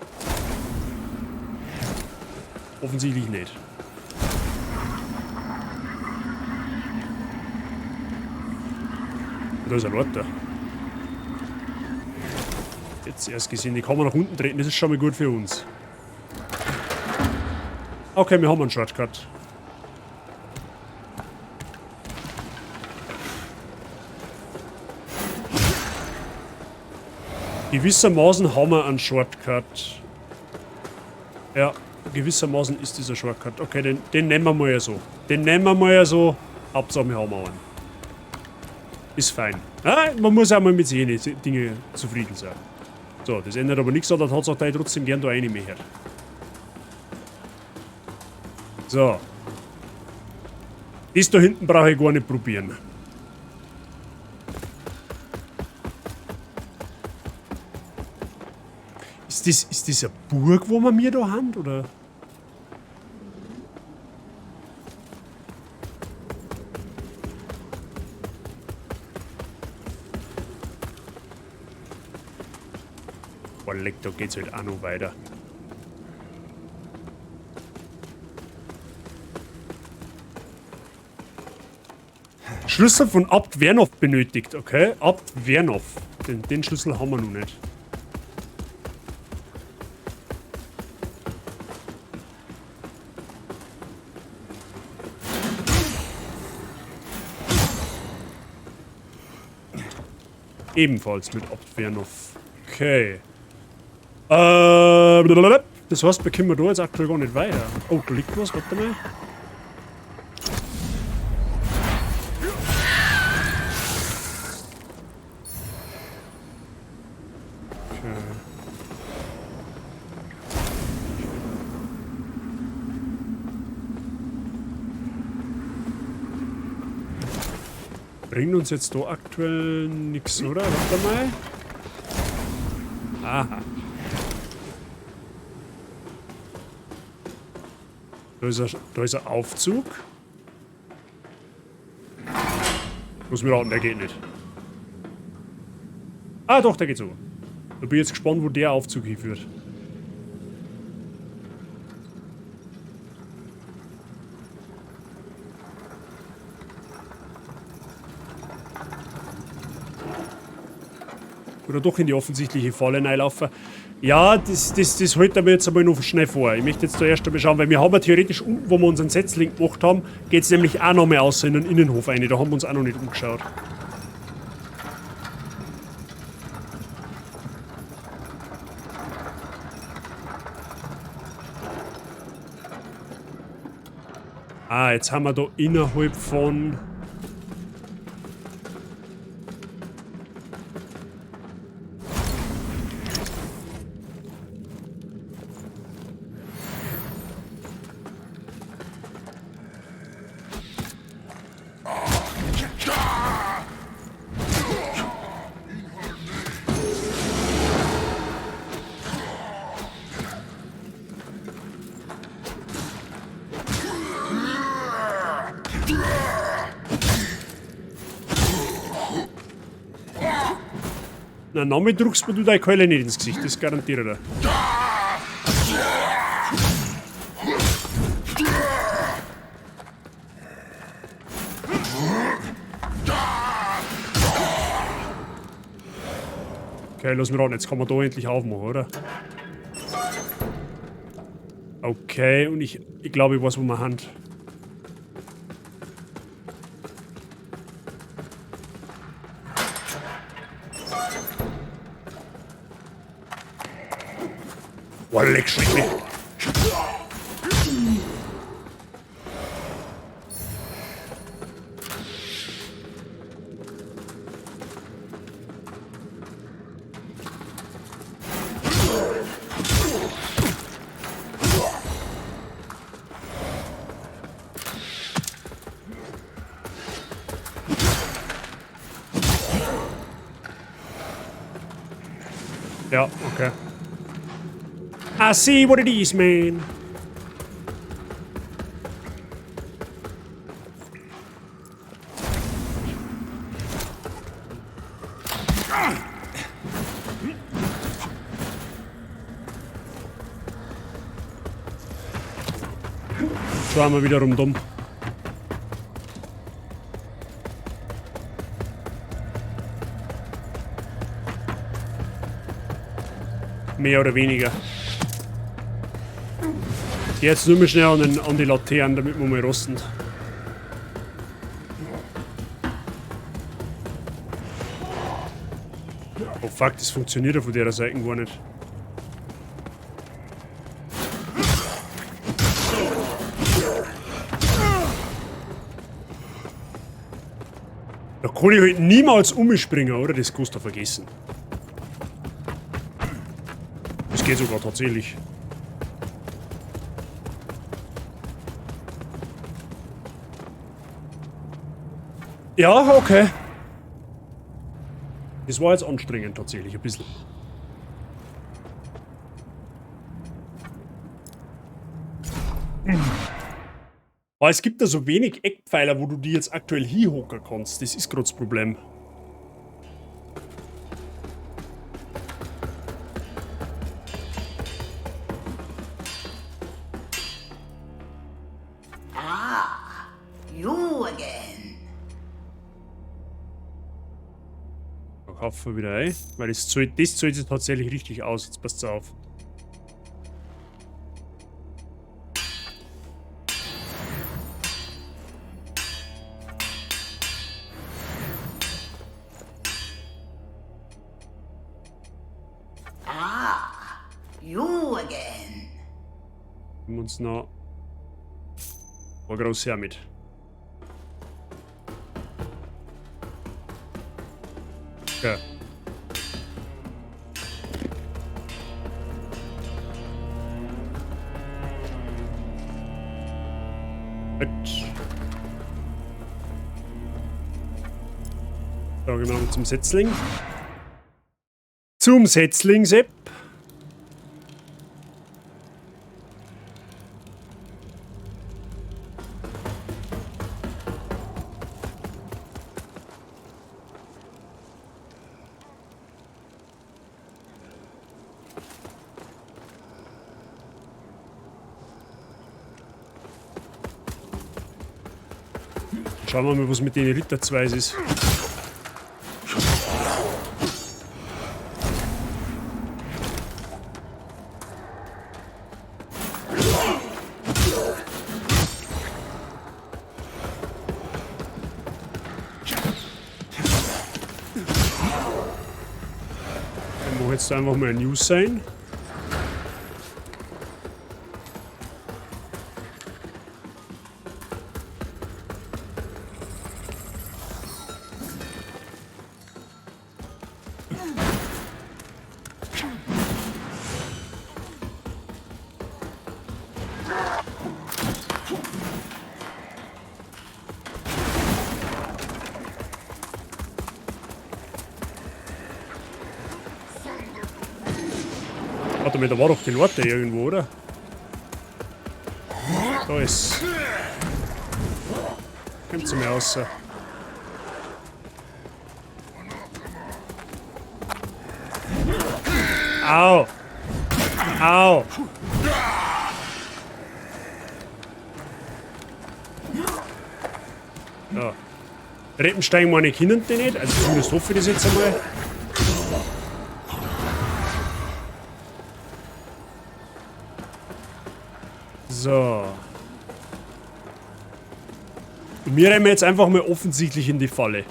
Speaker 1: Offensichtlich nicht. Da ist ein Lord da. Jetzt erst gesehen, die kann man nach unten treten, das ist schon mal gut für uns. Okay, wir haben einen Shortcut. Gewissermaßen haben wir einen Shortcut. Ja, gewissermaßen ist dieser Shortcut. Okay, den nehmen wir mal ja so. Den nehmen wir mal ja so. Hauptsache, wir haben einen. Ist fein. Ja, man muss auch mal mit jenen Dingen zufrieden sein. So, das ändert aber nichts an der Tatsache, dass ich trotzdem gern da rein möchte. So. Das da hinten brauche ich gar nicht probieren. Ist das eine Burg, wo wir mir da haben, oder? Boah, leck, da geht's halt auch noch weiter. Schlüssel von Abt Vernov benötigt, okay? Abt Vernov. Den Schlüssel haben wir noch nicht. Ebenfalls mit Abt Vernov. Okay. Das heißt, wir kommen da jetzt aktuell gar nicht weiter. Oh, da liegt was, warte mal. Okay. Bringt uns jetzt da aktuell nix, oder? Warte mal. Aha. Da ist ein Aufzug. Muss mir raten, der geht nicht. Ah, doch, der geht sogar. Da bin ich jetzt gespannt, wo der Aufzug hinführt. Oder doch in die offensichtliche Falle reinlaufen. Ja, das hält mir jetzt einmal noch schnell vor. Ich möchte jetzt da erst einmal schauen, weil wir haben ja theoretisch unten, wo wir unseren Setzling gemacht haben, geht's nämlich auch noch mal außer in den Innenhof rein. Da haben wir uns auch noch nicht umgeschaut. Ah, jetzt haben wir da innerhalb von... Na, Name druckst mir du deine Keule nicht ins Gesicht, das garantiere ich dir. Okay, lass mich raten, jetzt kann man da endlich aufmachen, oder? Okay, und ich glaube, ich weiß, wo wir haben. Boah, leck, schreck mich. Ja, okay. I see what it is, man. Schauen wir wieder rundum. Mehr oder weniger. Jetzt nur mehr schnell an die Laternen, damit wir mal rosten. Oh fuck, das funktioniert ja von der Seite gar nicht. Da kann ich halt niemals umspringen, oder? Das kannst du vergessen. Das geht sogar tatsächlich. Ja, okay. Das war jetzt anstrengend tatsächlich, ein bisschen. Aber es gibt da so wenig Eckpfeiler, wo du die jetzt aktuell hinhocken kannst. Das ist grad das Problem. Kaufen wir wieder ein. Weil das zahlt sich tatsächlich richtig aus. Jetzt passt auf.
Speaker 4: Ah, you again.
Speaker 1: Nehmen wir uns noch ein groß her mit. Okay. Gut. Da gehen wir noch zum Setzling. Zum Setzling, Sepp. Schauen wir mal, was mit den Ritter 2 ist. Dann mach jetzt einfach mal ein News sein. Warte mal, da war doch die Leute irgendwo, oder? Da ist. Kommt zu mir raus. Au! Au! Ja. Treppensteigen meine Kinder die nicht, also zumindest hoffe ich das jetzt einmal. So. Und wir rennen jetzt einfach mal offensichtlich in die Falle.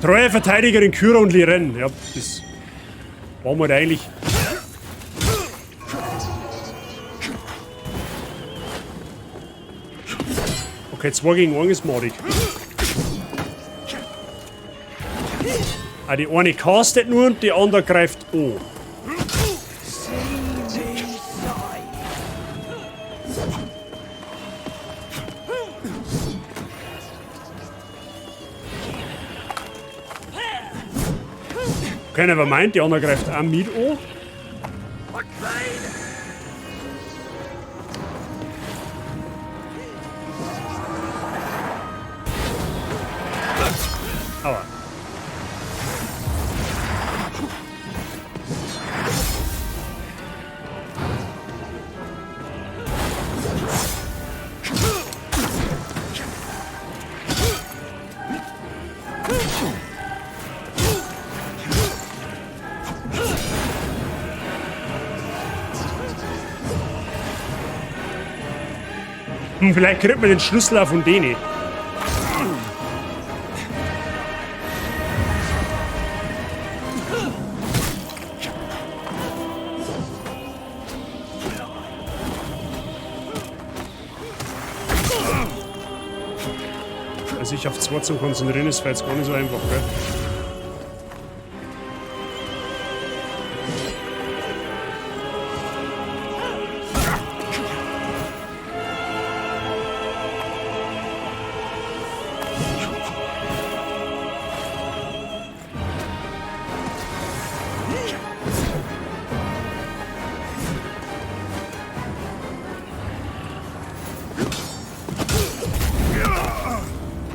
Speaker 1: Treue Verteidigerin Kyra und Liren. Ja, das war mir eigentlich. Okay, 2 gegen 1 ist madig. Ah, die eine castet nur und die andere greift an. Okay, never mind, die andere greift auch mit an. Aua. Vielleicht kriegt man den Schlüssel auch von denen. Also sich auf 2 zu konzentrieren, ist jetzt gar nicht so einfach, gell?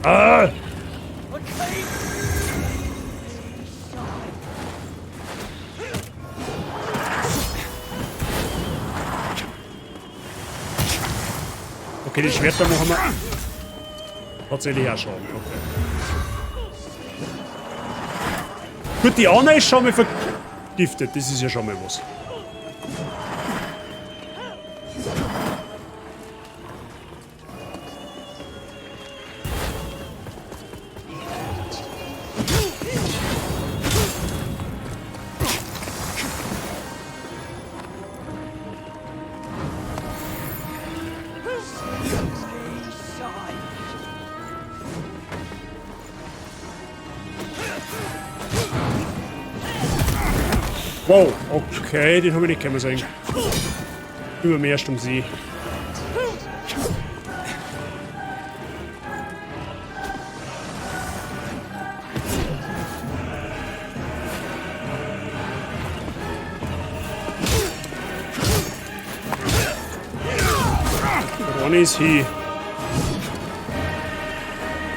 Speaker 1: Ah! Okay, die Schwerter machen wir. Tatsächlich auch Schaden, okay. Gut, die Anna ist schon mal vergiftet, das ist ja schon mal was. Wow, okay, den habe ich nicht kommen sehen. Über mehr erst um sie. One is he.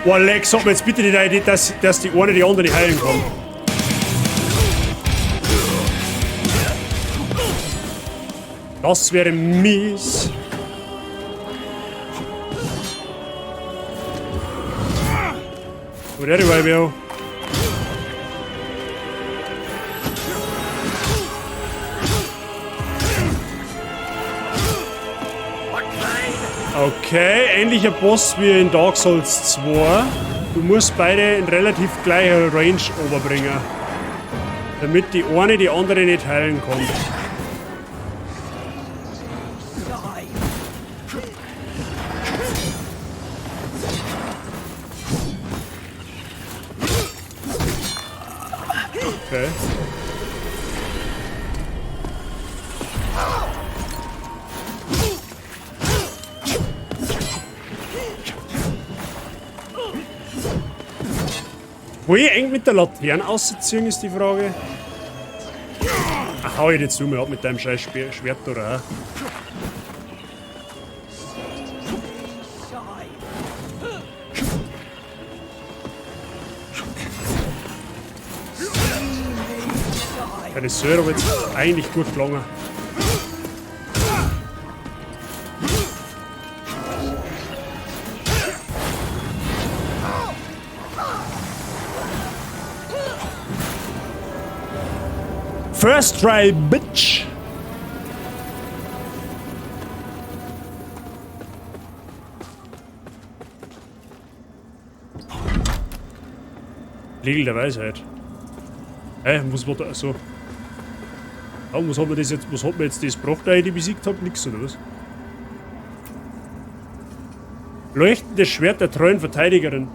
Speaker 1: Boah, Lex, sag mir jetzt bitte nicht die Idee, dass die eine die andere nicht heilen kann. Das wäre mies. Aber der revive auch. Okay, ähnlicher Boss wie in Dark Souls 2. Du musst beide in relativ gleicher Range overbringen, damit die eine die andere nicht heilen kann. Okay. Wo ich eng mit der Laterne ausziehen, ist die Frage. Ach, hau ich jetzt nur mal ab mit deinem scheiß Schwert, oder? Ja, das soll aber jetzt eigentlich gut gelangen. First try, bitch! Regel der Weisheit. Hä, was war da so? Ja, was hat man das jetzt, was hat man jetzt das gebracht, da ich die besiegt hab? Nix, oder was? Leuchtendes Schwert der treuen Verteidigerin.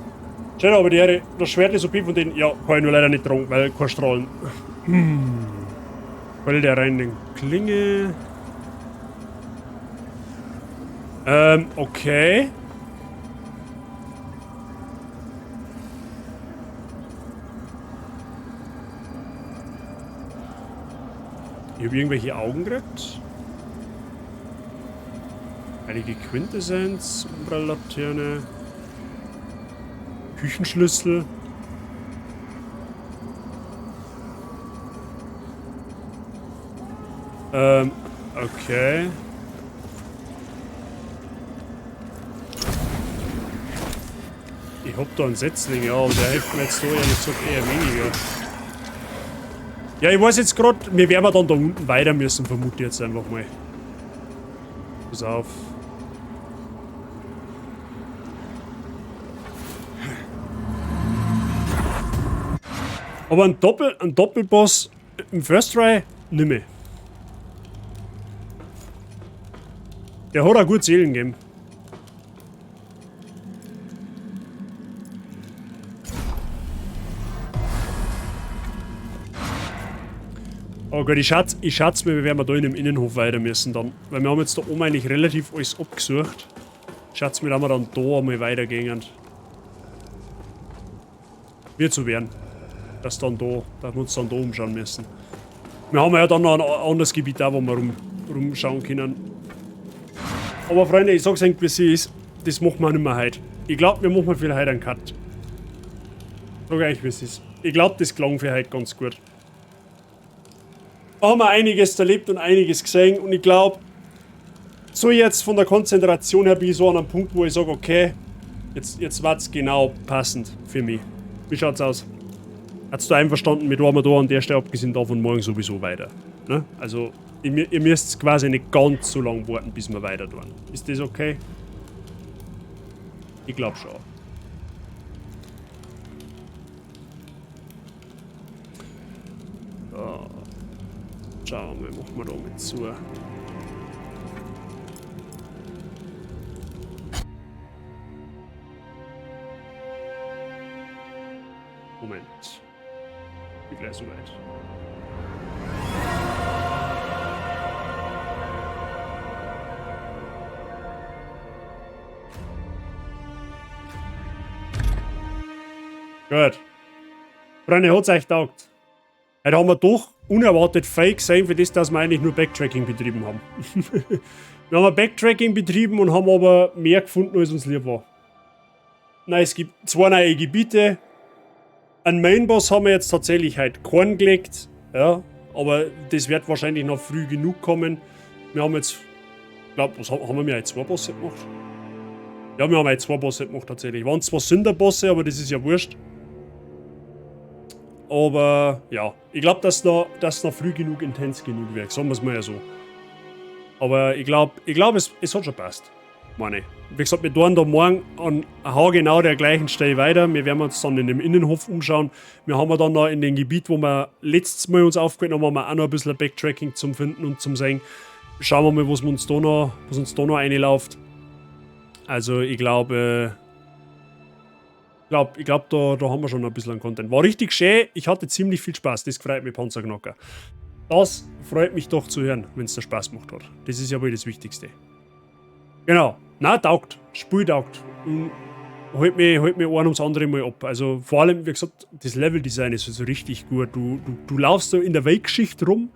Speaker 1: Schön, aber die Ehre, das Schwert ist OP von denen. Ja, kann ich nur leider nicht tragen, weil kein Strahlen. Quelle der reinen Klinge. Okay. Ich hab irgendwelche Augen gekriegt. Heilige Quintessenz, Umbra-Laterne, Küchenschlüssel. Okay. Ich hab da einen Setzling, ja, aber der hilft mir jetzt so ehrlich gesagt eher weniger. Ja, ich weiß jetzt grad, wir werden dann da unten weiter müssen, vermute ich jetzt einfach mal. Pass auf. Aber ein Doppelboss im First Try, nimmer. Der hat auch gut Seelen gegeben. Oh Gott, ich schatz mir, wir werden da in dem Innenhof weiter müssen dann. Weil wir haben jetzt da oben eigentlich relativ alles abgesucht. Ich schatz mir, dass wir dann da einmal weitergehen. Wird so werden. Dass wir uns dann da umschauen müssen. Wir haben ja dann noch ein anderes Gebiet da, wo wir rumschauen können. Aber Freunde, ich sag's euch, wie es ist, das machen wir nicht mehr heute. Ich glaub, wir machen für heute einen Cut. Sag euch, wie es ist. Ich glaub, das klang für heute ganz gut. Da haben wir einiges erlebt und einiges gesehen und ich glaub, so jetzt von der Konzentration her bin ich so an einem Punkt, wo ich sag, okay, Jetzt war's genau passend für mich. Wie schaut's aus? Hast du einverstanden mit wir da an der Stelle, abgesehen davon morgen sowieso weiter? Ne? Also, ihr müsst quasi nicht ganz so lange warten, bis wir weiter tun. Ist das okay? Ich glaub schon. So. Schauen wir, machen wir da mit zu. Moment. Bin gleich soweit. Gut. Freunde, hat's euch taugt? Heute haben wir doch unerwartet fake sein für das, dass wir eigentlich nur Backtracking betrieben haben. Wir haben Backtracking betrieben und haben aber mehr gefunden, als uns lieb war. Nein, es gibt 2 neue Gebiete. Einen Mainboss haben wir jetzt tatsächlich heute keinen gelegt. Ja, aber das wird wahrscheinlich noch früh genug kommen. Wir haben jetzt, ich glaub, was haben wir jetzt 2 Bosse gemacht? Ja, wir haben jetzt 2 Bosse gemacht tatsächlich. Waren zwar Sünderbosse, aber das ist ja wurscht. Aber ja, ich glaub, dass noch früh genug intens genug wird, sagen wir's mal ja so. Aber ich glaub, es hat schon passt. Meine ich. Wie gesagt, wir tun da morgen an haargenau der gleichen Stelle weiter. Wir werden uns dann in dem Innenhof umschauen. Wir haben dann noch in dem Gebiet, wo wir letztes Mal uns aufgehalten haben, haben wir auch noch ein bisschen Backtracking zum Finden und zum Sehen. Schauen wir mal, was uns da noch reinläuft. Also ich glaube, da haben wir schon ein bisschen Content. War richtig schön, ich hatte ziemlich viel Spaß. Das freut mich, Panzerknacker. Das freut mich doch zu hören, wenn's dir Spaß gemacht hat. Das ist ja wohl das Wichtigste. Genau. Na, taugt. Spiel taugt. Und holt mich ein ums andere Mal ab. Also vor allem, wie gesagt, das Leveldesign ist so richtig gut. Du laufst da in der Weltgeschichte rum,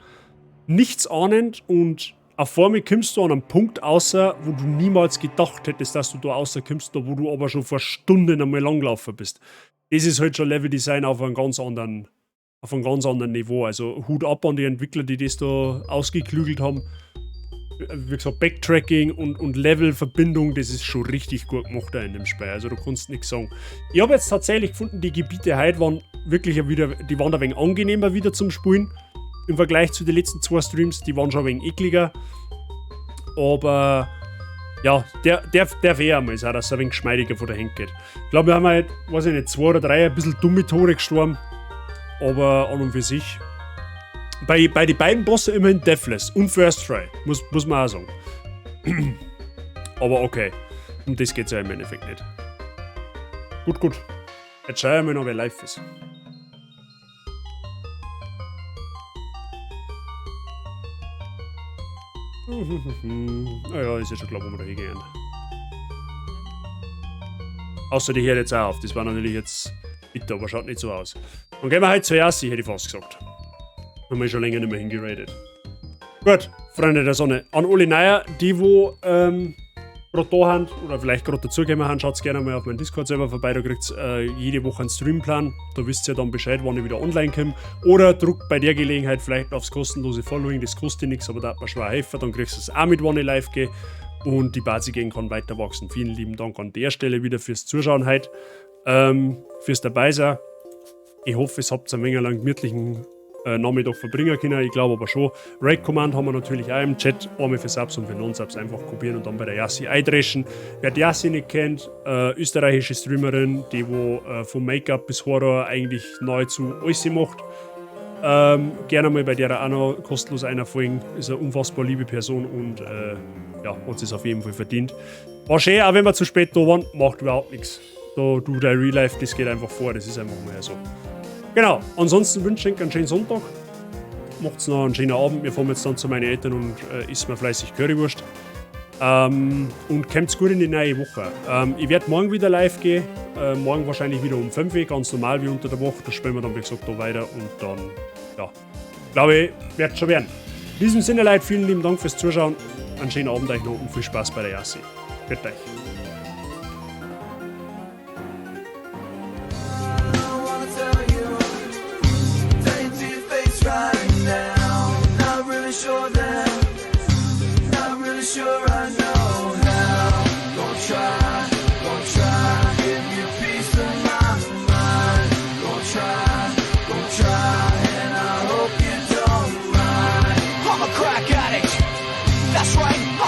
Speaker 1: nichts ahnend und auf einmal kommst du an einen Punkt außer, wo du niemals gedacht hättest, dass du da außer kommst, da wo du aber schon vor Stunden einmal langgelaufen bist. Das ist halt schon Leveldesign auf einem ganz anderen, auf einem ganz anderen Niveau. Also Hut ab an die Entwickler, die das da ausgeklügelt haben. Wie gesagt, Backtracking und Levelverbindung, das ist schon richtig gut gemacht da in dem Spiel. Also du kannst nichts sagen. Ich habe jetzt tatsächlich gefunden, die Gebiete heute waren wirklich wieder, die waren ein wenig angenehmer wieder zum Spielen. Im Vergleich zu den letzten 2 Streams, die waren schon ein wenig ekliger. Aber ja, der wäre einmal, ist auch, dass es ein wenig geschmeidiger von der Hand geht. Ich glaube, wir haben halt, weiß ich nicht, 2 oder 3 ein bisschen dumme Tode gestorben. Aber an und für sich. Bei den beiden Bossen immerhin Deathless und First Try, muss man auch sagen. Aber okay, um das geht's ja im Endeffekt nicht. Gut, gut. Jetzt schauen wir mal noch, wer live ist. Naja, ist ja schon klar, wo wir da hingehen. Außer die hört jetzt auch auf. Das war natürlich jetzt bitter, aber schaut nicht so aus. Dann gehen wir halt zuerst, hätte ich fast gesagt. Haben wir schon länger nicht mehr hingeradet. Gut, Freunde der Sonne. An alle Neuer, die wo gerade da haben oder vielleicht gerade dazugekommen haben, schaut gerne mal auf meinen Discord-Server vorbei. Da kriegt ihr jede Woche einen Streamplan. Da wisst ihr dann Bescheid, wann ich wieder online komme. Oder druckt bei der Gelegenheit vielleicht aufs kostenlose Following. Das kostet nichts, aber da hat man schwer helfen. Dann kriegst du es auch mit, wann ich live gehe. Und die Bazi Gang kann weiter wachsen. Vielen lieben Dank an der Stelle wieder fürs Zuschauen heute, fürs Dabeisein. Ich hoffe, es habt ein wenig einen gemütlichen Nachmittag verbringen können. Ich glaube aber schon. Raid Command haben wir natürlich auch im Chat. Einmal für Subs und für Non-Subs einfach kopieren und dann bei der Yassi eindreschen. Wer die Yassi nicht kennt, österreichische Streamerin, die wo vom Make-up bis Horror eigentlich nahezu alles macht. Gerne mal bei der auch noch kostenlos einer folgen. Ist eine unfassbar liebe Person und ja, hat es auf jeden Fall verdient. War schön, auch wenn wir zu spät da waren, macht überhaupt nichts. Da du dein Real Life, das geht einfach vor, das ist einfach mal so. Genau, ansonsten wünsche ich euch einen schönen Sonntag. Macht's noch einen schönen Abend. Wir fahren jetzt dann zu meinen Eltern und essen wir fleißig Currywurst. Und kommt's gut in die neue Woche. Ich werd morgen wieder live gehen. Morgen wahrscheinlich wieder um 5 Uhr, ganz normal wie unter der Woche. Da spielen wir dann, wie gesagt, da weiter und dann, ja, glaube ich, wird schon werden. In diesem Sinne, Leute, vielen lieben Dank fürs Zuschauen. Einen schönen Abend euch noch und viel Spaß bei der Yassi. Gött euch.